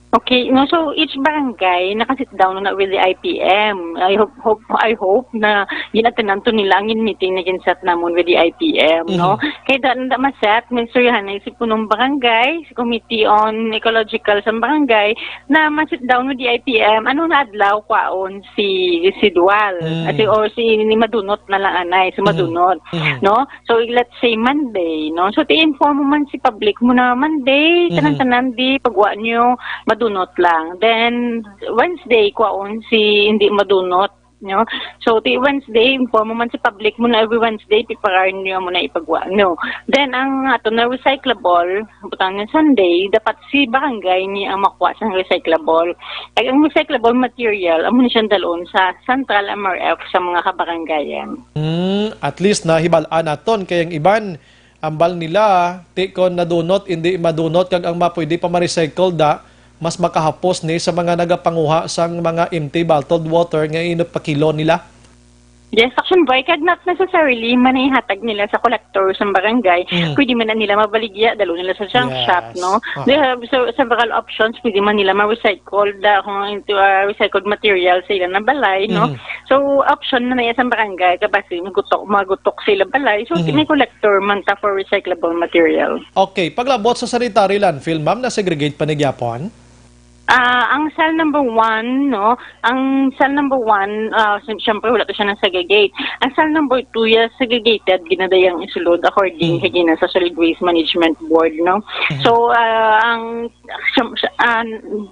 Okay, no, so each barangay naka-sit down na with the I P M. I hope, hope, I hope na ginatanan to nila ang meeting na gin-set namon with the I P M, no? Mhm. Kay da, da ma-set, may istoryahanay si punong barangay, si Committee on Ecological sa barangay, na ma-sit down with the I P M. Ano na adlaw kwaon si residual? Mm. Ati, or si ni madunot na lang anay, si Mhm. madunot, Mhm. no? So, let's say Monday, no? So, ti-inform mo man si public mo na Monday, Mhm. tanan-tanan di pagwa nyo, madunot lang. Then, Wednesday, kwaon si hindi madunot, no? So, ti Wednesday, inform mo man si public mo na every Wednesday, piparar nyo mo na ipagwa nyo. Then, ang ato na recyclable, butang nga Sunday, dapat si barangay ni ang makuha sa recyclable. Kag ang recyclable material, amo ni siyang dalon sa Central M R F sa mga kabarangayan. Hmm, at least nahibal-an naton kay ang iban, ambal nila, ti kon nadunot, indi madunot, kag ang mapwede pa ma-recycle da, mas makahapos ni sa mga nagapanguha sang mga empty bottled water nga inupakilo nila. Yes, Action Boy, kag not necessarily man ihatag nila sa collector sa barangay. Mm. Pwede man na nila mabaligya, dalo nila sa junk Yes. shop, no? Ah. They have so, several options. Pwede man nila ma-recycle da, kung into, ah, recycled material sa ilang balay, no? Mm. So, option na na iya sa barangay, kabasi magutok, magutok sa ilang balay. So, Mm. may collector man ta for recyclable material. Okay, paglabot sa sanitary landfill, ma'am, na-segregate pa ni gyapon? Ah, ang cell number one, no? Ang cell number one, ah, sy- syempre wala to siya na segregate. Ang cell number two, ya segregated, ginadayang isulod according Mhm. kay gina sa Solid Waste Management Board, no? Mhm. So, ah, ang syem- sy- ah,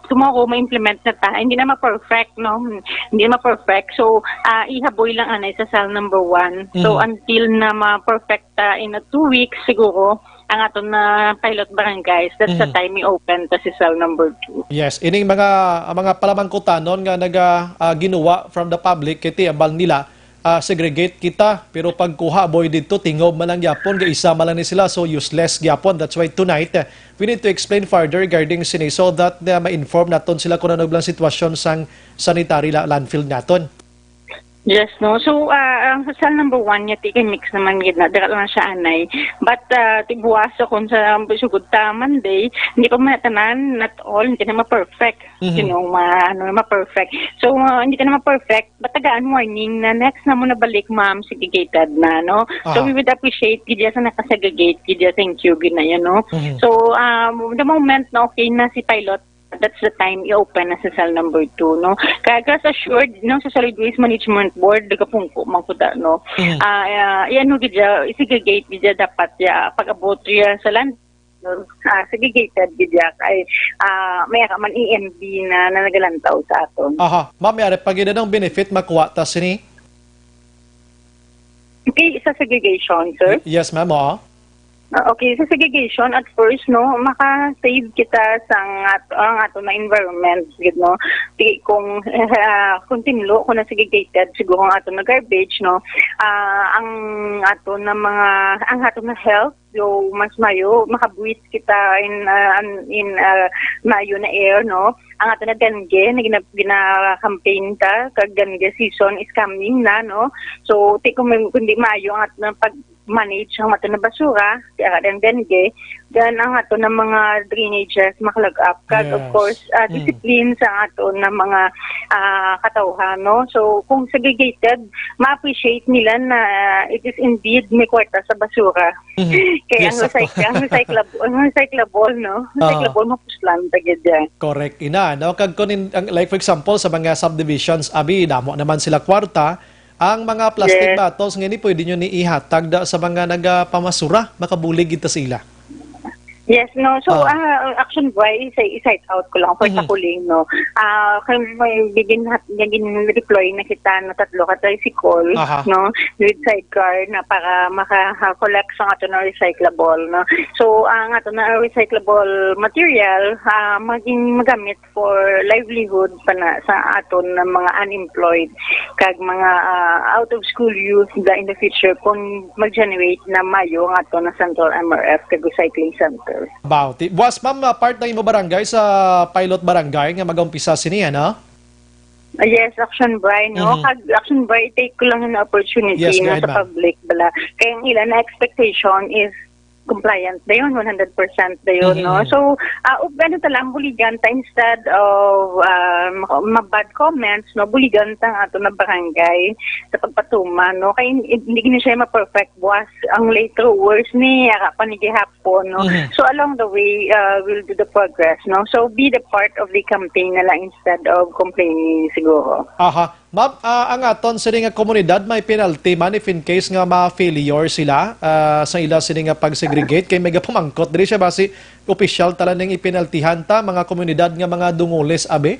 tomorrow ma-implement na ta. Hindi na ma-perfect, no? Hindi na ma-perfect. So, ah, ihaboy lang anay sa cell number one. So, Mhm. until na ma-perfect ta in a two weeks siguro, ang aton na pilot barangays, that's the Mhm. time i-open ta si cell number two. Yes, ining mga, ang mga palamangkutanon nga naga, ah, ginuwa from the public, kay ti ambal nila, ah, segregate kita, pero pagkuha, boy, didto, tingob man lang gyapon, kay isa man lang ni sila, so useless gyapon. That's why tonight, eh, we need to explain further regarding sini so that, ah, ma-inform naton sila kung ano lang sitwasyon sang sanitary la- landfill naton. Yes, no. So, ah, ang sa cell number one niya, ti kay mix naman gid na, dira lang siya anay. But, ah, ti buwas sa kung sa sugod ta Monday, hindi pa man tanan, not all, hindi na ma-perfect. Mhm. You know, ma, ano, ma-perfect. So, ah, hindi ka na ma-perfect, but tagaan warning na next na mo na balik, ma'am, segregated na, no? So, Aha. we would appreciate gid ya sa nakasegregate gid ya, thank you gid na yan, no? Mhm. So, um, the moment na okay na si pilot, that's the time i-open na sa cell number two, no? Kaya rest assured, no, sa Solid Waste Management Board, nagapungko man ko da, no? Mhm. Ah, ah, yan, no, gid ya, i-segregate gid ya dapat ya, pag-abot ya sa land, ah, segregated gid ya, kay, ah, may ka man E M B na, na nagalantaw sa aton. Aha. Ma'am, may ari pa gid anong benefit makuha ta sini? Okay, sa segregation, sir? Y- yes, ma'am, oo. Ah, okay, sa segregation, at first, no, maka-save kita sa ang at-, ang ato na environment, gid, no? Di, kung, ah, kung tinlo, kung na-segregated, siguro ang ato na garbage, no? Ah, ang ato na mga, ang ato na health, so, mas mayo, makabuwis kita in, ah, an-, in, ah, mayo na air, no? Ang ato na dengue, na gina-, gina-campaign ta, kag dengue season is coming na, no? So, ti kung may, kung di maayo ang ato na pag-manage ang ato na basura, kaya ka din dengue, then ang ato na mga drainages, makalagap. Kag, of Yes. course, ah, Mm. discipline sa ato na mga, ah, katawhan, no? So, kung segregated, ma-appreciate nila na it is indeed may kwarta sa basura. Mhm. Kaya Yes, ang sakto. recyc-, ang recyclable, ang recyclable, no? Oo. Recyclable, mapuslan, ta gid yan. Correct, ina, no? Kag kun in-, ang, like, for example, sa mga subdivisions, abi, damo naman sila kwarta. Ang mga plastic Yes. bottles nga ini, pwede nyo ni ihatag da sa mga nagapamasura. Makabulig kita sa ila. Yes, no. So, Ah. ah, Action Boy, isa, i-side out ko lang for Mhm. Takuling, no. Ah, kay may gigin-, gigin-deploy na kita na tatlo ka tricycle, Aha. no, with sidecar na para maka-, ha, collect sa ato na recyclable, no. So, ang ato na recyclable material, ah, maging magamit for livelihood pa na sa aton na mga unemployed kag mga, ah, out of school youth da in the future kung mag-generate na mayo ang ato na Central M R F kag recycling center. Baw, ti-, buwas, ma'am, ah, part na imo barangay sa pilot barangay nga mag-umpisa sini, ano? Ah, yes, Action Bri, no? Mhm. Kag Action Bri, take ko lang yung opportunity Yes, go na ahead, sa ma'am. public, bala. Kaya ang ilan na expectation is compliant dayon, one hundred percent dayon, Mhm, no? mhm. So, ah, ug ano ta lang, buligan ta instead of, ah, ma-, ma-bad comments, no? Buligan ta ang ato na barangay sa pagpatuman, no? Kay hin-, hindi gini siya ma-perfect buwas. Ang later worse ni, ara pa ni gihapon, no? Mhm. So, along the way, ah, we'll do the progress, no? So, be the part of the campaign na lang instead of complaining siguro. Aha. Ma'am, ah, ang aton sini nga komunidad may penalty man if in case nga ma-failure sila, ah, sa ila sini nga pag-segregate, kay may gapamangkot diri siya, basi opisyal tala ning ipinaltihan ta, mga komunidad nga mga dungulis, abi?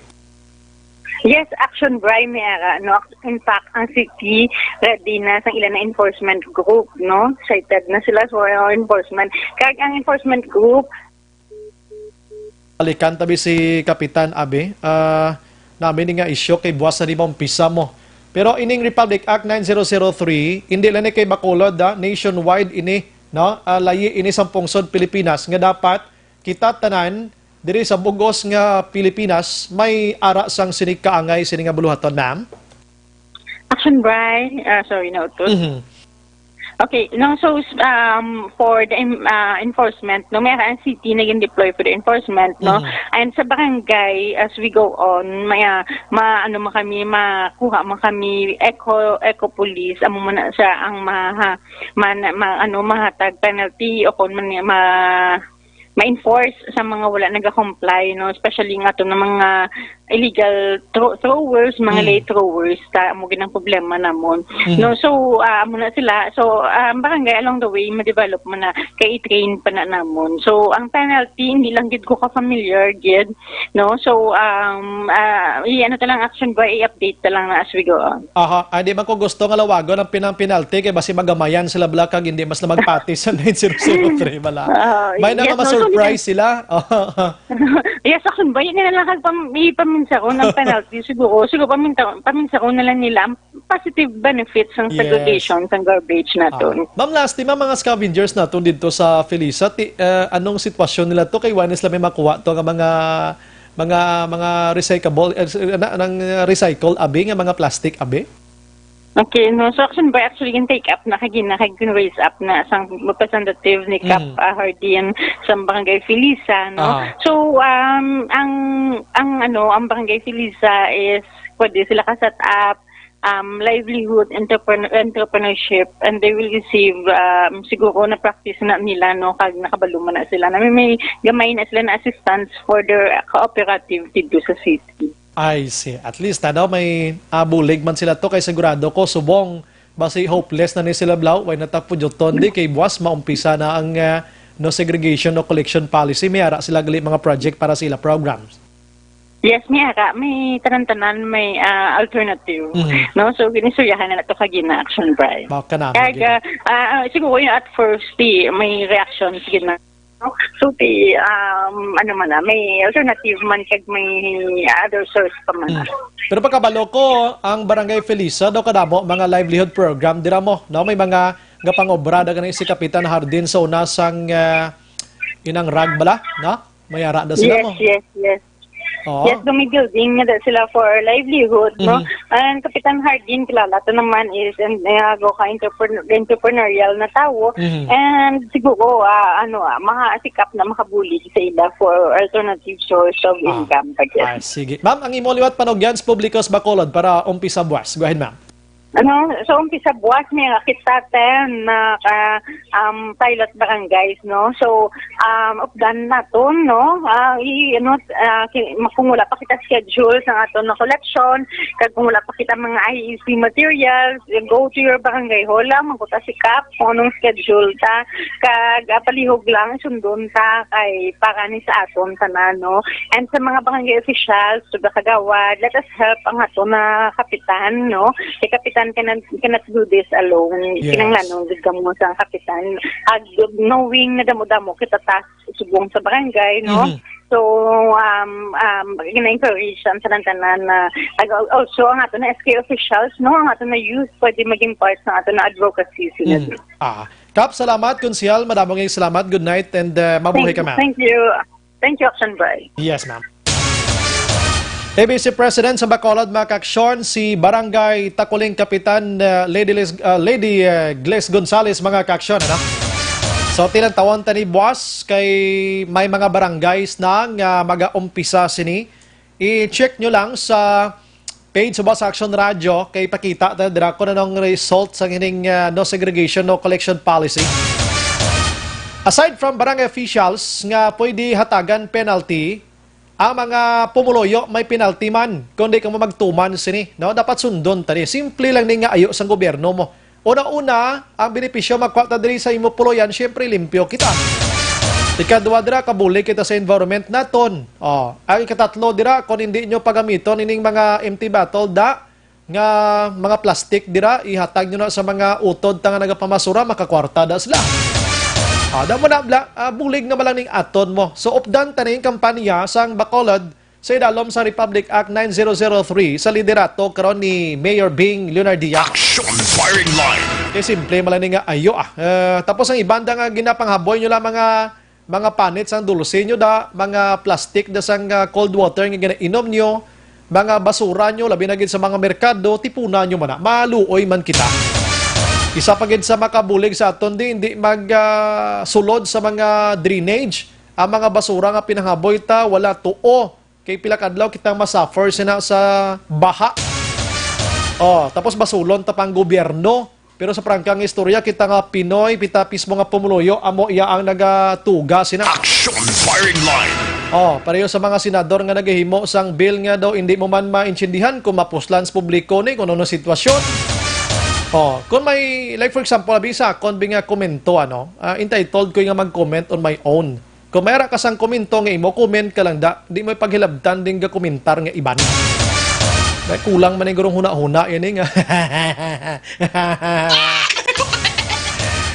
Yes, Action Bri, may ara, no? In fact, ang city ready na sa ila na enforcement group, no? Excited na sila for enforcement. Kag ang enforcement group, Balikan tabi si Kapitan Abi. Ah, nami ni nga isyu kay buwas na di maumpisa mo. Pero ining Republic Act nine zero zero three, hindi lang ni kay Bacolod, ah, nationwide ini, no? Ah, layi ini sa pungsod Pilipinas nga dapat kita tanan diri sa bugos nga Pilipinas may ara sang sini kaangay, sini nga buluhaton, ma'am? Action Bri, ah, sorry, nautos. Mhm. Okay, no, so, um, for the em-, ah, enforcement, no, may ang city na gin-deploy for the enforcement, no? Mhm. And sa barangay, as we go on, may, ah, ma-, ano man kami, makuha man kami, eco, eco police, amo man na siya ang maha-, man-, ma-, ano, mahatag penalty o kung man, ma-, ma-enforce sa mga wala naga-comply, no? Especially nga to ng mga illegal thro- throwers, mga Mm. lay throwers, ta amo gid ang problema namon. Mhm. No, so ah, amo na sila. So ah, ang barangay along the way ma-develop man na kay i-train pa na namon. So ang penalty hindi lang gid ko ka familiar gid, no? So um ah, i-ano ta lang, Action Boy, i-update ta lang na as we go on. Aha, ay di man ko gusto nga lawagon ang pinang penalty kay basi magamayan sila bala kag hindi mas na magpati sa nine zero zero three bala. Ah, May na yes, nga no, so, ma-surprise sila. Yes, Action Boy, yun na lang kag pam, ipaminsa ko ng penalty siguro. Siguro paminta, paminsa ko na lang nila ang positive benefits ng Yes. segregation, sa garbage Ah. naton. Ma'am Lasty, ma'am, mga scavengers naton dito sa Felisa, ti, eh, anong sitwasyon nila to kay wala sila may makuha to nga mga mga mga recyclable eh, na, nang recycle abi nga mga plastic abi? Okay, no, so Action Boy, actually gin-take up na kagina kag gin-raise up na sang representative ni Kap Mm. ah, Hardin sa Barangay Felisa, no. Aha. So um ang ang ano, ang Barangay Felisa is pwede sila ka set up um, livelihood entrepreneur, entrepreneurship, and they will receive um, siguro na practice na nila, no, kag nakabalo man na sila na may, may gamay na sila na assistance for their cooperative dito sa city. I see. At least ano, may ah, bulig man sila to kay sigurado ko subong basi hopeless na ni sila blaw, way na ta pudyuton di kay buwas maumpisa na ang ah, no segregation, no collection policy, may ara sila gali mga project para sa ila programs. Yes, may ara, may tanan-tanan, may ah, alternative. Mhm. No, so ginisuyahan na nato kagina, Action Boy. Mao ka na, Kag Maggie. ah, ah, siguro yung at first, di, may reactions gina. So, di, um, ano man na, may alternative man kag may other source pa man na. Mm. Pero pagkabalo ko, ang Barangay Felisa daw kadamo mga livelihood program dira mo, no? May mga gapangobra daw gani si Kapitan Hardin sa una sang ah, inang rag bala, no? May ara daw sila Yes, mo. yes, yes. Oo. Yes, do may building nga da sila for livelihood, no? Mhm. And Kapitan Hardin, kilala to naman is and uh, go ka entrepreneur, entrepreneurial na tawo. Mhm. And siguro, ah, ano, ah, makasikap na makabulig sa ila for alternative source of Ah. income. Ah, sige. Ma'am, ang imo liwat panugyan sa publiko sa Bacolod para umpisa buwas. Go ahead, ma'am. Ano, so umpisa buwas may kita ten na ka, um, pilot barangays, no? So um, updan naton, no? Ah, i, ano, ah, ki, kung wala pa kita schedule sa aton na collection, kag kung wala pa kita mga I E C materials, go to your barangay hall lang, mangkuta si Kap kung anong schedule ta, kag ah, palihog lang sundon ta kay para ni sa aton tanan, no? And sa mga barangay officials, sa kagawad, let us help ang aton na kapitan, no? Si kapitan cannot, cannot do this alone. Yes. Kinahanglanon gid kamo sa kapitan. Ag, knowing na damo-damo kita task subong sa barangay, no? Mhm. So, um, um, gina-encourage ang tanan-tanan na, ag, also ang ato na S K officials, no? Ang ato na youth, pwede maging part sa ato na advocacy sila. Mm. Ah. Kap, salamat, Konsehal. Madamo nga salamat. Good night and uh, mabuhay Thank, ka, ma'am. thank you. Thank you, Action Boy. Yes, ma'am. A B C President sa Bacolod, mga kaaksyon, si Barangay Takuling Kapitan, uh, Lady, Liz, uh, Lady uh, Gles Gonzales, mga kaaksyon, ano? So, tinantawon ta ni buwas kay may mga barangays na nga mag-aumpisa sini. I-check nyo lang sa page sa Boss Action Radio kay pakita ta dira kung anong result sa ining uh, no segregation, no collection policy. Aside from barangay officials nga pwede hatagan penalty, ang mga pumuluyo may penalty man kung di kamo magtuman sini, no? Dapat sundon ta ni. Simple lang ni nga ayo sang gobyerno mo. Una-una, ang benepisyo makuha ta diri sa imo puloyan, syempre limpyo kita. Ikadua dira, kabulig kita sa environment naton. Oh, ang ikatatlo dira, kung hindi nyo pagamiton ining mga empty bottle da, nga mga plastic dira, ihatag nyo na sa mga utod ta nga nagapamasura, makakwarta da sila. Ah, da mo na, bla, ah, bulig na malang ning aton mo. So, updan ta ning kampanya sang Bacolod sa idalom sa Republic Act nine zero zero three sa liderato karon ni Mayor Bing Leonardia. Action Firing Line. Kay simple man lang ni nga ayo ah. Eh, tapos ang ibanda nga ginapanghaboy nyo lang mga mga panit sang dulce nyo da, mga plastic da sang ah, cold water nga ginainom nyo, mga basura nyo, labi na gid sa mga merkado, tipuna nyo man na. Maluoy man kita. Isa pa gid sa makabulig sa aton di, hindi mag ah, sulod sa mga drainage. Ang mga basura nga pinanghaboy ta, wala tuo. Kay pila kadlaw kitang masuffer sina sa baha. Oh, tapos basulon ta pang gobyerno. Pero sa prangka nga istorya, kita nga Pinoy, kita mismo nga pumuluyo, amo iya ang nagatuga sina. Action Firing Line. Oh, pareho sa mga senador nga nagahimo sang bill nga daw hindi mo man maintindihan kung mapuslan sa publiko ni kung ano sitwasyon. Oh, kung may, like, for example, abi sa akon bi nga komento, ano, ah, entitled ko nga mag-comment on my own. Kung may ara ka sang komento nga imo, comment ka lang da. Di mo ipaghilabtan ding gakomentar nga iban. May kulang man yung gurong huna-huna yan eh nga.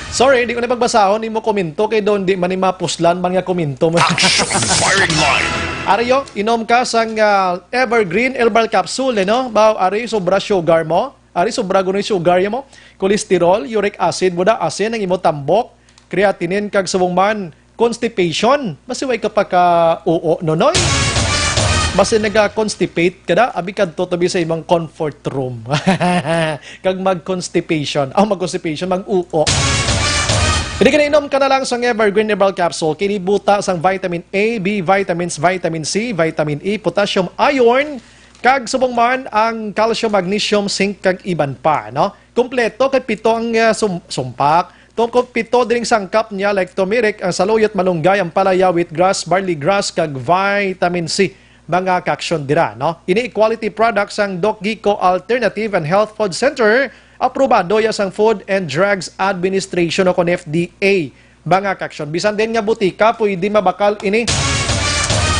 Sorry, di ko na pagbasahon imo komento kay doon di man ni mapuslan man nga komento mo. Action Firing Line. Ariyo, inom ka sang ah, Evergreen Herbal Capsule, eh, no? Baw, ari, sobra sugar mo. Ari, sobra gunoy sugar mo. Cholesterol, uric acid mo da, asin ang imo tambok, creatinine kag subong man constipation. Basi way ka pa ka uo, nonoy. Basi naga-constipate ka da, abi kadto tabi sa imong comfort room. Kag mag-constipation. Ah, mag-constipation, mag-uo. Hindi ka na inom ka na lang sang Evergreen Herbal Capsule. Kini buta sang vitamin A, B vitamins, vitamin C, vitamin E, potassium, iron, kag subong man ang calcium, magnesium, zinc, kag iban pa, no? Kompleto kay pito ang ah, sum- sumpak. Tungkol pito ding sangkap niya like turmeric, ang saluyot, malunggay, ampalaya, wheatgrass, barley grass, kag vitamin C. Mga kaaksyon dira, no? Ini quality products sang Doc Gico Alternative and Health Food Center. Aprobado ya sang Food and Drugs Administration o kon F D A. Mga kaaksyon, bisan din nga butika, pwede mabakal ini.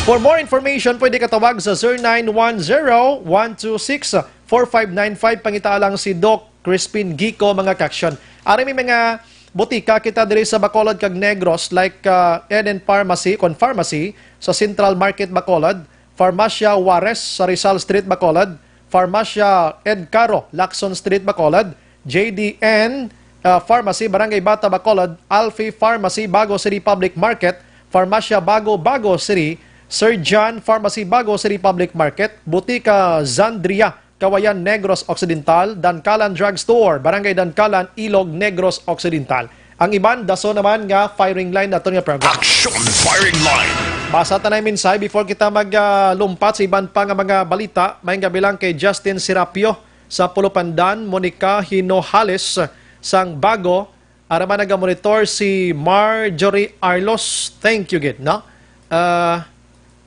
For more information, pwede ka tawag sa zero nine one zero, one two six, four five nine five. Pangita lang si Doc Crispin Gico, mga kaaksyon. Ari may mga butika kita diri sa Bacolod kag Negros, like uh, Eden Pharmacy, kon pharmacy, sa Central Market, Bacolod, Farmacia Juarez sa Rizal Street, Bacolod, Farmacia Ed Caro, Lacson Street, Bacolod, J D N uh, Pharmacy, Barangay Bata, Bacolod, Alfie Pharmacy, Bago City Public Market, Farmacia Bago, Bago City, Sir John Pharmacy, Bago City Public Market, Butika Zandria, Kawayan, Negros Occidental, Dankalan Drugstore, Barangay Dankalan, Ilog, Negros Occidental. Ang iban, daso naman nga firing line naton nga program. Action Firing Line. Basa ta na yung mensahe before kita maglumpat sa iban pa nga mga balita. May gabi lang kay Justin Serapio sa Pulupandan, Monica Hinojales sang Bago, Ara man nagamonitor si Marjorie Arlos. Thank you gid, no? Ah,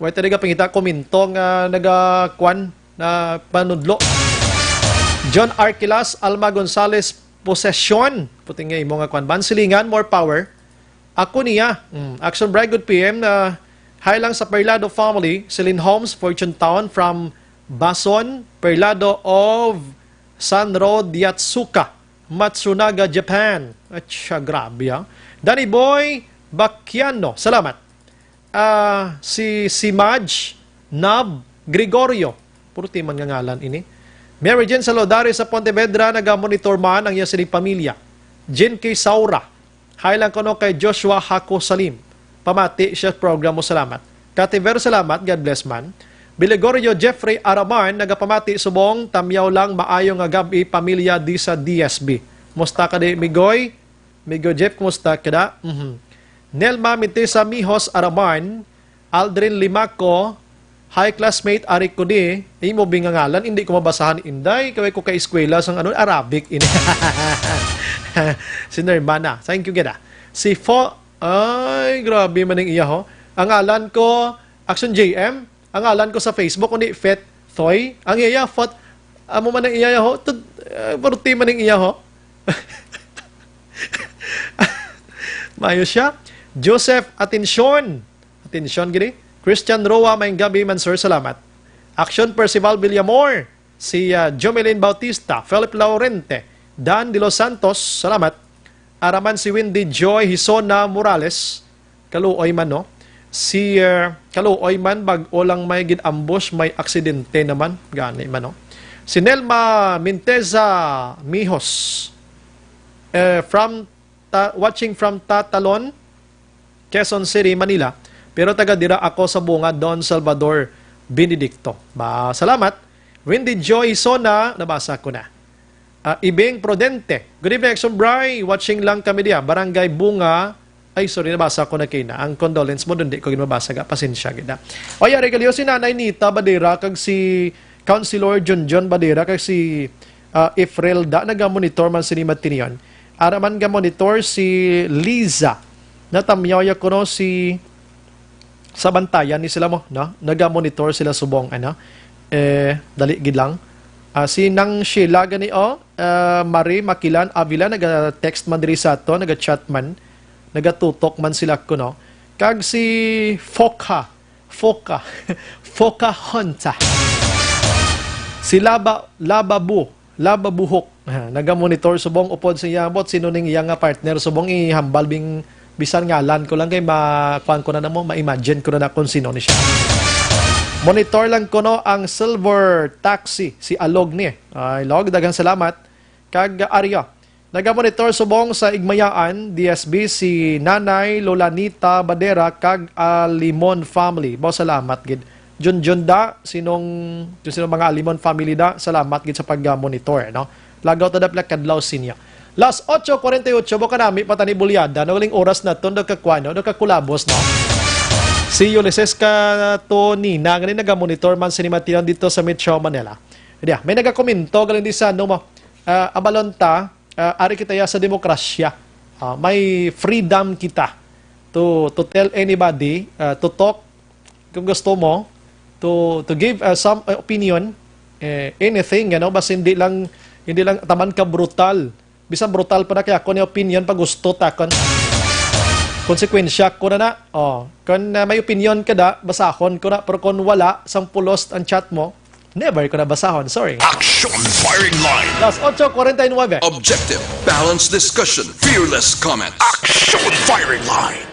wait, talaga pangita komento nga nagakuan na panudlo. John Arquilas, Alma Gonzalez, Possession. Puti nga imo nga kuan. Bansilingan, more power. Ako niya. Mm, Action Bright, good P M. Na hi lang sa Perlado family, Celine Holmes, Fortune Town, from Bason, Perlado of San Rod Yatsuka. Matsunaga, Japan. At siya, grabe, ah. Danny Boy Bakiano, salamat. Ah, si Simaj Nab Gregorio. Puro timan nga ngalan ini. Mary Jane Saludari sa Pontevedra, nagamonitor man ang iya sining pamilya. Jin K. Saura. Hi lang kuno kay Joshua Hako Salim. Pamati siya program mo, salamat. Kativer, salamat, God bless man. Bilegorio Jeffrey Araman, nagapamati subong, tamyaw lang, maayo nga gab-i, pamilya di sa D S B. Musta ka di, Migoy? Migoy Jeff, kumusta ka da? Mhm. Nelma Mintisa Mihos Araman, Aldrin Limaco, hi classmate, ari ko di, imo bi nga ngalan, hindi ko mabasahan, Inday, kaway ko ka eskwela sang ano, Arabic ini. Si Nermana, thank you gid, ah. Si Fo, ay, grabe man ang iya, ho. Ang ngalan ko, Action J M, ang ngalan ko sa Facebook, kundi Fet Thoy. Ang iya, Fot, amo man ang iya, ho. Tud, uh, Puruti man ang iya, ho. Mayo siya. Joseph, atensyon. Atensyon gini. Christian Roa, maayong gabi man, sir. Salamat. Action Percival Villamor, si ah, Jomelin Bautista, Philip Laurente, Dan de los Santos, salamat. Araman si Wendy Joy Hisona Morales, kaluoy man, no? Si ah, kaluoy man, bag-o lang may gid-ambush, may aksidente naman, gani man, no? Si Nelma Minteza Mihos, eh, from ta- watching from Tatalon, Quezon City, Manila. Pero taga dira ako sa Bunga, Don Salvador Benedicto. Ba, salamat. Wendy Joy Sona, nabasa ko na. Ah, Ibing Prudente. Good evening, Action Bry. Watching lang kami diya. Barangay Bunga. Ay, sorry, nabasa ko na kayo na. Ang condolence mo, doon di ko ginabasa ka. Pasensya, gid, ah. O, yari, Galio, si Nanay Nita Badera, kag si Councilor Junjun Badera, kag si ah, Efrelda, naga-monitor man sini matinion. Ara man ga-monitor si Liza. Natamyaw ya kuno si sa bantayan ni sila mo, no? Naga-monitor sila subong, ano? Eh, dali gid lang. Ah, si Nang Sheila gani, oh, ah, Marie Makilan Avila, naga-text man diri sa ato, naga-chat man, nagatutok man sila kuno. Kag si Foka, Foka, Foka Honta. Si Laba, Lababu, Lababuhok. Ah, naga-monitor subong upod sa iya, ambot sino ning iya nga partner subong, ihambal bing bisan ngalan ko lang kay ma-, kuan ko na namo, ma-imagine ko na na kung sino ni siya. Monitor lang kuno ang Silver Taxi, si Alog ni. Ay, Log, daghang salamat. Kag Arya, naga-monitor subong sa Igmayaan, D S B, si Nanay Lolanita Badera kag Alimon family. Bo, salamat gid. Junjun da, sinong, sinong mga Alimon family da, salamat gid sa pag-monitor, no? Lagaw ta da pila kadlaw sinya. Las ocho cuarenta y ocho, bo, kanami pa tani bulyada, no? Galing oras na to, do ka kuano, do ka kulabos, no? Si Ulises ka to nina, galing naga-monitor man sini Matilan dito sa Metro Manila. Diya, may nagakomento, galing di sa, ano mo, ah, abalon ta, ah, ari kita ya sa demokrasya. Ah, may freedom kita to, to tell anybody, ah, to talk kung gusto mo, to, to give, ah, some, ah, opinion, eh, anything, ano, basta hindi lang, hindi lang taman ka brutal. Bisan brutal pa na kaya ako ni opinion pag gusto takon. Konsekwensya ko na na. Oh, kung, ah, may opinion ka da, basahon ko na. Pero kung wala, sang pulos ang chat mo, never ko na basahon. Sorry. Action Firing Line. Las ocho cuarenta y nueve. Objective, balanced discussion, fearless comment. Action Firing Line.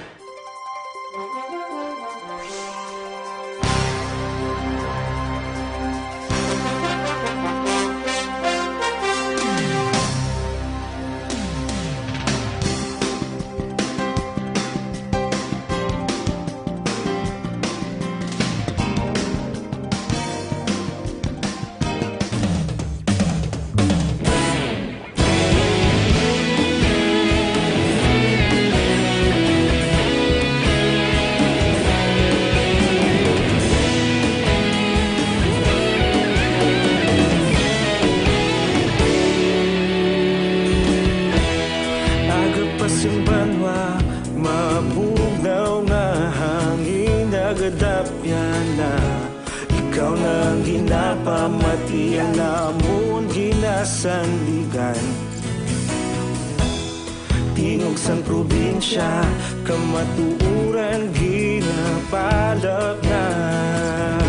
Aga pa sing banwa, mabugnaw nga hangin, nagadapya na. Ikaw na ang ginapamatian, amon ginasandigan. Tingog sang probinsya, kamatuoran ginapalapnap.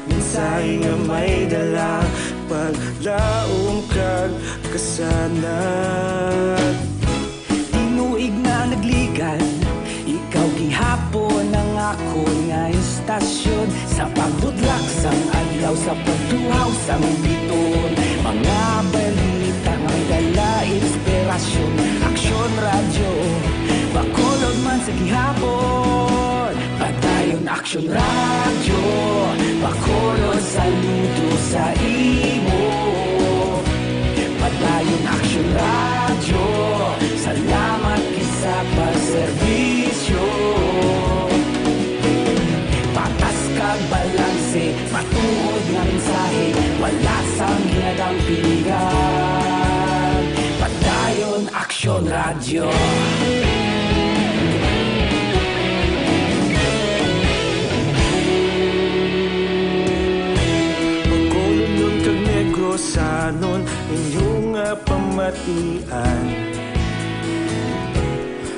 Mensahe nga may dala, paglaom kag kasanag. Tinuig na nagligan, ikaw gihapon ang akon nga istasyon. Sa pagbutlak sang adlaw, sa pagtuhaw sang biton, mga balita nga may dala inspirasyon. Aksyon Radyo, Bacolod man sa gihapon. Padayon Aksyon Radyo, Bacolod, saludo sa imo. Padayon Aksyon Radyo, salamat gid sa pagserbisyo. Patas kag balanse, matuod nga mensahe, wala sang ginadampingan. Padayon Aksyon Radyo. Bacolodnon kag Negrosanon, inyo nga pamatian.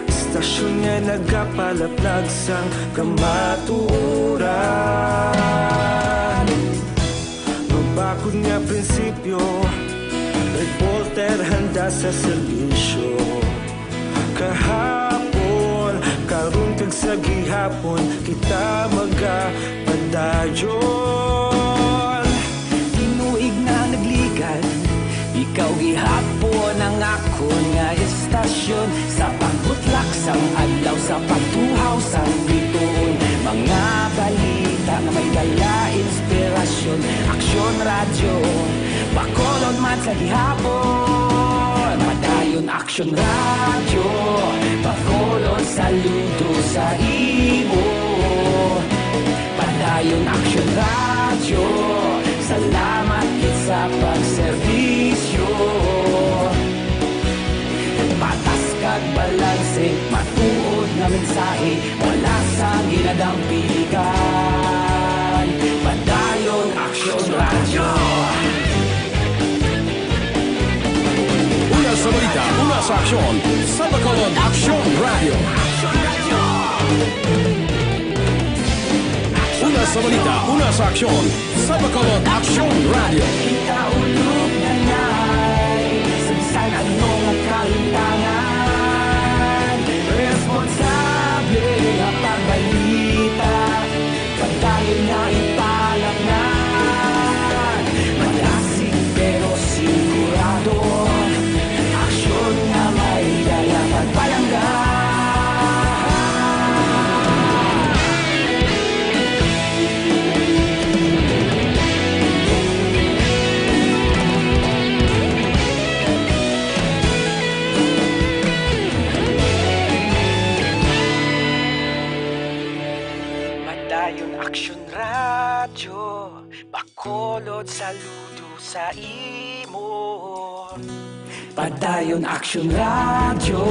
Istasyon nga nagapalaplag sang kamatuoran. Mabakod nga prinsipyo, reporter handa sa serbisyo. Kahapon, karon kag sa gihapon, kita magapadayon. Tinuig na nagligan, ikaw gihapon ang akon nga istasyon. Sa pagbutlak sang adlaw, sa pagtuhaw sang bituon, mga balita nga may dala inspirasyon. Aksyon Radyo, Bacolod man sa gihapon. Padayon Aksyon Radyo, Bacolod, saludo sa imo. Padayon Aksyon Radyo, salamat gid sa pagserbisyo. Wala sang ginadampigan. Padayon Aksyon Radyo. Una sa balita, una sa aksyon, sa Bacolod Aksyon Radyo. Una sa balita, una sa aksyon, sa Bacolod Aksyon Radyo. Kita ulog na ngay, sa bisan ano nga kalimtangan, responsable nga pagbalita, padayon nga ipalapnan. Malasig pero sigurado, aksyon nga may dala pagpalangga. Padayon Aksyon Radyo, Bacolod, saludo sa imo. Padayon Aksyon Radyo,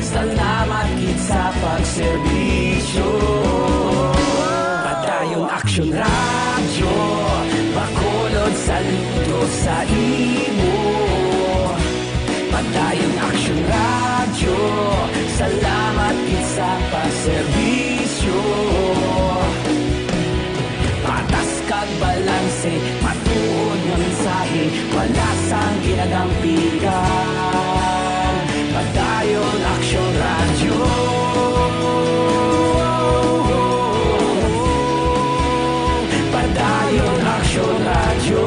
salamat gid sa pagserbisyo. Padayon Aksyon Radyo, Bacolod, saludo sa imo. Padayon Aksyon Radyo, salamat gid sa pagserbisyo. Patas kag balanse, matuod nga mensahe, wala sang ginadampigan. Padayon Aksyon Radyo. Padayon Aksyon Radyo.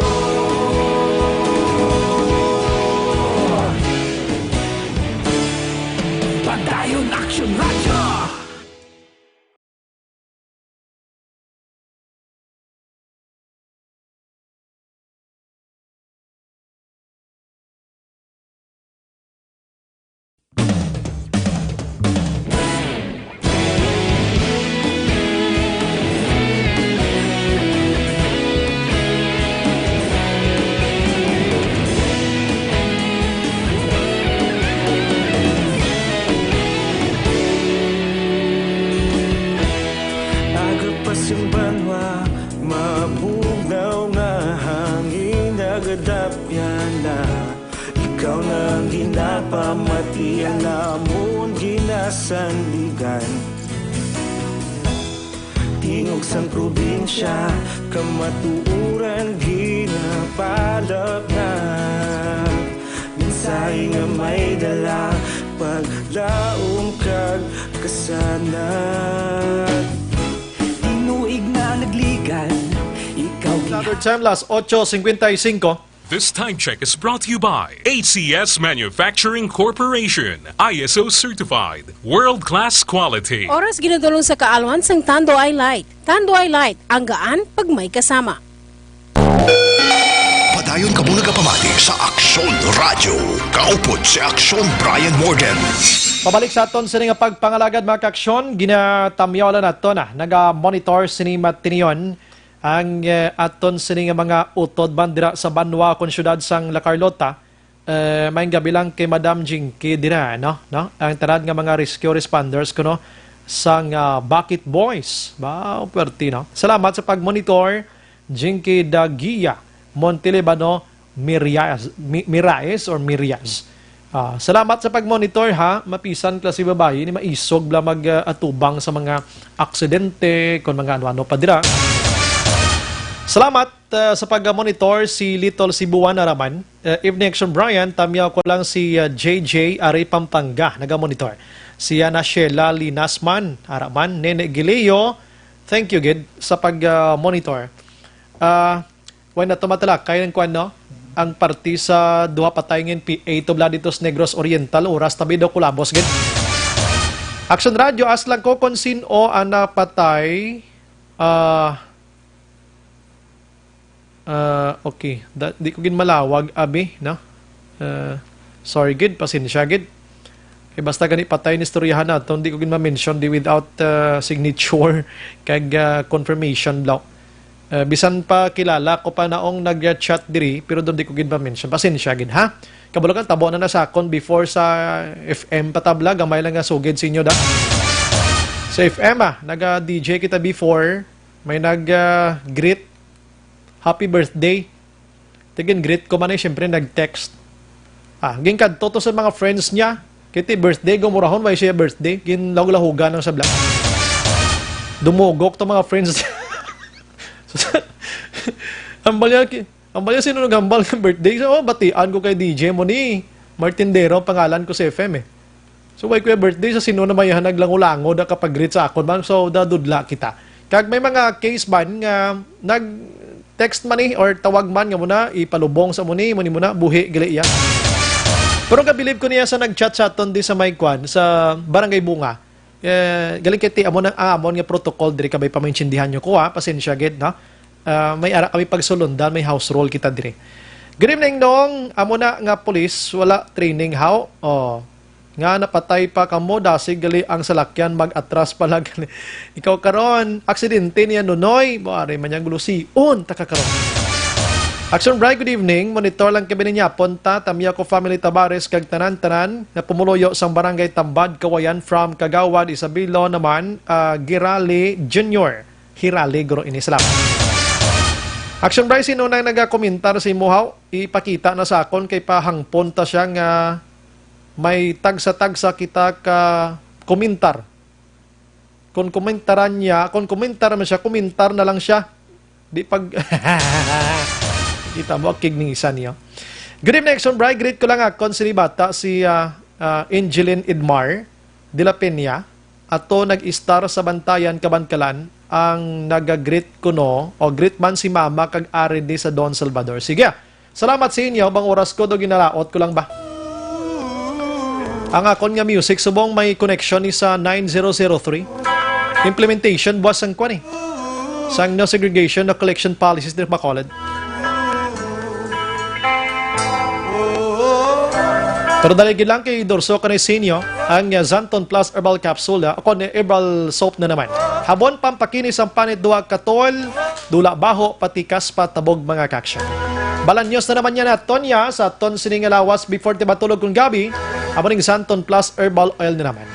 Padayon Aksyon Radyo. Aga pa sing banwa, mabugnaw nga hangin nagadapyan na. Ikaw na ang ginapamati, ang amon ginasandigan. Tingog sang probinsya, kamatuoran ginapalapnag. Mensahe nga may dala, paglaom kag kasanag. Tinuig na nagligan, ikaw Another time, las ocho cincuenta y cinco. This time check is brought to you by A C S Manufacturing Corporation, I S O certified, world-class quality. Oras ginadulong sa kaalwan sang Tanduay Light. Tanduay Light, ang gaan pag may kasama. Padayon kamo nagapamati sa Aksyon Radyo. Kaupod si Aksyon Brian Morgan. Pabalik sa aton sini nga pagpangalagad, mga kaaksyon, ginatamyaw lang nato na naga-monitor sini matinion ang, eh, aton sini nga mga utod man dira sa banwa kon siyudad sang La Carlota. Eh, maayong gabi lang kay Madam Jinky dira, no? No? Ang tanan nga mga rescue responders kuno sang, ah, Bakit Boys. Ba, puwerte, no? Salamat sa pag-monitor, Jinky Dagia Montelibano Mirias, Mi-, Miraes or Mirias. Ah, salamat sa pag-monitor, ha. Mapisan klase babayi ni maisog bala mag, ah, atubang sa mga aksidente, kon mga ano-ano pa dira. Salamat, ah, sa pag-monitor si Little Cebuan Araman. Ah, evening, Action Brian. Tamyaw ko lang si, ah, J J Ari Pampanga, naga-monitor. Si Ana Sheila Linasman Araman, Nene Gileo. Thank you gid sa pag, ah, monitor. Ah, Way na tumatalakay ang kuwan, no? Ang parti sa duha patay nga N P A tubla dito sa Negros Oriental, oras tabi daw kulabos gid. Action Radio, ask lang ko kung sin-o ang napatay. Ah, ah, okay. Da, di ko gid malawag, abi, no? Ah, sorry gid, pasensya gid. Kay basta gani patay ni istoryahan naton, di ko gid ma-mention di without, ah, signature kag, ah, confirmation bala. Ah, bisan pa kilala ko pa naong nag-chat diri, pero daw di ko gid ma-mention. Pasensya gid, ha? Kabalo ka, tabo na na sa akon before sa F M pa tabla, gamay lang nga sugid sa inyo, da. Sa F M, ah, naga-D J kita before, may nag, ah, greet, "Happy birthday." Tigin greet ko man eh, syempre nag-text. Ah, ginkadto to sa mga friends niya. Kiti birthday, gumurahon, way siya birthday. Ginlahog-lahugan ang sabla. Dumugok to mga friends. Ang balya, ki-, ang balya, sino naghambal ng birthday? So, oh, batian ko kay D J mo ni Martin Dero, pangalan ko sa F M eh. So, way kuya birthday sa sino na may naglango-lango na kapag-greet sa akon man. So, dadudla kita. Kag may mga case man nga nag-text man ni or tawag man nga muna, ipalubong sa muni, muni muna, buhi, gali iya. Pero kabilib ko niya sa nag-chat sa aton di sa may kwan, sa Barangay Bunga. Eh, galing kay ti, amo nang amon nga protocol diri, kabay pamaintindihan nyo ko, ha? Pasensya gid, no? Ah, may ara kami pagsulundan, may house rule kita diri. Good evening, Nong. Amo na nga pulis, wala training, how? Oh. Nga napatay pa kamo, dasig gali ang salakyan, mag-atras pa lang gali. Ikaw karon, aksidente niya, Nonoy. Buari man yang gulusion, taka karon. Action Bright, good evening. Monitor lang kami ninyapon ta. Tamya ko family Tabares kag tanan-tanan nga pumuluyo sang Barangay Tambad, Kawayan, from Kagawad Isabelo naman, ah, Girali Junior. Hirali, guro ini. Salamat. Action Bright, sino nang nagakomentar sa imo, haw? Ipakita na sa akon kay pahangpon ta siya nga may tagsa-tagsa kita ka komentar. Kung komentaran niya, kung komentar man siya, komentar na lang siya. Di pag kita mo, akig ning isa niyo. Good evening, Action Bright. Greet ko lang akon sini bata si, ah, ah, Angeline Edmar de la Peña. Ato nag-istar sa Bantayan, Kabankalan, ang naga-greet kuno, o greet man si Mama kag Ari di sa Don Salvador. Sige. Salamat sa inyo, bang oras ko do ginalaot ko lang ba? Ang akon nga music subong may connection ni sa nine zero zero three. Implementation buwas sang kwan eh. Sang no segregation, no collection policies diri Bacolod. Pero dali gid lang kay Dorso kanay sa inyo ang, uh, Xanthone Plus Herbal Capsule, uh, o kon Herbal Soap na naman. Habon pampakinis ang panit, duha ka tol, dula baho, pati kaspa, tabog mga kaaksyon. Balanyos na naman yan, Tonya, sa aton sini nga lawas before ti matulog kung gabi. Amo ning Xanthone Plus Herbal Oil na naman.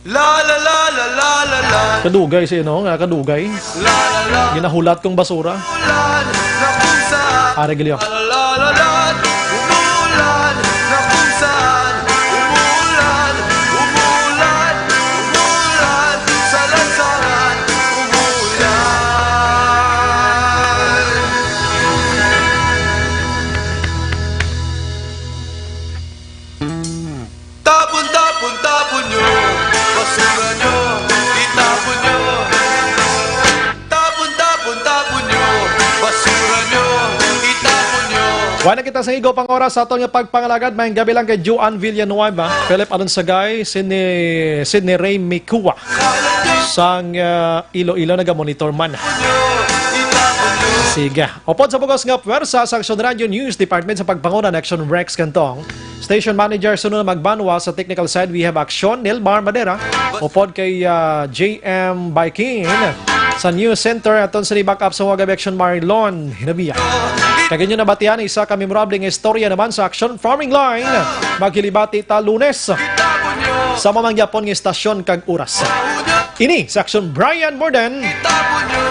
La, la, la, la, la, la, la. Kadugay si, ano, nga kadugay. La, la, la. Ginahulat kong basura. Ari Gilio. La, la, la, la, la. Umulan na kung saan. Umulan, umulan, umulan sa lansangan. Umulan. Tapon, tapon, tapon nyo, basura nyo, itapon nyo. Tapon, tapon, tapon nyo, basura nyo, itapon nyo. Wala na kita sa igo pang oras sa aton nga pagpangalagad. Maayong gabi lang kay Joan Villanueva, Philip Alonsagay, Sydney, Sydney Ray Mikua, sang, ah, Iloilo, nagamonitor man. Sige. Upod sa bugos nga pwersa sa Action Radio News Department sa pagpanguna ni Action Rex Cantong, Station Manager Sunod Magbanwa, sa technical side, we have Action Nelmar Madera. Upod kay, ah, J M Baikin sa News Center, aton sa backup sa mga gabi, Action Marlon Hinabia. Kag inyo nabatian, isa ka memorable nga istorya naman sa Action Farming Line. Maghilibati ta Lunes sa mamangyapon nga istasyon kag oras. Ini sa Action, Brian Morden.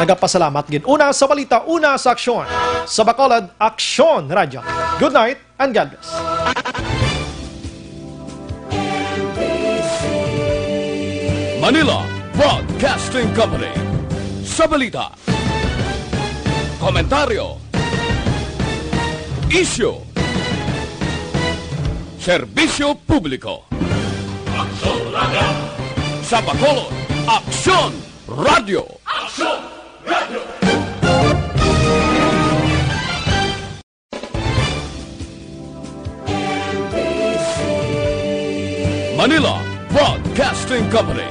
Nagapasalamat gid. Una sa balita, una sa aksyon. Sa Bacolod, Aksyon Radyo. Good night and God bless. Manila Broadcasting Company. Sa balita, komentaryo, isyu, serbisyo publiko. Aksyon Radyo. Sa Bacolod, Aksyon Radyo. Aksyon Radyo. Manila Broadcasting Company.